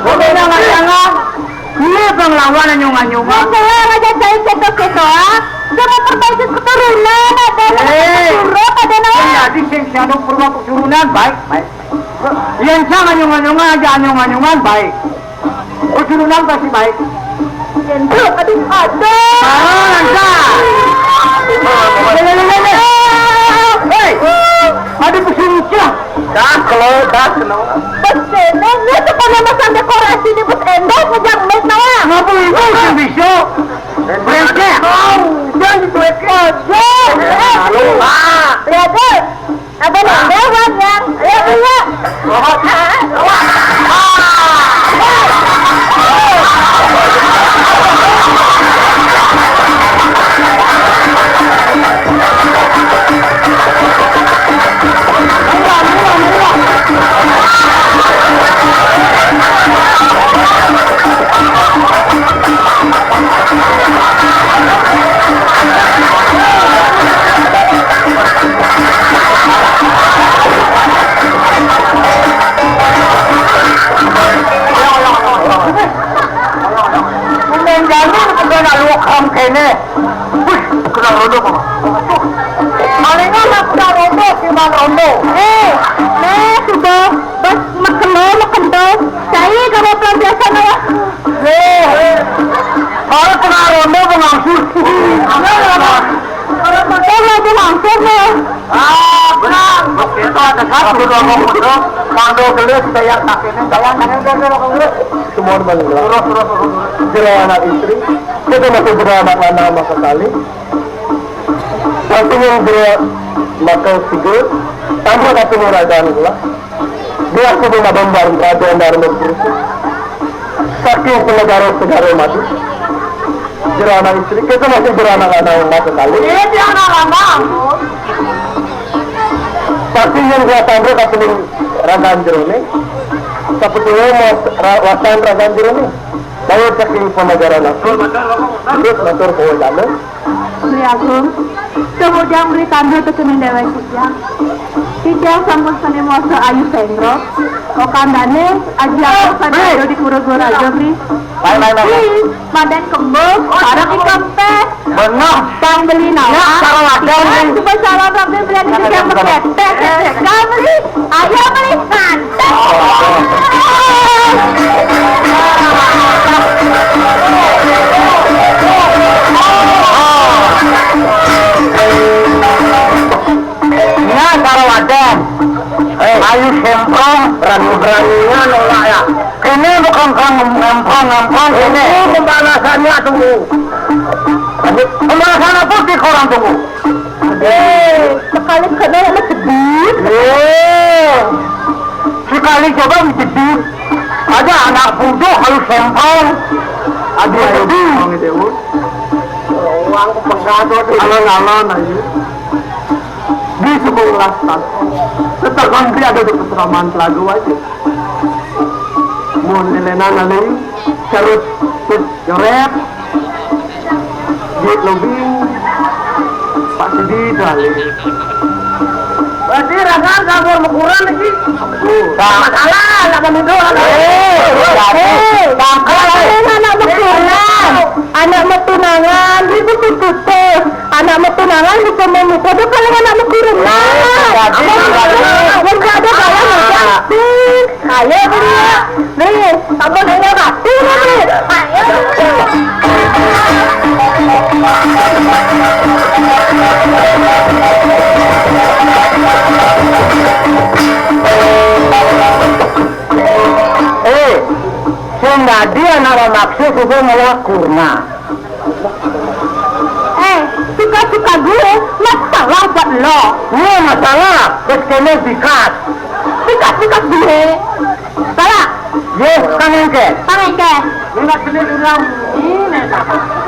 Bukan anyang-anyangan. Iya, Bang, lawan anyung-anyungan. Mas Cai, aja Cai keto-keto, ah. Dia mau perbaiki keturunan, ada. Eh. Keturunan, ada nama. Yang tadi sing sianu perlu keturunan, baik, baik. Yang sang anyung-anyungan aja, anyung-anyungan, baik. Keturunan pasti baik. Jentul, aduh, aduh. Ah, lancar. Lele, lele, lele. Hei, ada pesuncah. Dah, kalau dah, kenapa? Bos Kene, dia tuh pernah masang dekorasi di bos Endok, ngejang mic, nawa. Ngapa itu yang bisa? Brengsek. Jangan dicuekin. Aduh, ah. Lihat deh. Apa nih? Dewan yang. Ayo, ayo. Nang jamin kena nak luak ham kene. Wih, kena rondo kau. Palingan nak kena rondo, kiman rondo. Eh, nah, sudah. Bos, makelo, makento. Saya kalau pelampiasan ya. Eh, kalau kena rondo, pengampun. Kalau pakai lagi langsung ya. Ah, benar. Itu ada satu dua ngomong betul. Mangga gelis, bayar tak ini, bayar tak ini, bayar tak ini. Semua balik. Terus, terus, terus. Jero anak istri, kita masih jero anak lanang masa kali. Tapi yang jero maka tiga, tambah satu muradan pula. Dia aku punya bembar raja yang baru berputus. Saking penegara segala maju. Jero anak istri, kita masih jero anak lanang masa kali. Iya, dia anak lanang. Tapi yang gua sandra kapening ragan jerone, sebetulnya mau ra-, wasan ragan jerone. Bawa saking pemajaran aku, terus matur bawa dalam. Sri Agung, kemudian beri tanda tekening dewek titiang. Titiang sampun sane moso ayu sengro. Okandane, aji aku kan ada di kura-kura aja, Bri. Baik, baik, baik. Madan kembung, sareng ikan pes. Bener. Pang beli nawa. Ya, sareng wadon. Kan coba salam sampai beli aja yang beketek. Kau beli. Ayo beli santai. Nah, sareng wadon. Eh. Ayu semprong, berani-beraninya nolak ya. Kene bukan kang ngempong-ngempong kene. Tunggu pembalasannya, tunggu. Pembalasan apa sih orang tunggu? Eh, sekali kena yang jedit. Eh, sekali coba jedit. Ada anak bodoh kalau sempol. Aduh, ayo, aduh. Uang pengatur tuh. Alon-alon aja. Di Sumur Lastan. Tetap nanti ada di Petraman Telaga aja. Mun Elena ngalih, carut, tut, joret, jit lobing, Pak Sidi ngalih. Berarti rakan kabur mekuran lagi. Ampun. Masalah, nak menuduh, nak. Eh, eh, bangkal, eh. Anak mekuran, anak metunangan, itu tuh putus. Anak metunangan bisa memutus, itu kalau anak mekuran. Eh, jadi, anak mekuran, jadi. Yang gak ada dalam, ayo, beli. Beli, sampun ayo, Kak. Beli, beli. Ayo. Eh, sing dadi anak maksud sudah ngelaku. Nah. Eh, suka-suka gue Lo, ini masalah, bos kene sikat. Sikat, sikat dia. Salah. Ye, kang engke. Kang engke. Ingat bener ulang. Ini.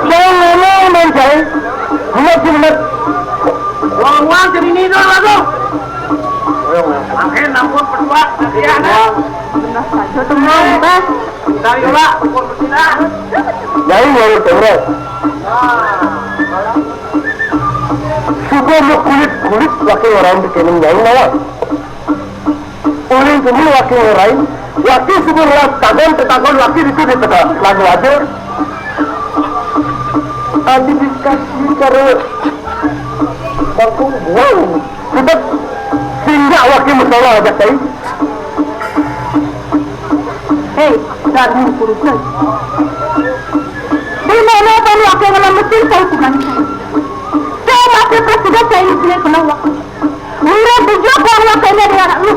Jangan ngomong, men, jai. Bener, bener. Uang, uang, jadi ini dulu, aduh. Makin ampun, berdua, kasihan, ya. Bener saja, teman, Bang. Dari ulah, ampun, bersilah. Jai, jai, jai. Sudah mau kulit-kulit, laki orang bikin jai, malah. Ulin kene laki lain, laki suku ras tagon tetagon laki itu di tengah lagu aja. Adi dikasih cara bangkung buang. Kita singgah laki masalah aja tadi. Hei, Darmu Purusa. Di mana pun laki ngelametin saya bukan saya. Saya masih presiden saya ini punya kena waktu. Udah bujur keluar wakilnya dari anak lu.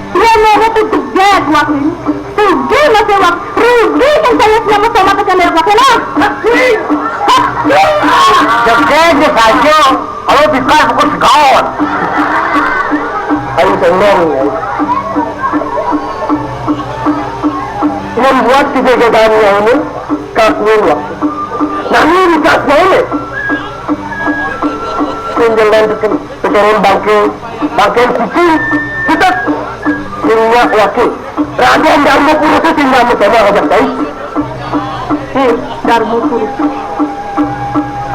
Dia mau tuh jegat wakil. Rugi masih wak. Rugi kan saya selama saya mati kan dari wakil lah. Jegat dia saja. Kalau bisa pukul segawat. Ayo tolong ya. Membuat kejadiannya ini kakuin waktu. Nah ini dikasih ini. Pinjam dan tekan. Pecahan bangke, bangke suci, kita punya wakil. Raden Darmo Purutu tinggal mencoba aja, guys. Hei, Darmo Purutu.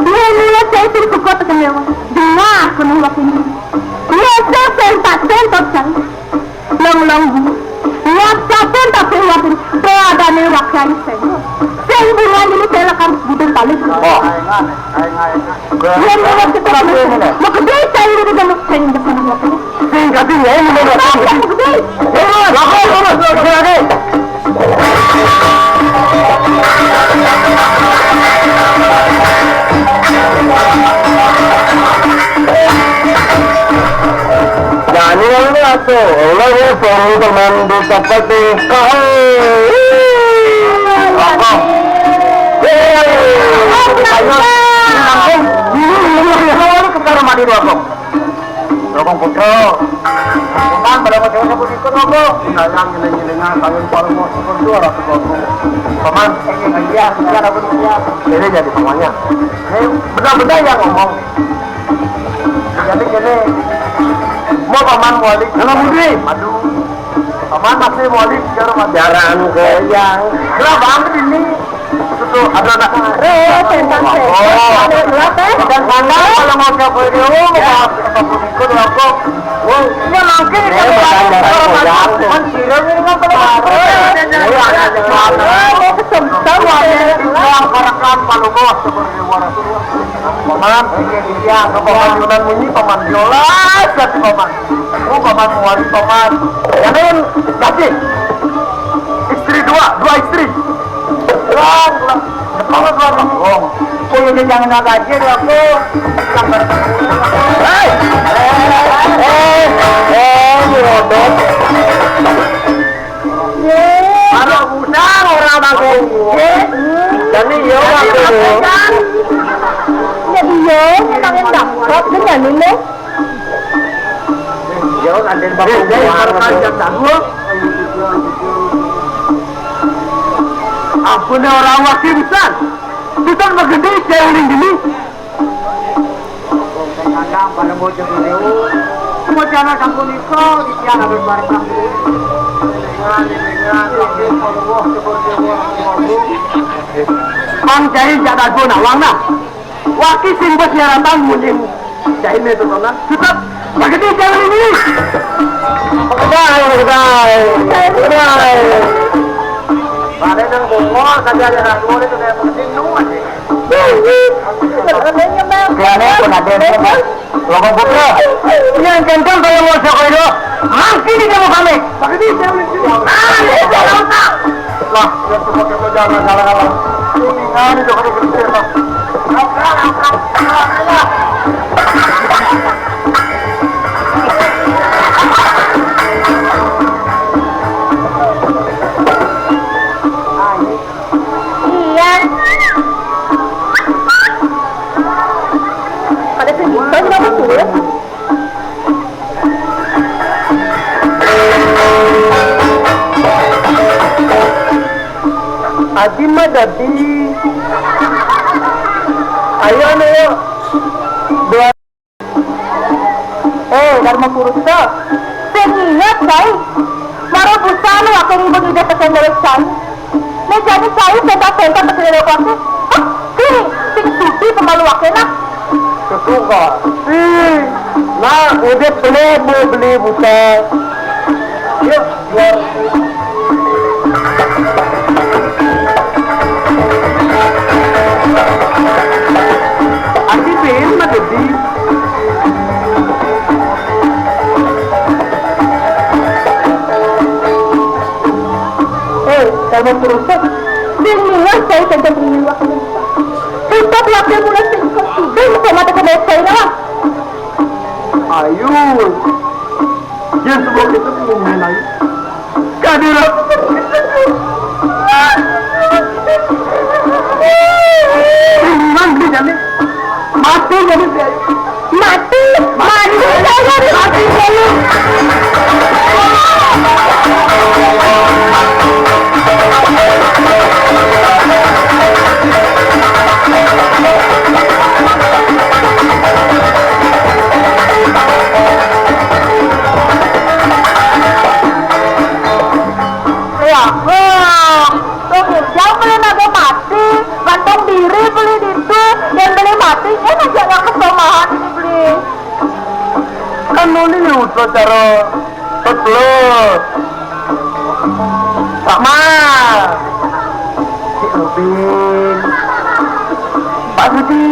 Dia mula saya suruh ke kota Kemewa. Dengar, penuh wakil ini. Dia saya sentak-sentak, guys. Long-long bu. Whatsappin tapi wapin. Peadane wakyai senggo. Sing bulan ini saya lekar butuh balik. Oh. Dia mau kita mau gede saya udah mau saya udah pernah wakil. Sing kasih ya ini mau gede. Mau gede. Mau gede. Jani lalu aku, Allah ya, suami teman di tempat di kau. Rokok. Hei, ayo. Ini langsung. Ini, ini, ini. Lalu ke kamar mandi rokok. Rokok putra. Bukan, pada mau cewek sebut ikut rokok. Sayang, ngiling-ngilingan, kawin kalau mau syukur dua ratus rokok. Paman, iya, iya, aku iya. Ini jadi pamannya. Ini benar-benar yang ngomong. Jadi gini, mau paman wali. Nama Putri? Aduh, paman masih wali, biar pacaran ke yang. Gelap banget ini. Tuh, tuh, ada anak. Eh, tentang saya. Oh. Ada gelap, eh. Dan paman kalau mau ke video, mau ke ikut aku. Wow, ini makin ini kalau paman, kan kira ini kan kalau paman. Iya, ada gelap. Oh, kesem-sem, ya. Gelap, karekan, kalau bos, seperti orang tua. Paman, iya, iya, paman, paman, munyi, paman, biola, jadi paman. Oh, paman, wali, paman. Jangan kasih. Istri dua, dua istri. Pulang, pulang. Depan, pulang, pulang. Oh, iya, jangan ada aja, dua, aku. Hei! Eh, eh, nyerobot. Kalau usah orang bangkong. Jadi, yo, jadi, yo, memang yang dapat dengan ini. Yo, ada bangkong. Ampun, orang wakil besar. Kita begede, saya uling gini. Kadang pada bocah dulu. Bocah anak sampun iko, isian habis bareng. Dengan, dengan, dengan, dengan, dengan, dengan, dengan, dengan, Mang Jai jak dago nawang nah. Waki sing bos nyaratan munyin. Jai ne tuh, nah. Tetap begitu jauh ini. Kedai, kedai, kedai. Pada nang bongol, tadi ada nang dua itu kayak penting nunggu aja. Kene pun ada yang ngomong, "Lo kok putra? Ini yang kencang kalau mau siapa itu? Mangki di kamu kami." Pakai di saya udah sini. Ah, ini saya udah. Lah, ya cuma kita jangan kalah-kalah. Ini ngani tuh kalau berpikir, Bang. Iya. Pada segitu berapa tuh? Adi mah dadi. Ayo, ayo. Dua. Eh, Dharma Purusa. Sing inget, Cai. Maro busa anu akéh ngibun ida pesen dari Cai. Né jani Cai pénta-pénta pesen dari aku. Hah? Sini, sing sudi pemalu akéh nah. Kesuka. Ih, nah, udip beli, beli, beli busa. Yuk, keluar. Ati pin mah jadi. Eh, kalau terus, dia ninggal saya saja mengiwak. Kita belakang mulai sing sing sama ke kedai saya lah. Ayo. Dia semua kita ngomongin ayo. Kadir aku. Mati jadi. Mati jadi. Mati. Mati. Mati. Mati. Ya, wah, tuh bujang beli naga mati, gantung diri beli ditu, dan beli mati, eh, masih ada kesomahan ini beli. Kan nuli usaha cara petlus. Sama. Si Rubin. Pak Budi.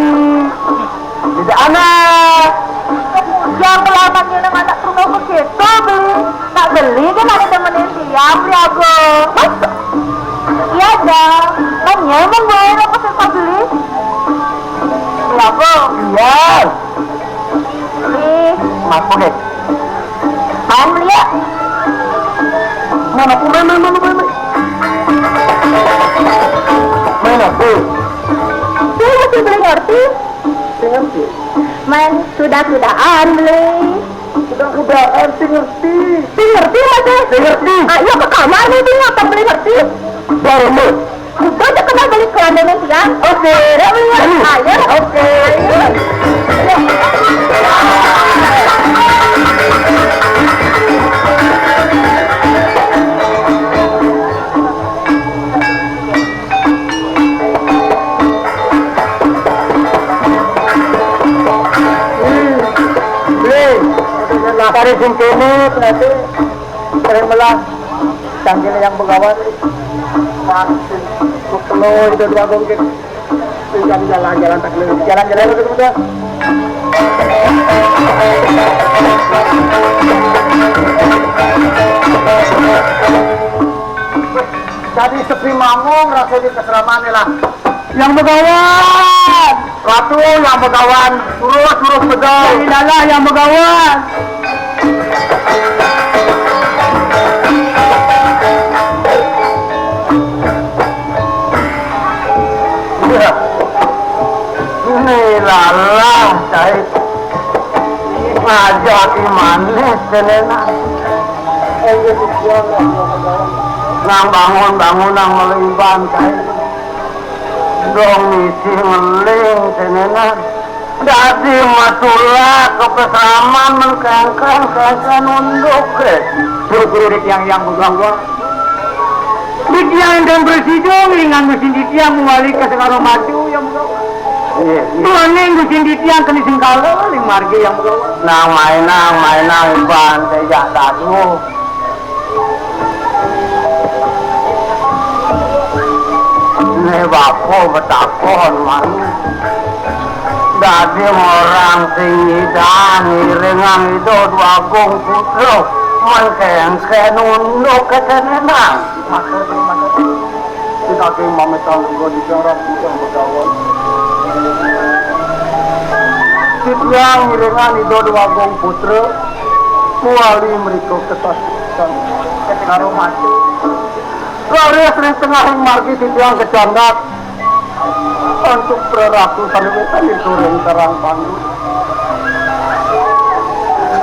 Tidak anak. Yang kelamaan ini anak rumah begitu beli. Tak beli kan ada temenin dia beli aku. Masa? Iya dah. Kan ya emang boleh aku suka beli. Beli aku. Iya. Ih, ngaku deh. Main beli ya. Mana aku main, main, main, main, main. Main apa? Dia masih beli ngerti. Beli ngerti. Main sudah-sudahan beli. Sudah-sudahan, si ngerti. Si ngerti masih. Si ngerti. Ayo ke kamar nih, si ngerti, beli ngerti. Baru nih. Udah aja kena balik ke Indonesia. Oke. Udah, udah. Ayo. Oke. Ayo. Hmm. Beli. Cari sing kene, nanti. Sering melah. Canggih yang begawan. Wah, betul itu dua gongkit. Jalan-jalan, jalan tak keliling. Jalan-jalan, betul, betul. Jadi sepi manggung, rasa di keseraman lah. Yang begawan. Ratu yang begawan, turus, turus begawan. Ilalah yang begawan. Iya. Ilalah, cai. Ngajak imanis, tenena. Nang bangun-bangun, nang meliban, cai. Dong misi ngeling, tenena. Dadi matulak ke peseraman men kengkeng, kengkeng nunduk, eh. Guru-guru dik yang, yang begawa. Dik yang dan bersidung, lingan mesin dik yang mewali ke Sekaro Maju yang begawa. Iya, iya. Tuan ning mesin dik yang kena singkala, ling margi yang begawa. Nang main, nang main, nang iban, tejak dadu. Né bapa betakon mani. Dadi orang sing nyidang ngiringang Ida Dwagung Putra. Men kengken unduk ketenenan. Matur, matur. Sinaking mametan lungguh di darat Ida Begawan. Titiang ngiringan Ida Dwagung Putra. Kuali mriko ketos karo mati. Raris ring tengahing margi titiang kecandhak antuk praratu sane wétan ing turing Karang Pandu.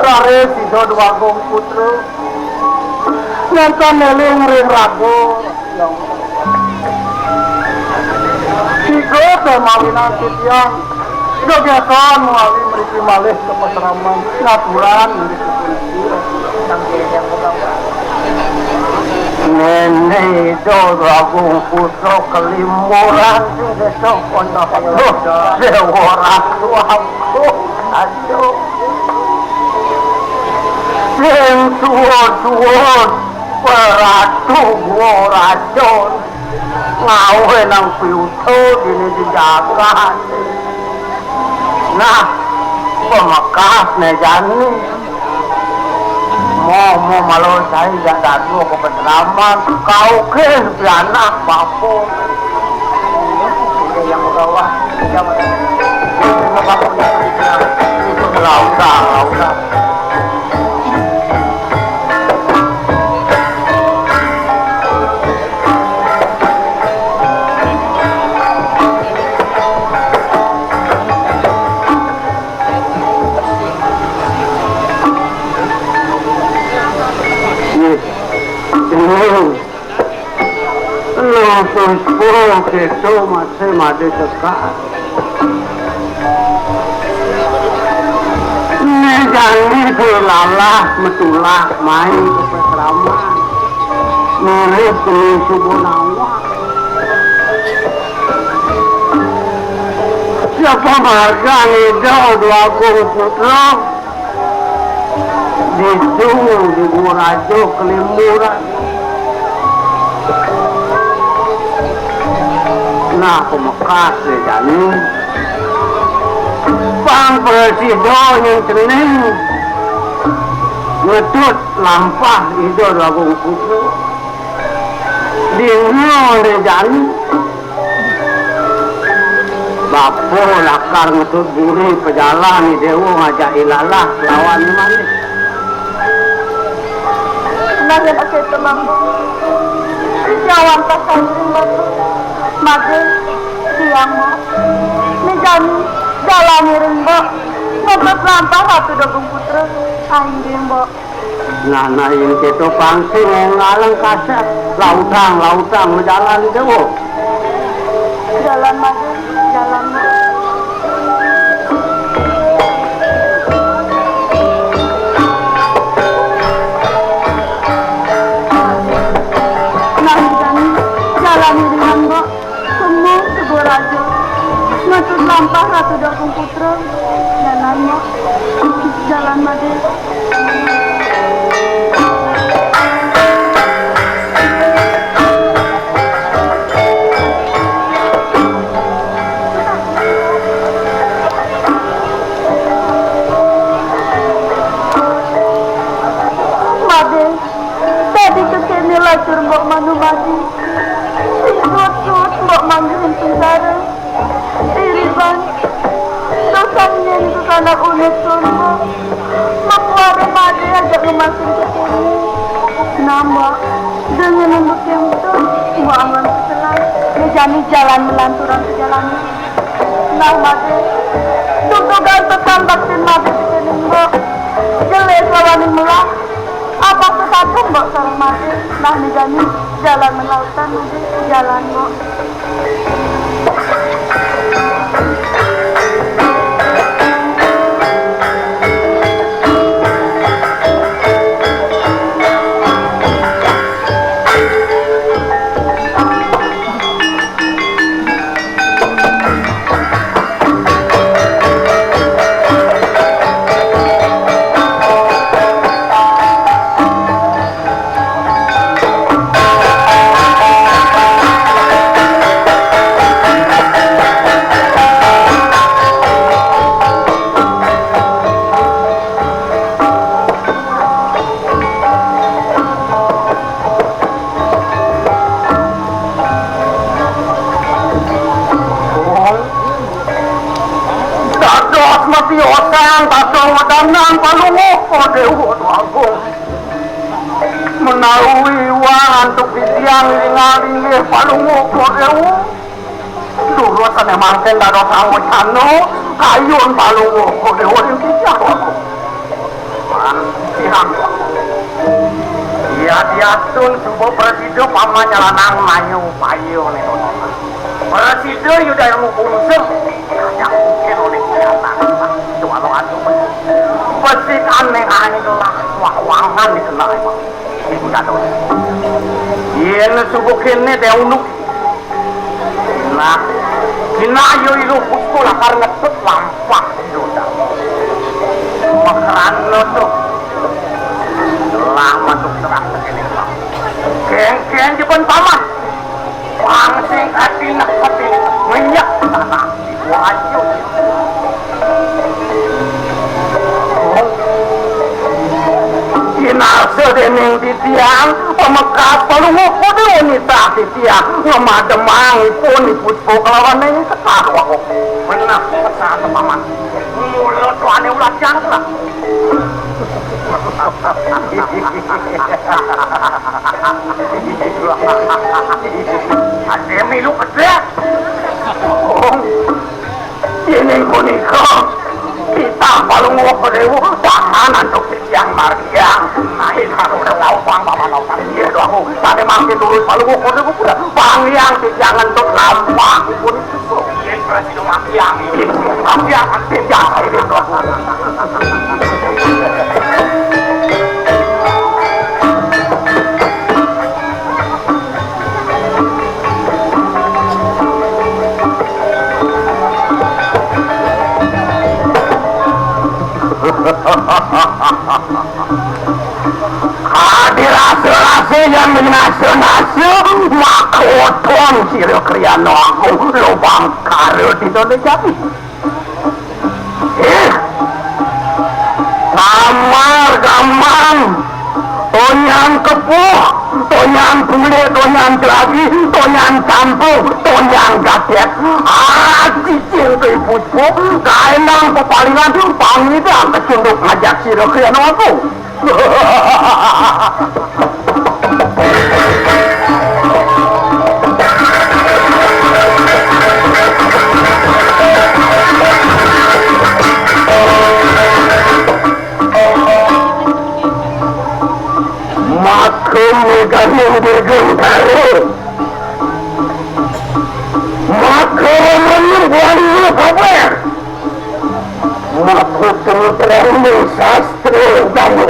Raris Ida Dwagung Putra nenten eling ring raga. Terus mawinan titiang gegesan melalui mriki malih ka pasraman ngaturan nggih. Néné Ida Agung Putra kelimuran sing desa Pondok Dewa Ratu aku. Aduh. Sing suwun-suwun Pratu Gua Raja ngawé nang piutuh dini di jagat. Nah, pamekasné jani. Mo, mo, malo cai jak dadu ka pasraman, kaukin pianak bapa. Yang bawa, yang bawa. Lauda, lauda. Nggih. Nggih. Lho, Puspa, kéto masih madé teka. Né jani dilalah metulah main ka pasraman. Mirip kena subuh nawak. Siapa marga Ida Dwagung Putra? Ditu di Gua Raja Kelimburan. Nah, pamekas ya jani. Pang prasida nyengkening ngetut lampah Ida Dwagung Putra. Dina ne jani. Bapa lakar ngetut buri pejalan ni Dewa ngajak ilalah lawan ni manis. Nah, yen ake temampu. Jawan pasal ring batu. Made, siang, Mbok. Ni jani, jalan iring, Mbok. Ngebet lampah Ratu Dogong Putra. Aing, Mbok. Nah, nah, yen keto pang sing ngaleng kasep, lautang, lautang, majalan, Dewa. Jalan, Made, jalan, Made. Nah, jalan, jalan iringan, Mbok. Semua sebuah raja. Ngetut lampah Ratu Dogong Putra. Jalan, Mbok. Jalan, Made. Made, tadi kekene lacur Mbok Manu Made. Sing suut-suut Mbok manggihin penjara. Iriban, dosan nyen ke kanak unit sun, Mbok. Makuare Made ajak ngemasin kekene. Nah, Mbok, dengan nembus yang betul, Mbok aman setelah. Jani jalan melanturan ke jalan. Nah, Made. Dudugan pesan baktin Made kekene, Mbok. Jelas lawaning melah. Apa sesatan, Mbok, sareng Made? Nah, ni jani jalan melautan, Made. Jalan, Mbok. Dados mati otang, dados wedanan, Palungguh, oh, Dewa Agung. Menawi iwang antuk titiang lingal-linggih, Palungguh, oh, Dewa. Durus sané mangkin dados awecana, kayun, Palungguh, oh, Dewa, ring titiang. Pang, titiang. Iya, diatun suba prasida pamanyalanang mayu payu né. Prasida Yuda ilmu bungsem. Yang mungkin oleh senjata. Itu kalau anu. Besi aneh-aneh lah. Wah, wangan dikenal emang. Ini kado. Yen subuh kene teh unduk. Nah, kina yo ilu putu lakar ngetut lampah Yuda. Makrana tuh. Lah masuk terang kene. Keng-keng jebon paman. Pang sing ati nak pati ngenyak tanah. Waduh. Kinarsa dening titiang, pamekas Palungguh Kuda nitah titiang, ngamademang ipun ipun kelawan ning sekar. Bener pesan paman. Mula tuane ulah cangklak. Ade milu kedek. Oh, yen punika kita Palungguh Dewa tangan antuk titiang margiang. Nah, ing karo lampah paman lampah. Iya, doaku. Sane mangke turun Palungguh Dewa pura. Pangiang titiang antuk lampah ipun. Yen prasida makiang, makiang, makiang. Adi rasa-rasa yang menasa-nasa, maka oton sira Kriana Agung lubang kara di Indonesia. Eh, kamar gaman, tonyan kepuh, tonyan kulit, tonyan jelagi, tonyan campur, tonyan gatek. Ah, cicing ke ibu-ibu, kaenang pepalingan, pangidang kecunduk ngajak sira Kriana Agung. Maka meganing dirgantara. Maka menyembuhan kabeh. Maka kementerian sastra utama.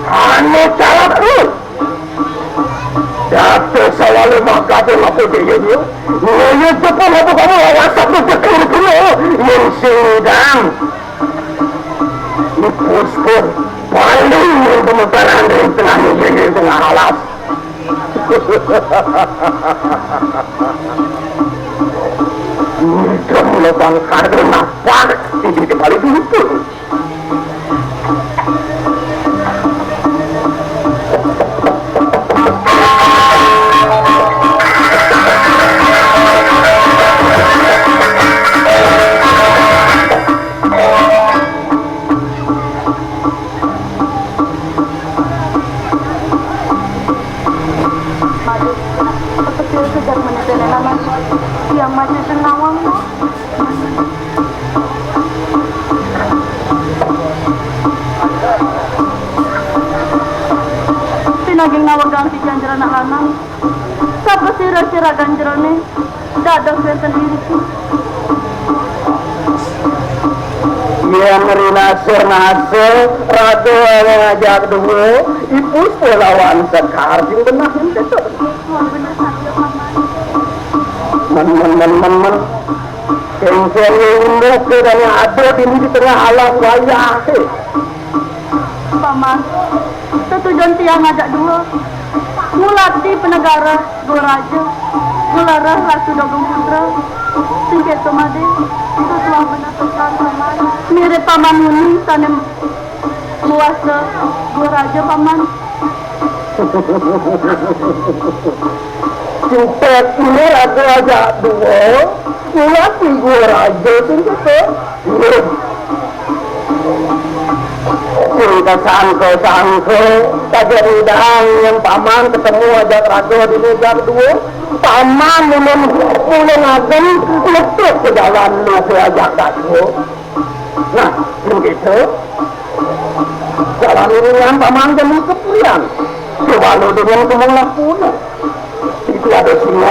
Anu calak lu. Datu selalu makabe mako dhewe yo. Ngoyo cepet apa kamu lawasan rezeki dulu. Yen sing ngidang. Ipus pun paling ning pemekaran ring tengah negeri, ring tengah alas. Ngidang lubang kado napak, ini di balik dulu. Madé, kecil sejak menit ini lama. Yang masih senawang, no? Pinaging nawegang ti ganjel anak lanang. Sapa sira-sira ganjelné dados wénten iriki? Yén rinasa-nasa raga ngajak dua, ipus polawan sekar sing benah ing kéto. Wah, bener saja, Paman. Men, men, men, men, men. Kéngkén ing induké dadi ada dini di tengah alam wayahé. Paman, tetujon tiang ngajak dua. Ngulati penegara Goraja, Golareh Ratu Dogung Putra. Sing kéto madé, sesuang bener pesan Paman. Mirip Paman Muni sané nguasa Goraja, Paman. Cutet ini raga ajak dua, ngulati Goraja sing kéto. Sing kasangka-sangka, kaget idang yén Paman ketemu ajak raga dini ajak dua. Paman ulun, ulun ageng, ngetut ke jalan lu ke ajak dua. Nah, sing kéto. Jalan ini yang Paman jani keprian. Coba lu dengan kemulak punah. Ada singa,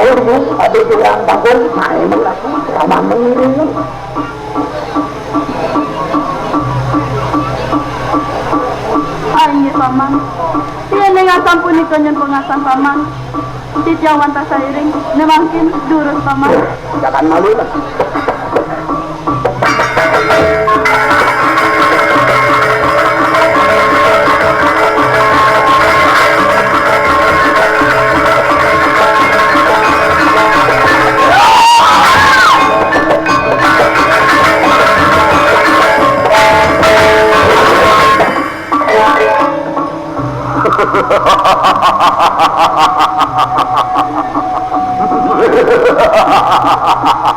ada jurang bagus, main lagu, sama mengiring. Ah, inggih, Paman. Yen ning asampun nika nyun pengasan, Paman. Titiang wantah sairing, ne mangkin durus, Paman. Jangan malu lah.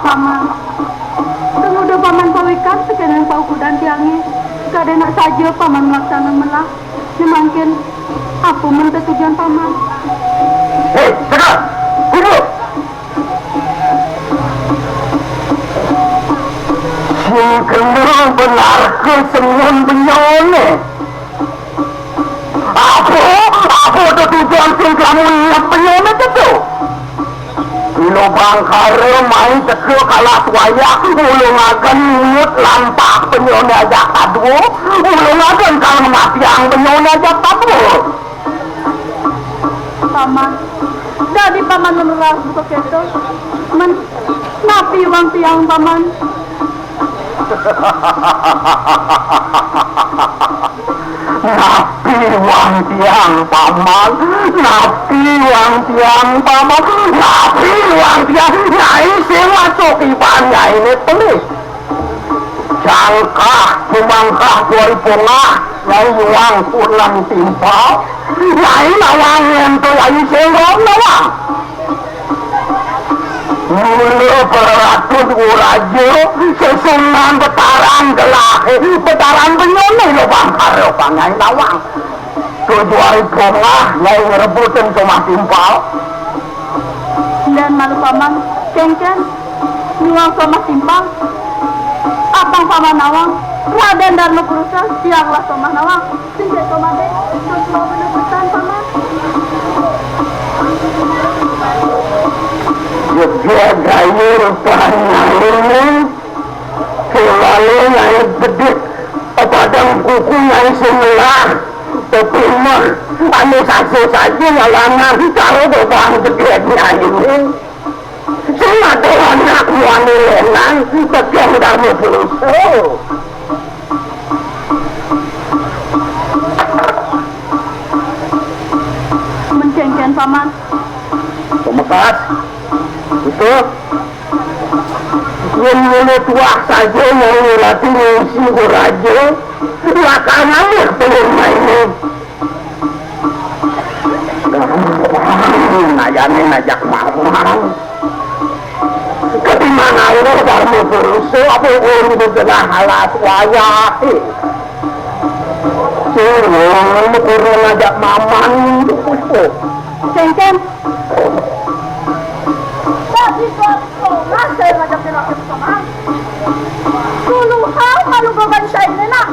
Paman, tumuduh Paman pawikan sekenen paukudan tiange. Kadenak saja Paman melaksana melah. Ne mangkin, apa men tetujon Paman? Hei, Sekar! Kudu! Sing kena benarka sengon benyone. Apa? Apa tu tujuan sing kamu ingat penyana tu? Pilo Bangkara mai teka kalah wayah ulung agen ngut lampah penyana ajak tadua, ulung agen kang matiang penyana ajak tadua. Paman, dadi Paman meneras buka keto. Men, napi wang tiang, Paman? Napi wang tiang, Paman? Napi wang tiang, Paman? Napi wang tiang? Nyai sing masuk iban nyai ne pelih. Jangkah, jumangkah, dua ribu ngah, nyai wang kurang timpal. Nyai nawang ngento nyai sing nawang. Mula beratu dua raja, sesunan betaran gelah, betaran benyone lubang karo pangai nawang. Tujuh hari bongah, nyai ngerebutin somah timpal. Dan malu Paman, kengken, nyuang somah timpal. Apang Paman nawang, Raden Dharma Purusa, tiang lah somah nawang. Sing cek somah deh, terus mau bener pesan Paman. Jogja gayur panyair. Sing lalu nyai bedik, padang kuku nyai sing ngelah, pepimah, anu saja-saja ngalangan, karo bebang gedek nyai ini. Sing ada anak muani lenang, pegang darmu puluso. Mencengken, Paman. Pemekas. Itu. Yen mula tuah saja nyai ratu ngisi raja, lakar ngalih pelur maine. Gampang, ayane ngajak mamang. Ketimbang ngalih darma purusa, apa urung di tengah alas wayahe. Suruh kurang ngajak mamang, Puspa. Cengken. Dadi tuan sekolah saya ngajak laki-laki sekolah. Dulu hal malu beban saya ini, nak.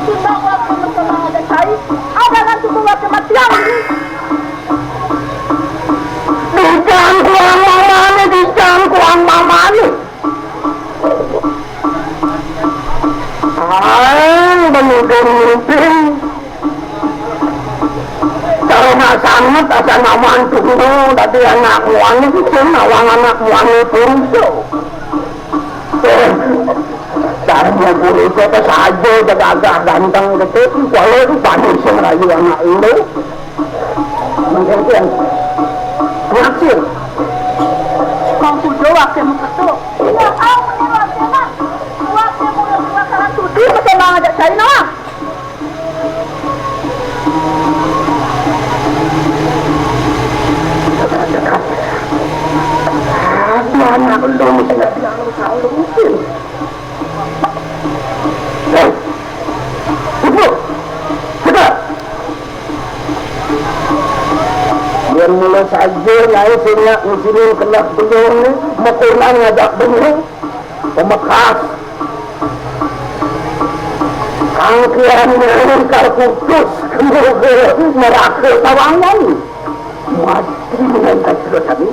Sudah waktu bersama ada saya, ada nanti buat kematian ini. Dijangkuang mamane, dijangkuang mamane. Ang benudan mimpin. Karena sangat asa nawan tunggu dadi anak muani, sing nawang anak muani purusa. Eh, cara purusa te saja gagah ganteng gitu, walau bani sing rayu anak lu. Mungkin ngasil. Kang Pujo wakil meketuk. Iya, kau meni wakil, nak. Wakil mulut dua karang sudi, betul banget, cari nawang. Aduh, anak lu mesti ngerti anu salutin. Hei, ibu, sudah. Yen mula saja nyai sing nyak ngisinin keneh beliau ni, mekunan ngajak beliau. Pemekas. Kangkian nyai kar kutus kemuga neraka sawangan. Waduh, dengan kacau tadi.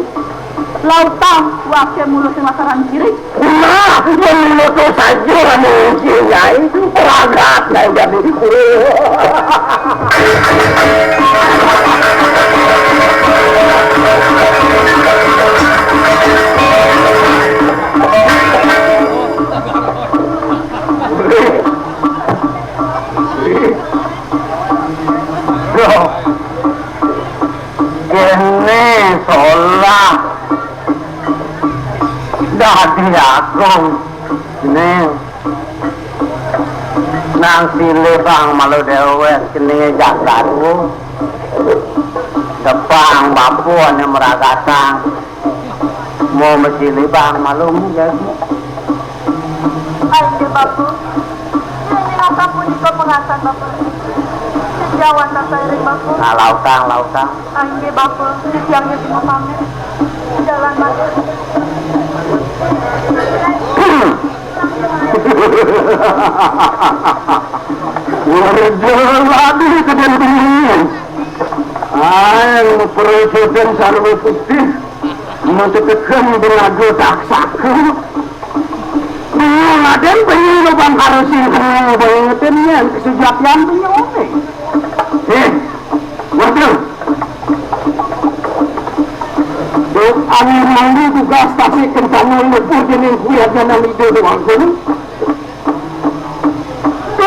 Lautang, waké mulu sing lasaran cirik. Nah, menoto saja anu nyai, ragat nang jadi. Loh, kéné solah dadi agung. Ning, nang silih bang malu déwék, jenengé jagat. Depang bapa ané meragatang. Mau masilih bang malu jadi. Ayo, Bapak. Ini rasa punika pengasan, Bapak. Sejauh antar sairing, Bapak. Nah, lautang, lautang. Ah, inggih, Bapa. Titiang nggih sing pamit. Jalan, Mas. Waduh, waduh, kedén bengong. Aing perosotan sarwa putih. Mateteken benaga taksaka. Bengong Radén, bengong lo bang harus sing bengong, bengong ten yén kesejatian bengong. Eh, waduh. Dok, angin mandi tugas tasik kencana lebuh dening kuyagan ida doang kono.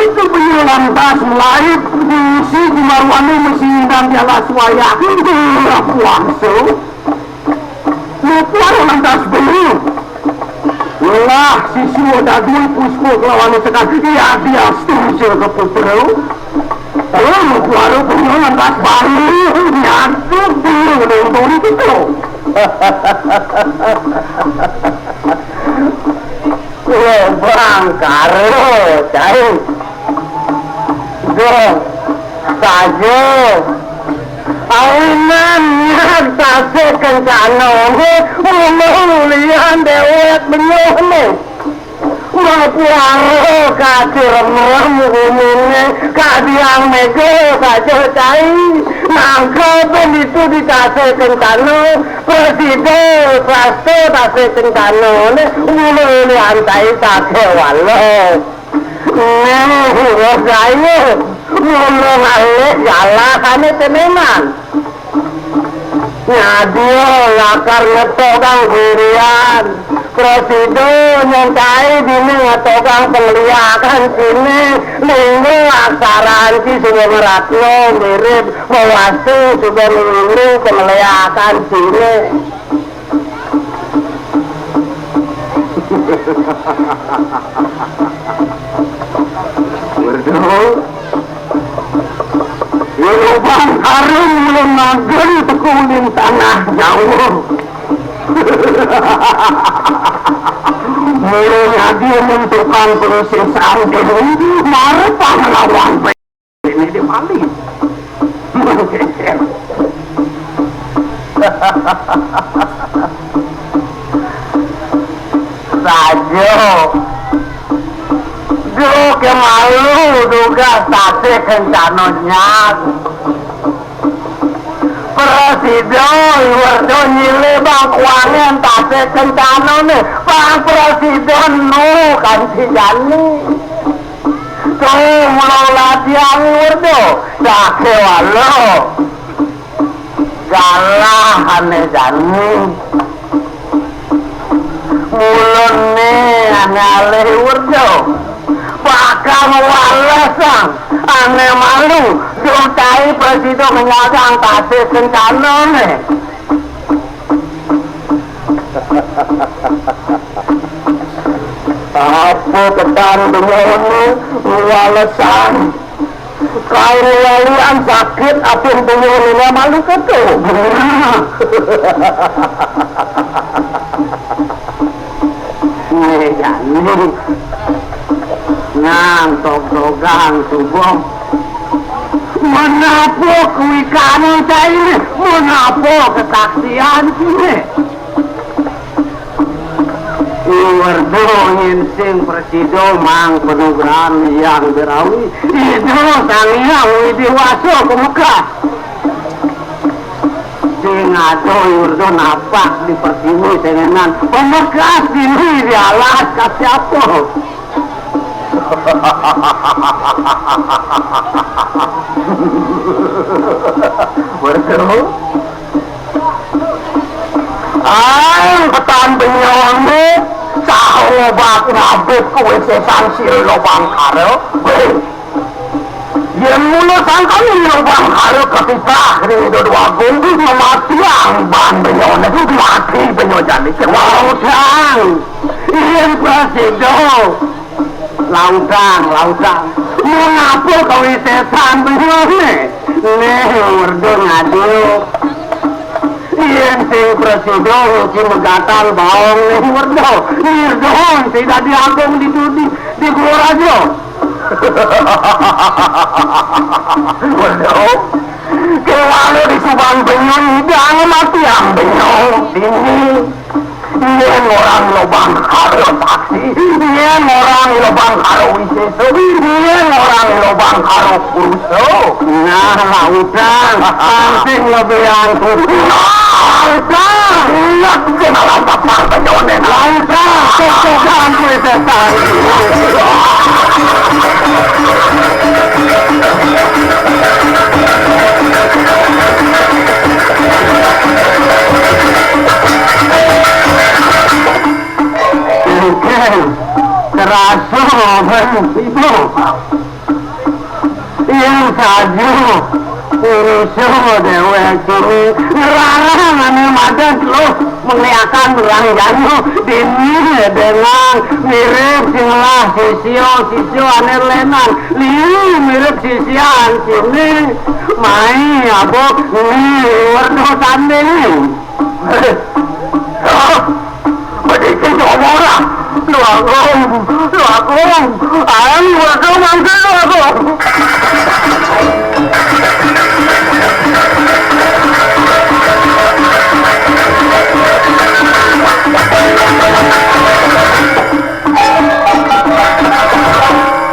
Itu beliau lantas melaib diisi kumaruane mesti indang di alas wayah. Itulah puasa. Lupa lantas beliau. Lah, siswa dadui puspa kelawan tekan. Ya, dia setuju ke putra. Lalu kuara punya lantas baru nyatu dia menonton itu. Lobang karo, cai. Duh, saja. Awinan niat tasih kencana, nggih, mula ulian dewek benyuh, nggih. Mapuara kaciremrem gumine, kadiang mega saja cai. Nangka ben itu di tasih kencana, prasida prasta tasih kencana, nggih, mula ulian cai sakéwala. Neh, urus gayuh, mula ngalih galahane temenan. Nyadia lakar ngetogang gurian, prasida nyengkai dini ngetogang pengliakan sini, lingga aksara anti suba ngratna mirib mawastu suba nglulu pengliakan sini. Waduh. Lubang harum ulun magen tekunin tanah jauh. Mula nyadi menentukan proses anti mara pahlawan. Ini dia paling. Saja. Duh, kemalu dugas tasih kencana nyang. Prasida iwerda nyilih bang kuangen tasih kencana nih. Bang prasida nu kanti jani. Tuh, mula latihan iwerda. Sakéwala. Galah ané jani. Mulané ané alih werda. Bakal ngwalesang ané malu. Duh cai prasida ngenyagang tasih kencanané. Apa ketan bengone ngwalesang? Kain walian sakit, atin bengone malu ketu. Nih, jani. Nang tog-togang subuh. Menapa kuwi kanu cai? Menapa kesaksian sini? Iwerda nginsing prasida mang panugrahan Hyang Birawi, Ida Sang Hyang Widi Wasa pamekah. Aduh, Yurdo napak di pertiwi sengenan. Pemekas diri di alas, kata siapa? Waduh. Ai, ketan benyone, cah obat ngabit kuwi sesan si lobang karo. Weh. Yen mula sangkane lobang karo ketitah ring Ida Dwagung, matiang ban benyone, mati benyo jani. Wah, utang. Yen prasida. Lautang, lautang. Mengapa kawisesan benyone? Neh, Werda ngadu. Yen sing prasida nguci megatan baong neh Werda. Nirda sing dadi agung di dudi, di Gua Raja. Werda. Kewala di Subang Benyo idang matiang benyo. Dini. Yen orang lobang karo saksi, yen orang lobang karo wiseso, yen orang lobang karo puruso. Nah, lautang, pancing lebihan. Lautang, nak kena lampak partai jonen. Lautang, cocok-cocokan kue setan. Engken kerasa ben ibu. Yen saja urusa dewek dini ngerarang ane madan teluh mengliakan orang jana dini dengan mirip sing ngelah sisia, sisia ane lenan liu mirip sisian sini mai abok ni Werda tanding. Hah? Begitu ngomong lah. Lu Agung, Lu Agung. Ayo, Lu Agung, mangsa Lu Agung.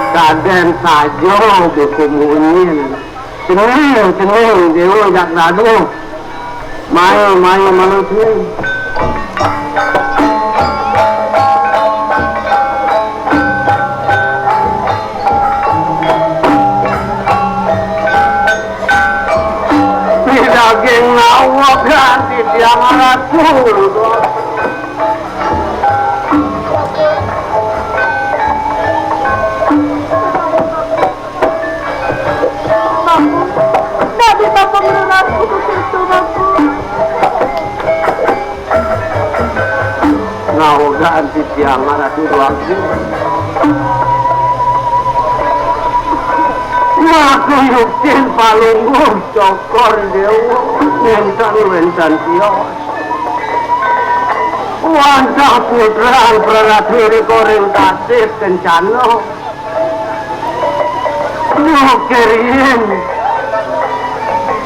Kaden saja dikumunyin. Cening, cening, Dewa jak dadu. Mayu, mayu, mayu, cening. Di daging awak ganti tiang ratu. Bapak, dadi bapak ngeluras kudu situ, Bapak. Ngaogaan titiang Ratu Déwagung. Maka yuktin Palungguh Cokor Déwa wénten-wénten tios. Wantah putran praratu irika ring Tasih Kencana. Duh, keriin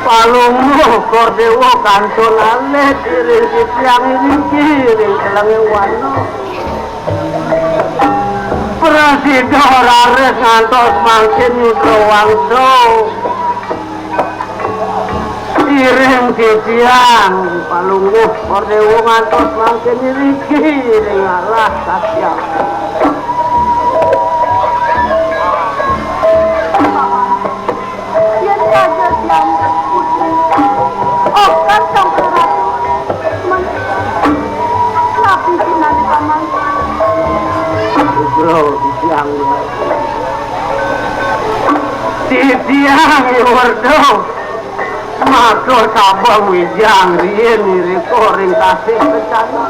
Palungguh Cokor Déwa kantun alit ring titiang iriki ring Kelengé Wana. Prasida raris ngantos mangkin Yudra Wangsa. Iring titiang Palungguh Cokor Déwa ngantos mangkin iriki ring alas Katyang. Yén saja tiang putri, okan Sang Praratu, men-, napi sinané paman? Putra titiang. Titiang Werda. Maka sabeng wijang riin irika ring Tasih Kencana.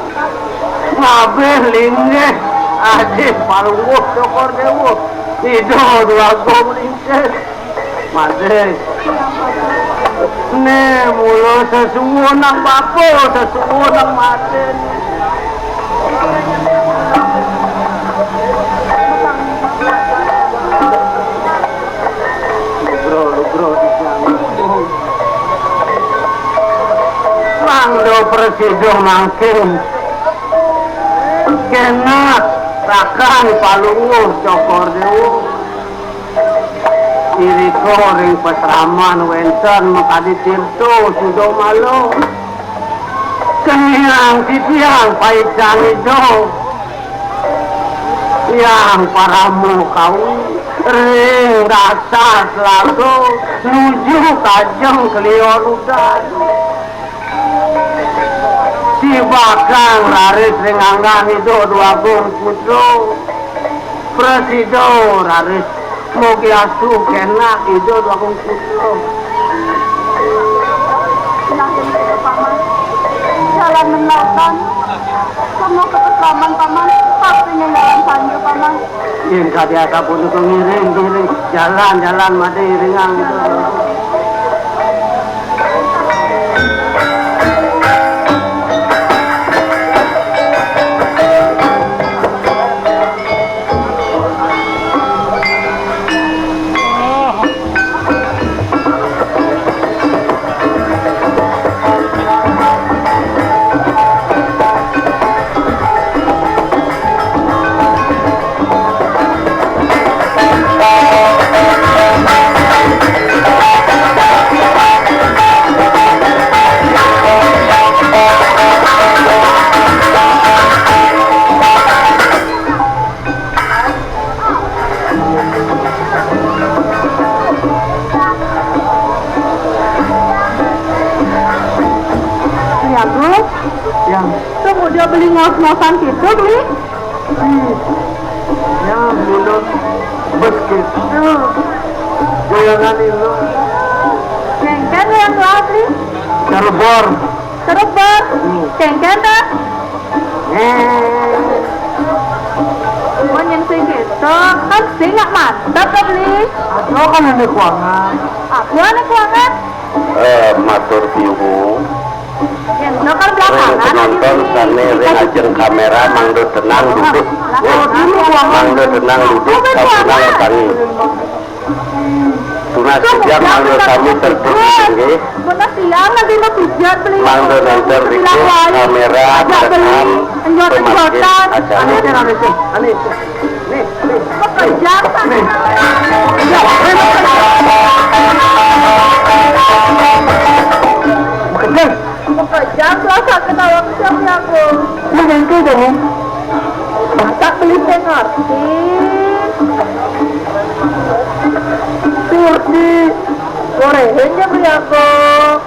Ngabih linggih Adi Palungguh Cokor Déwa. Ida Déwagung Lingsir. Madé. Né mula sesuwunang bapa, sesuwunang madé. Lugra, lugra, titiang. Mangda prasida mangkin. Kenak rakan Palungguh Cokor Déwa. Irika ring pasraman wénten makadi tirta Sudamala. Keniang titiang paican ijo, tiang parama kawi ring dasar telaga nuju kajeng klian udan. Tibakan raris ring anggan Ida Dwagung Putra, prasida raris mugi astu kenak Ida Dwagung Putra. Nah, yen kaya Paman, jalan menlatan, penuh kekesaman, Paman, pasti ning dalam sanja, Paman. Yen kadi asapunika, ngiring, ngiring, jalan, jalan, mati iringang Ida Dwagung. Beli Agung? Ya. Tuh, udah beli ngos-ngosan gitu, beli? Hmm. Ya, minum bes gitu. Hmm. Goyangan itu. Yang kan yang tua, beli? Terbor. Terus, Bang, hmm, cengkeh, ta? Eh. Mun yang sing kéto, kan sing nak mantep, ta, Beli? Aduh, kan ini kuangan. Apa ini kuangan? Eh, matur piuh. Yang itu kan belakangan, penonton sané ring ajeng kaméra mangda tenang duduk. Belakangan. Mangda tenang duduk, sampun tangi. Tunas titiang mangda sami tertib nggih. Bener tiang nanti mau pijat, Beli. Mangda nénten rikih kaméra merekam pemakin acara. Ané, ané, ané. Nih, nih. Pekerjaan sana. Nih. Pekerjaan. Makejang kelas aku tawang siap ya aku. Lu bangke dong. Masak Beli sing ngerti. Ngerti. Goréng ya Beli aku.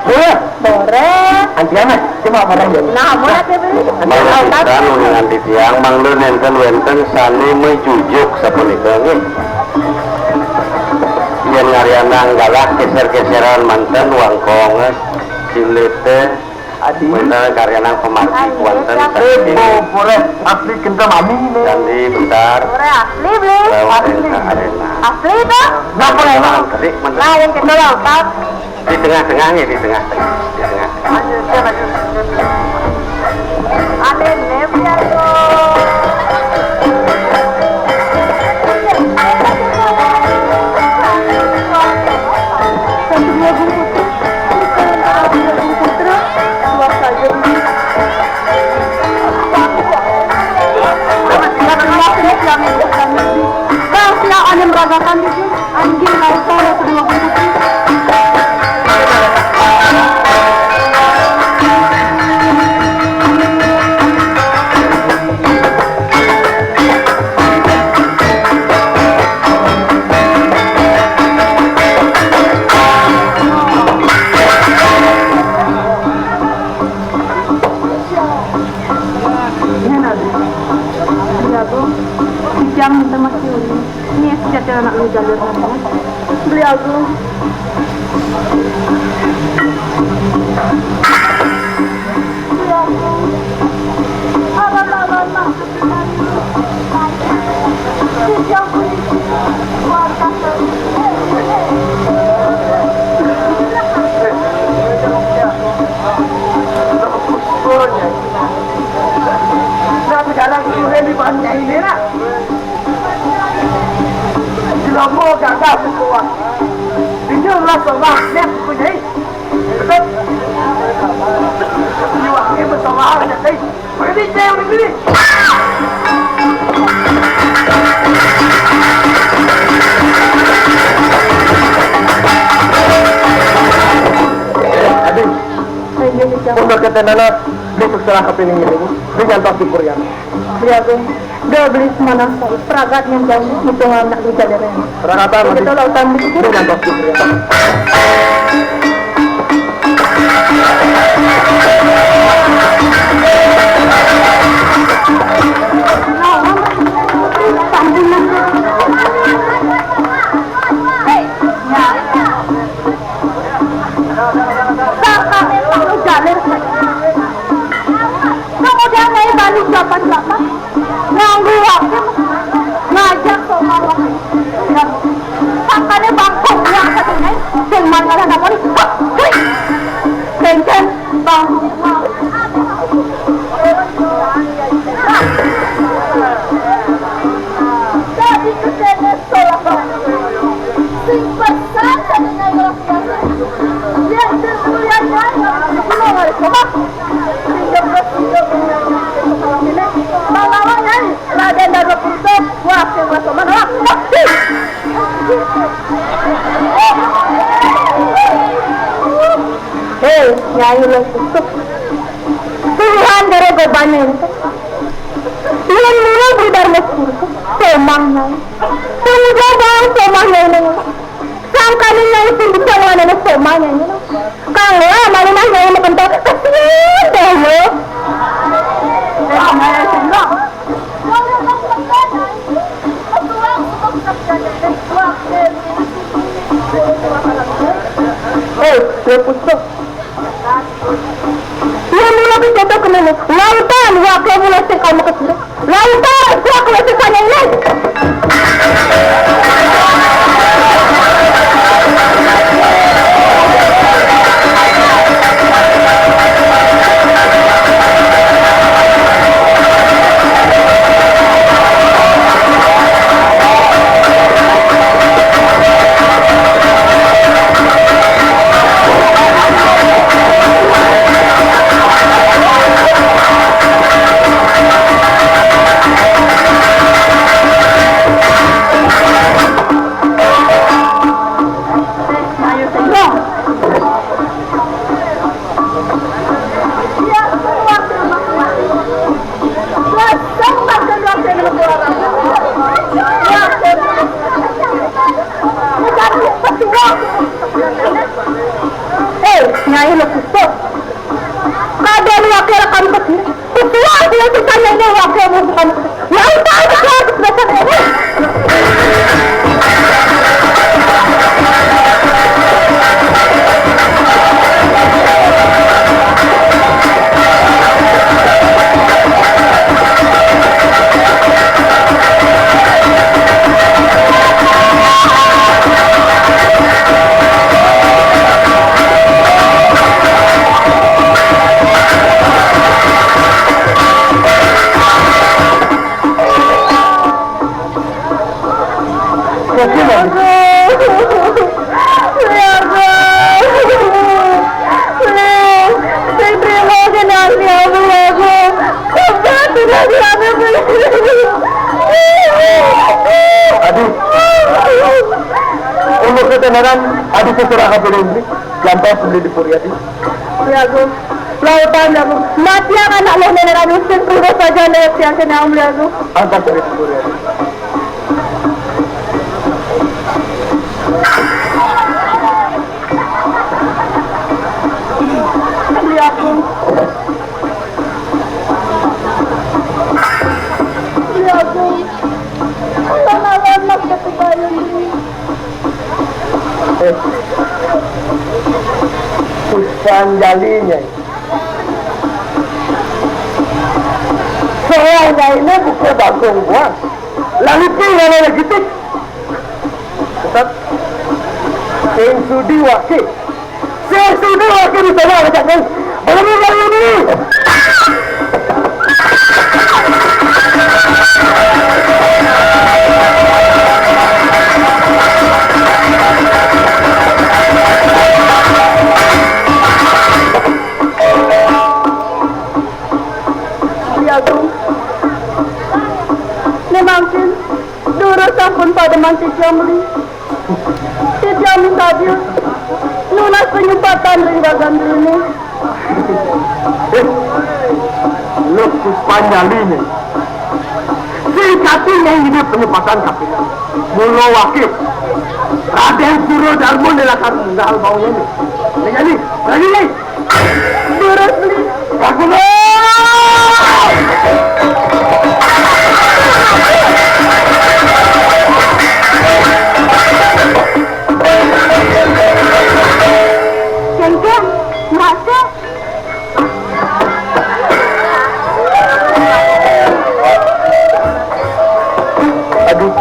Boleh. Goréng. Antian ah, cuma orang ya. Nah, mau ya Beli. Mangda pisan uningan titiang, mangda nénten wénten sané majujuk sapunika nggih. Yén ngarianang galah késér-késéran manten wangkong, silit téh. Adi. Bentar, karyanang pamargi kuanten. Ibu, boleh asli kendam ami nih. Candi, bentar. Boleh asli, Beli. Asli. Arena. Asli, toh? Napa ya, Mak? Tadi, bentar. Nah, yang kedua, Pak. Di tengah-tengah nih, di tengah-tengah. Di tengah. Lanjutkan, lanjutkan. Ada nih, biar tuh. Satu dua bungkus. Putra, suap saja dulu. Bang, siap ane meragakan dikit. Anjing, nggak usah, ya, kedua bungkus. Ini nanti. Beli Agung, titiang minta masih ulin. Ini ya, sejati anak lu jalur nanti. Beli Agung. Beli Agung. Aman, aman, aman. Aduh. Pun berketenanan. Terserah kapining ini, Bu. Beli nyantos di Purian. Iya, Bu. Dia beli semana sekali. Peragat yang jauh, hitungan nak di jalanan. Peragatan nanti. Kita lautan di Beli nyantos di Purian. Saka memang lu jalir. Kemudian naik balik delapan delapan. Nganggu wakil ngajak sama wakil. Sakane bangkok yang satunya. Sing man malah naponi. Hah, hei. Kencen bangkok. Jadi kesene sekolah. Sing pesan satunya orang biasa. Yang termulia yang belum ada coba. Sehingga bersihnya punya sekolah ini. Pahlawan yang Raden Dharma Putra, wakil Mas Oman, wakil. Hei, Nyai Lok Kusuk. Pilihan dari gobane ini. Yen mula beli Dharma Putra, somah, Nyai. Pemuda bang somah, Nyai. Sangkane Nyai sing bisa nglanene somah, Nyai. Kang lah, malinah Nyai mekentok kesian deh, yo. Eh, ya pusuk. Iya, mula ke jatuh ke mene. Lautan, wakil mula sing kamu kesini. Lautan, wakil sing kanya ini. Eh, Nyai Lok Kusuk. Kadang wakil kamu kesini. Ketua dia sisanya ini wakil kamu kesini. Ya udah, ketua kesini. Adi, umur ketenaran, adi keserah kabeh ini, gampang beli di Puriadi. Ya, Agung. Lautan, ya, Agung. Mati yang anak lo nenek anu sing terus saja lewat siang kena, ya, Agung. Antar beli di Puriadi. Beli aku. Beli aku. Lawan mas ketubayung ini. Eh. Puspanyalinya. Soalnya ini bukan bagong buah. Lalu tinggal lagi tik. Tetap. Sing sudi wakil. Sing sudi wakil di sana, macam ni. Belum lagi ni. Iya, Gung. Memang, Kin. Durus sampun pada mantik yang beli. Titiang minta bius nunas penyumpatan ring ragan dini. Eh, lu Puspanyali nih. Si Kati yang hidup penyempatan kapitan. Mula wakil. Raden Suro Darmo nilakar mengal baunya nih. Ini jadi, lagi nih. Beres nih. Bagus. Cengkeh, merasa. Aduh.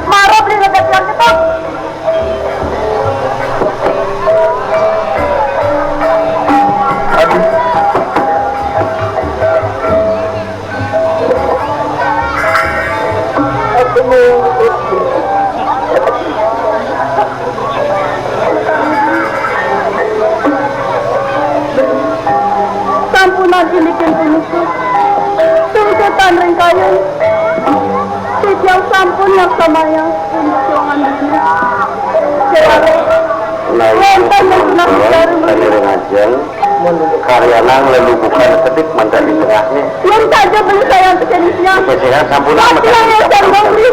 Mara beli rezeki kita. Sampunan indikin punika. Tuntutan ring kayun. Titiang sampun nyaksayang ring perjuangan dunia. Nah, wonten ing tengah negara kami ring ajeng, karyanang lelubukan sedik mantan di tengahnya. Yen saja beli saya antekin isian. Kesehat sampun. Mati yang yang beli.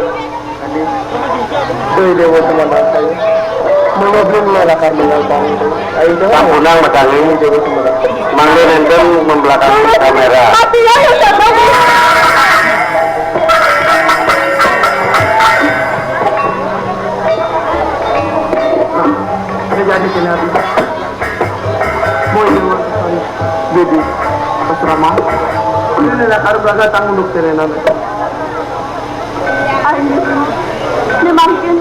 Doi Dewa Semana saya. Mula belum mengatakan mengal bang. Ayo, Dewa. Sampunang matangi. Doi Dewa Semana. Mangga nenten membelakang kamera. Mati ya, ya, ya. Terjadi kenapa? Mau Dewa Semana. Jadi, asrama. Ini nak harus belaga tanggung dokter yang namanya. Ayo, ini mungkin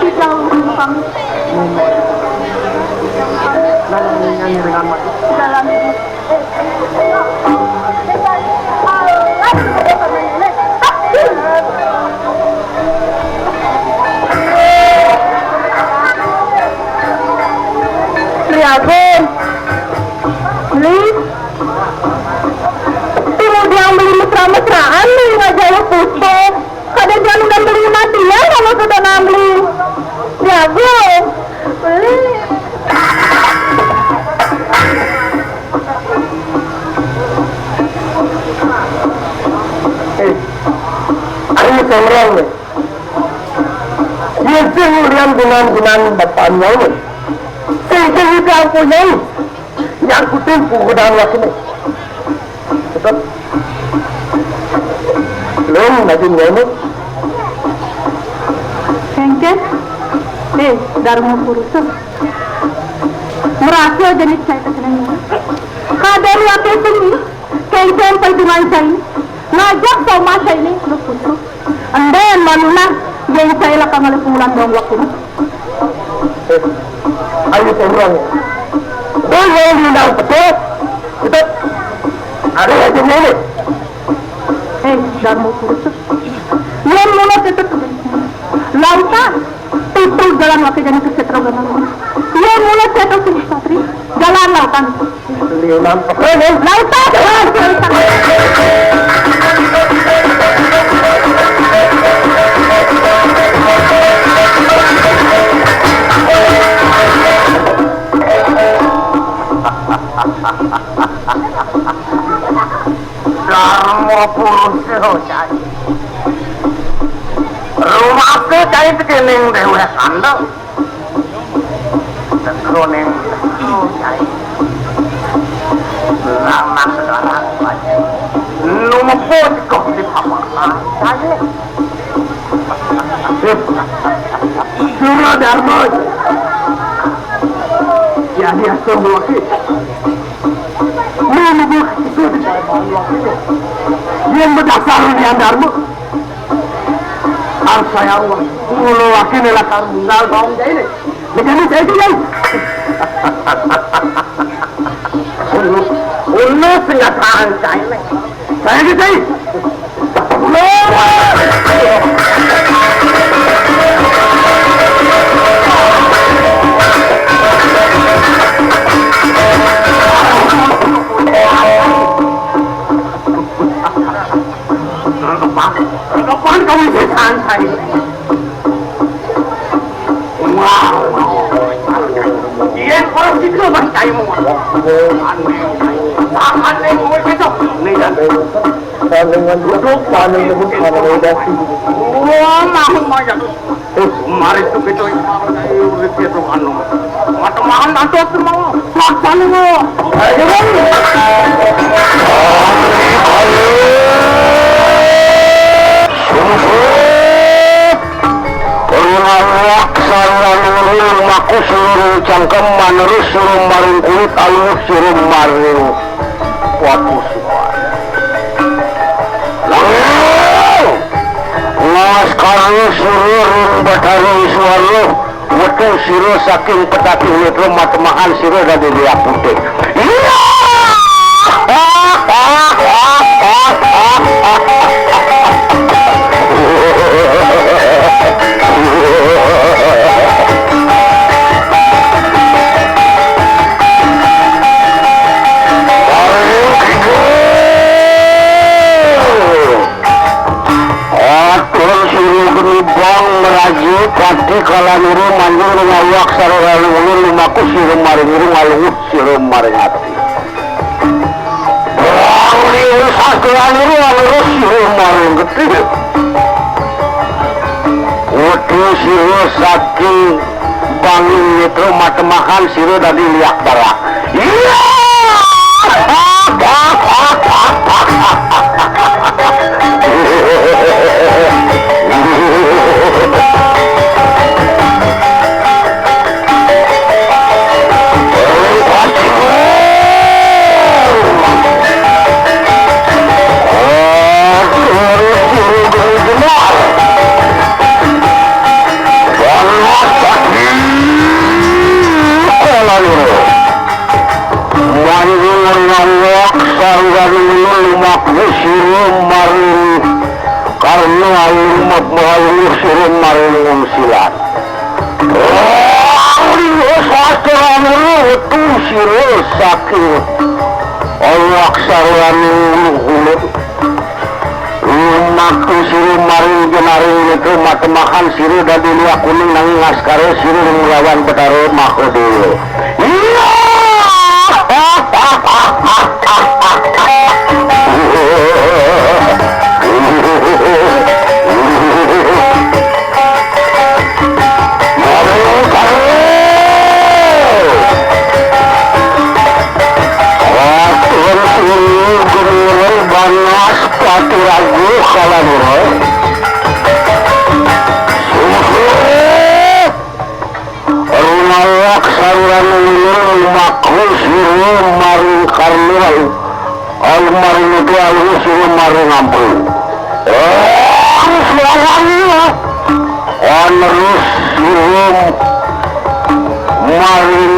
kita lupa. Dalam ini dengan mati. Dalam ini. Triagun, Li, timudiang beli mesra-mesraan nih ngajak putus. Kada jangan udah beli mati ya kalau sudah nambeli. Jago. Beli. Eh, ayo semerang nih. Iya sih ulian gunan-gunan depan nyawa. Sing sing itu aku nyai. Nyangkutin pukudan waktu. Tetep. Belum lagi ngomong. Kengkes. Eh, Darma Purusa. Merasa jenis saya terkenal. Kadang wakil seni, kengkes perjuangan saya ini. Ngajak sama saya ini, lu putus. Enden manuna, yen saya lakang ngalih pulang dong waktu. Eh, ayo seorang. Boy, yang diundang betul. Kita ada aja ini. Eh, Darmo Purusa. Yen mula tetep lautan, tutul jalan wakil jani ke Setra Gana. Yen mula tetep sing satri, jalan lautan. Liunan. Lautan, jalan. Darma Purusa, cai. Rumasa cai tekening dewek kandang. Tekening, cai. Lanang sekarang, cai. Numpu kok di papakan, cai. Sura Darma. Ya, dia semua kita. Mula itu di Darma wakil. Yen bedasar ulian Darma. Arsaya Allah, mula wakil lakar munggal bawang jaine. Negani saya tu, Yai. Ulu, ulu senjata angkai, Yai. Saya tu, Yai. Ulu. Aneh, aneh, aneh, gitu. Nih, ya. Duduk, paling nyebut sama udah sih. Wah, mahun mah, ya. Mari tuh kita urip ya tuh anu. Mata makan nanti aku mau. Makan lu. Ayo, Bang. Rinawak sareng lumaku suruh cangkem manerus suruh maring kulit alus suruh maring watu suar. Lalu ngawas karni suruh ring batari suara. Wetu sira saking petati netra matemahan sira dadi liak putih. Iya. Atur sira geni bang meraja pati kalanuru manjing ring awak sareng ulun lumaku sira maring irung alus sira maring ati. Bang liu sastranuru alus sira maring getih. Uti sira saking bangin netra matemahan sira dadi liak barak. Iya. Manjing ngawak sareng lumaku sira maring karna ayu mat mahayu sira maring silat. Sastranuru wetu sira saking awak sareng ulu-ulu. Lumaku sira maring jenaring netra matemahan sira dadi liak kuning nanging askara sira nglawan Betara Mahadewa. Iya. Atur sini gemilang banas pati ragu kalanura. Suhut. Runawak saluran ulun lumaku sira maring karna. Almarhum itu alus sira maring ampun. Alus lawan ya. Anerus sira maring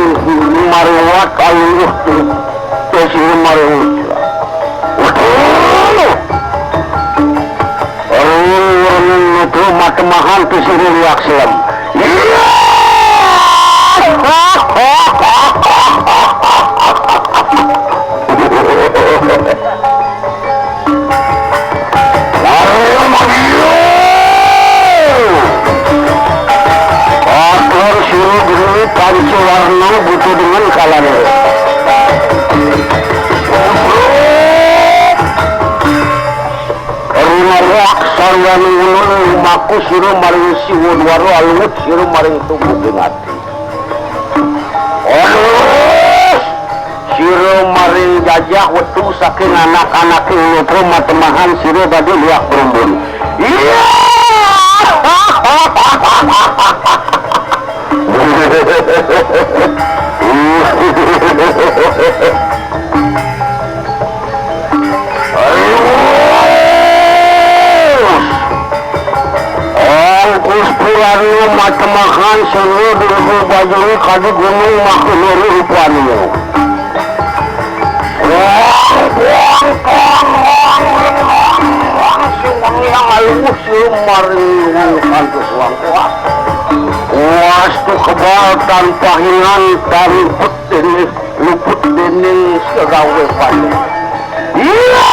maring wat alus sira maring. Waduh. Ring, ring, itu matemahan tu sira liak selem. Iya. Ayo, maju. Atur sira geni panca warna buta dengan kalangan. Rinawak sareng ulun lumaku sira maring siwa dwara alus sira maring tubuh ing ati. Alus sira maring jajah wetu saking anak-anaking netra matemahan sira dadi liak berumbun. Iya. Ongkus purana matemahan sira dulu bajuri kadi gunung makinuru rupanu. Wang, wang, wang, wang, wang, wang, si wengi yang alus, si maring wang kantus wang kuat. Wastu kebal tanpa hingan, tanpa tenis. Luput dening segawé paling. Iya.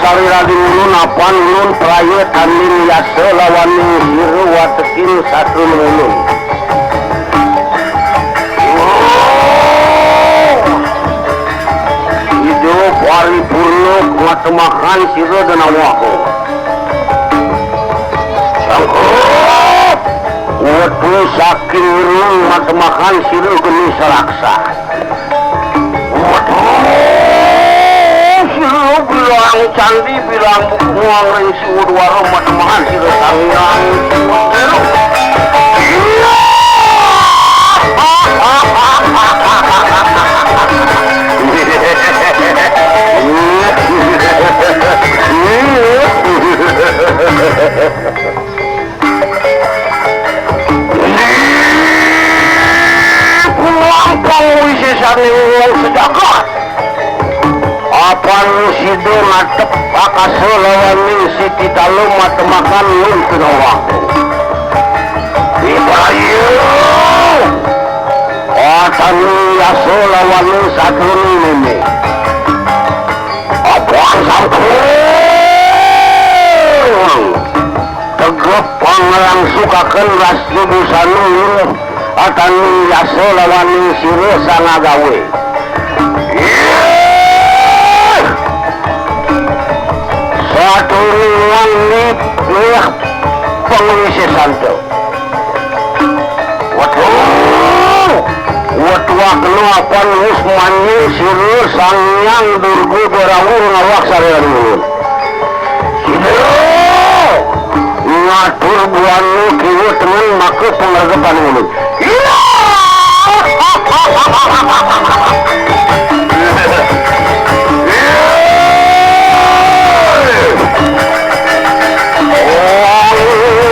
Sari raden ulun apan ulun praya tanding yasa lawaning sira watekin satru ulun. Ida paripurna matemahan sira dan awakku. Sangkep! Wetu saking irung matemahan sira geni saraksa. Waduh, sira bilang candi, bilang buku ngawring siwa dwara matemahan sira Sang Hyang Siwa. Iya. Pulang pangwisésaning wong sejagat. Apan sida ngadep akasa lawaning siti tala matemahan nun tengawang. Ibrahim. Atani yasa lawaning sadurung mémé. Apan sampun. Tegep pangrangsukaken rasta busana ulun, atani yasa lawaning sira sang agawé. Ih! Satruning wani miwah pangwisésan ta. Waduh! Wetuakna apan wus manjing sira Sang Hyang Durga Dwarawuh ngawak sareng ulun. Sira ngatur buana kiwa tengen maka pangregepan ulun. Iya! Wong,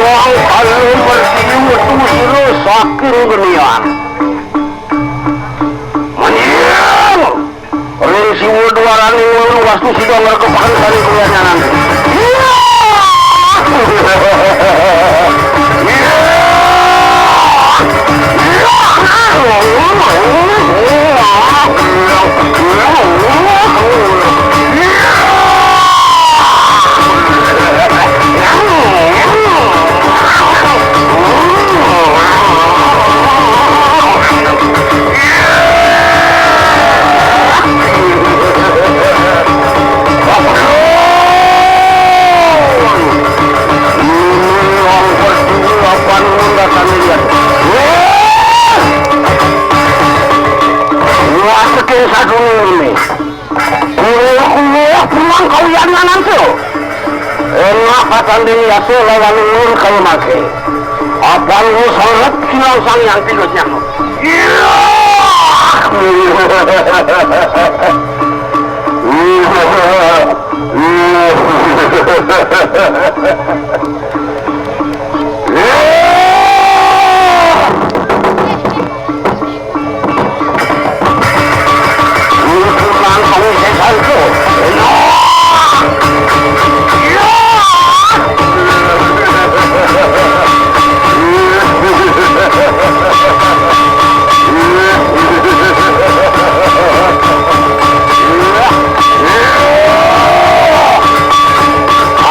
wong, kalu bersiu wetu sira saking genian. Manjing! Ring siwa dwaraning ulun wastu sida ngrekepaken sané kulian nyanan. Iya! Iya! Iya! Watekin sadurungé. Kuwuh-kuwuh pulang kawiyanan anta. Enak katanding yasa lawan ulun kaya mangké. Apan wus arep sinau Sang Hyang Tiga Siang. Iya.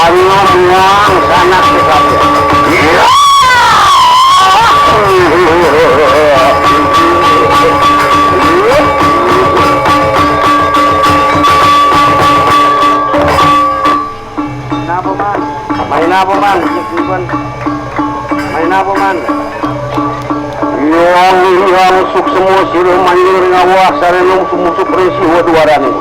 Ayo muang sanak kita. Main apa, Man? Main apa, Man? Main apa, Man? Yang, yang suksema sira manjing ring awak sareng musuh-musuh presi wadwarané.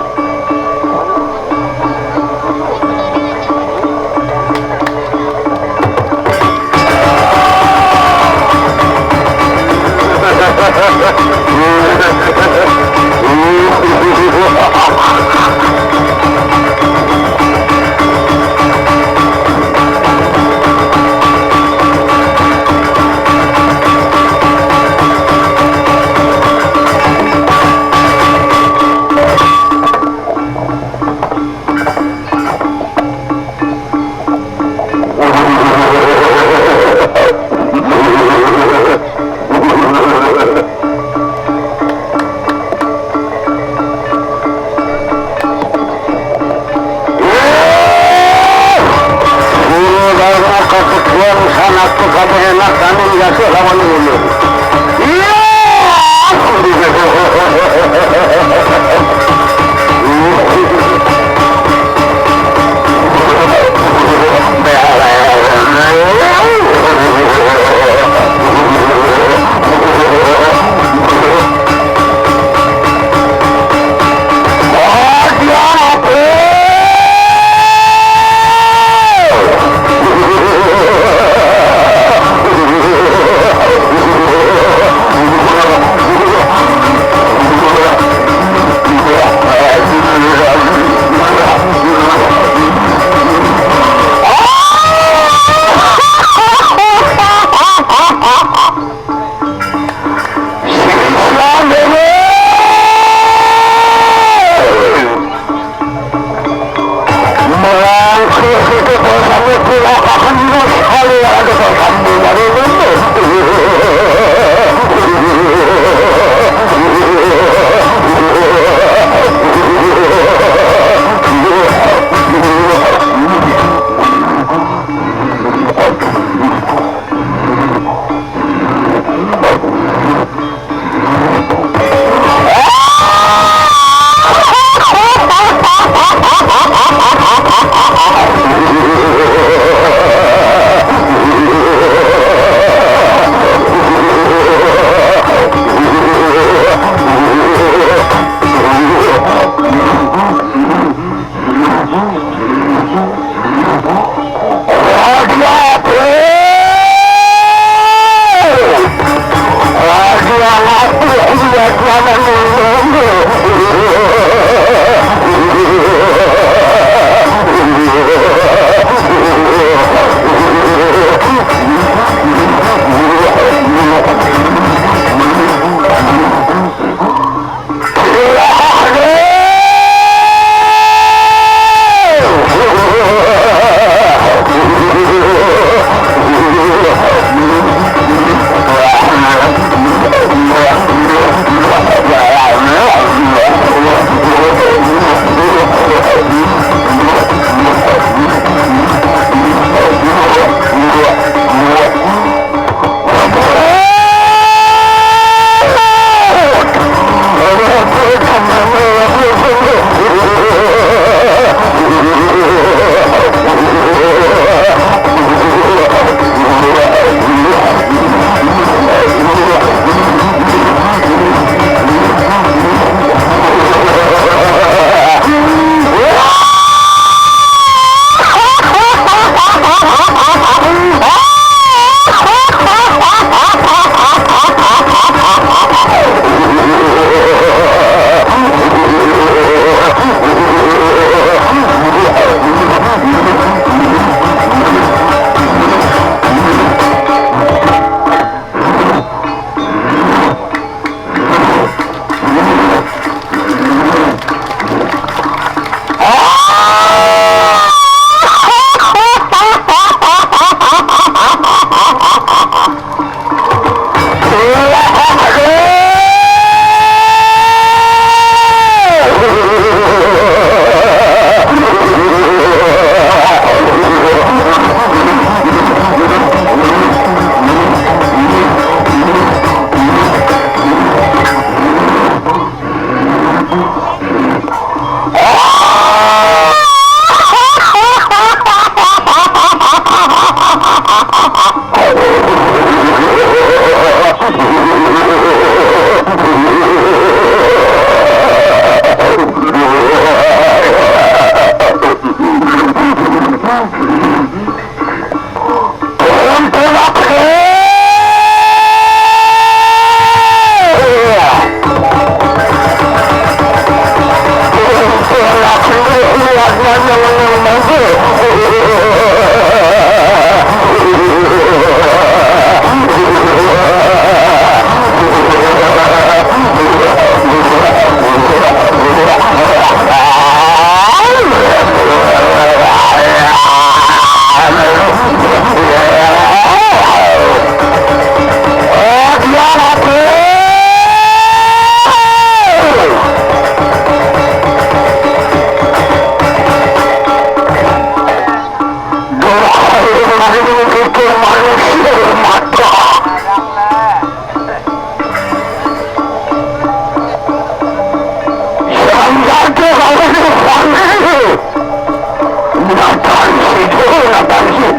Kenapa sih?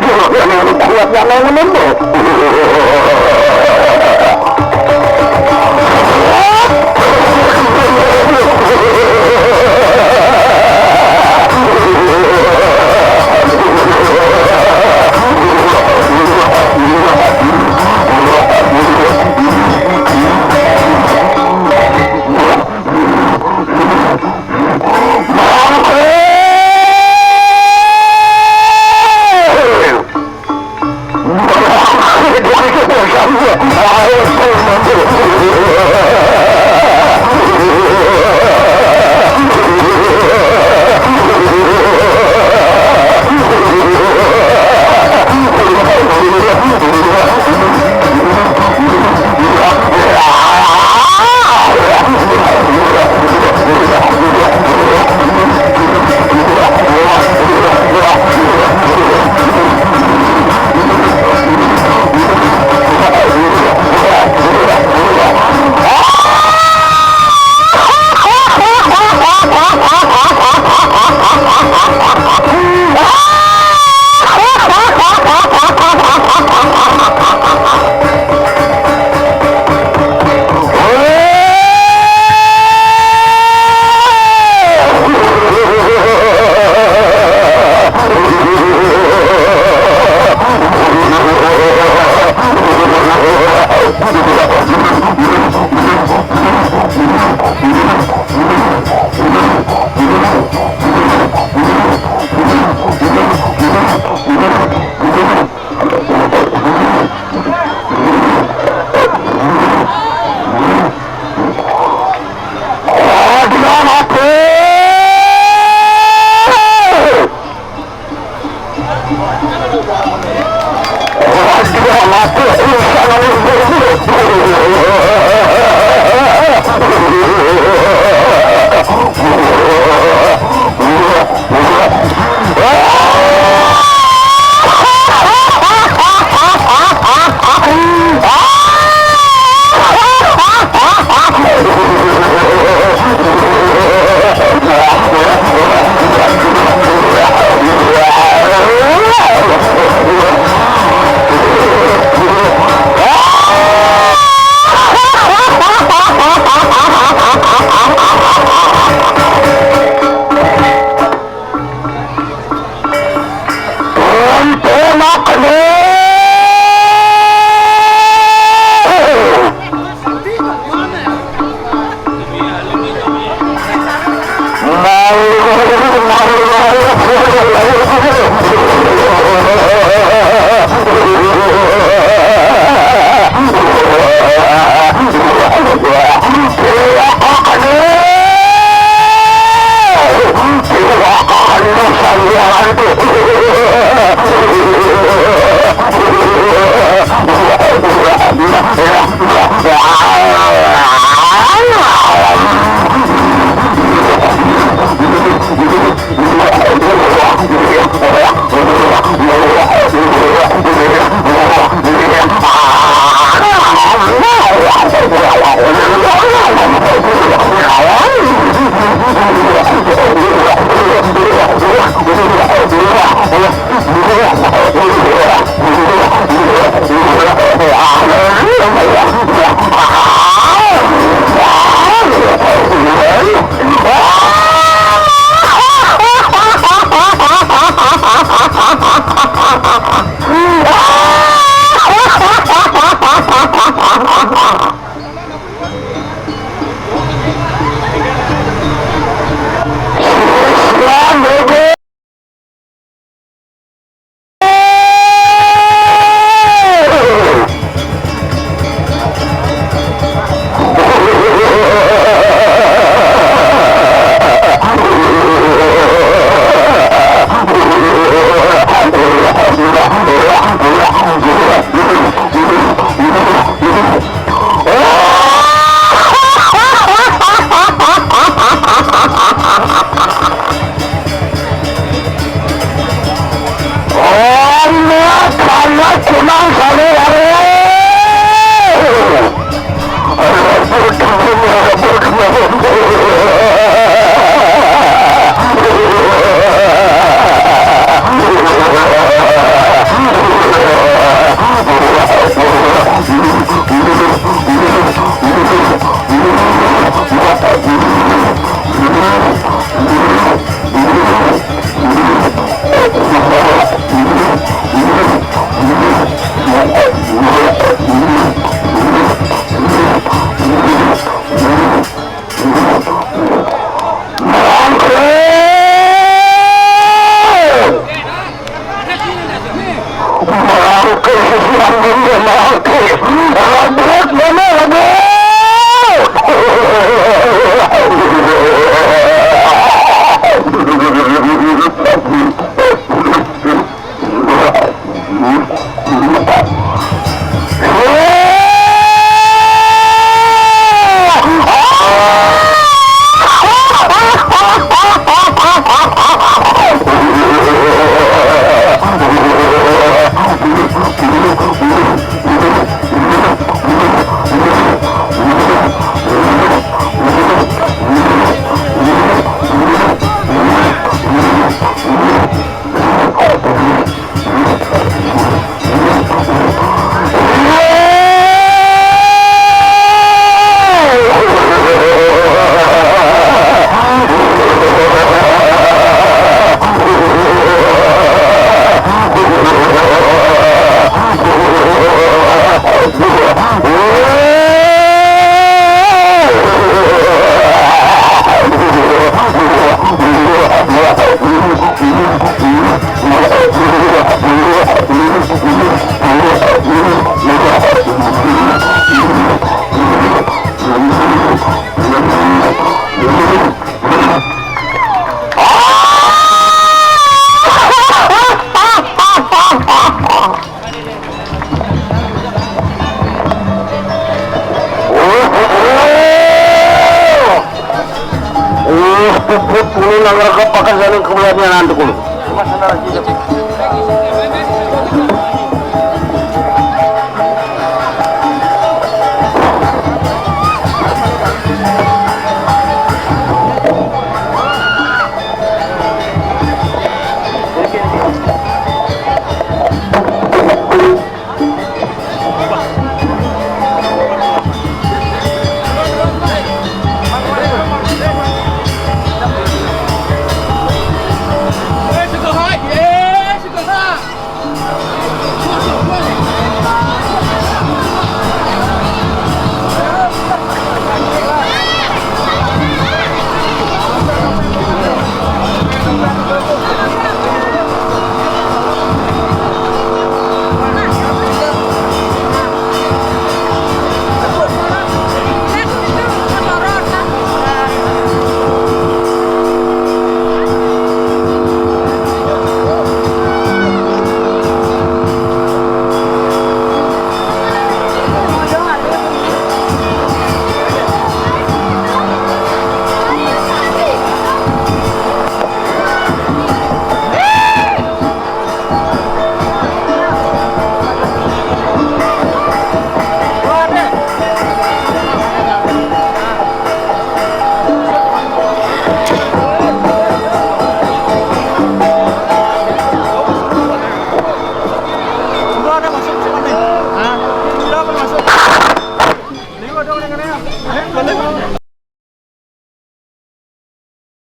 Kuat yang ngomong. Put kuno nangkrak pakan sana kebelah niya nanti kuno.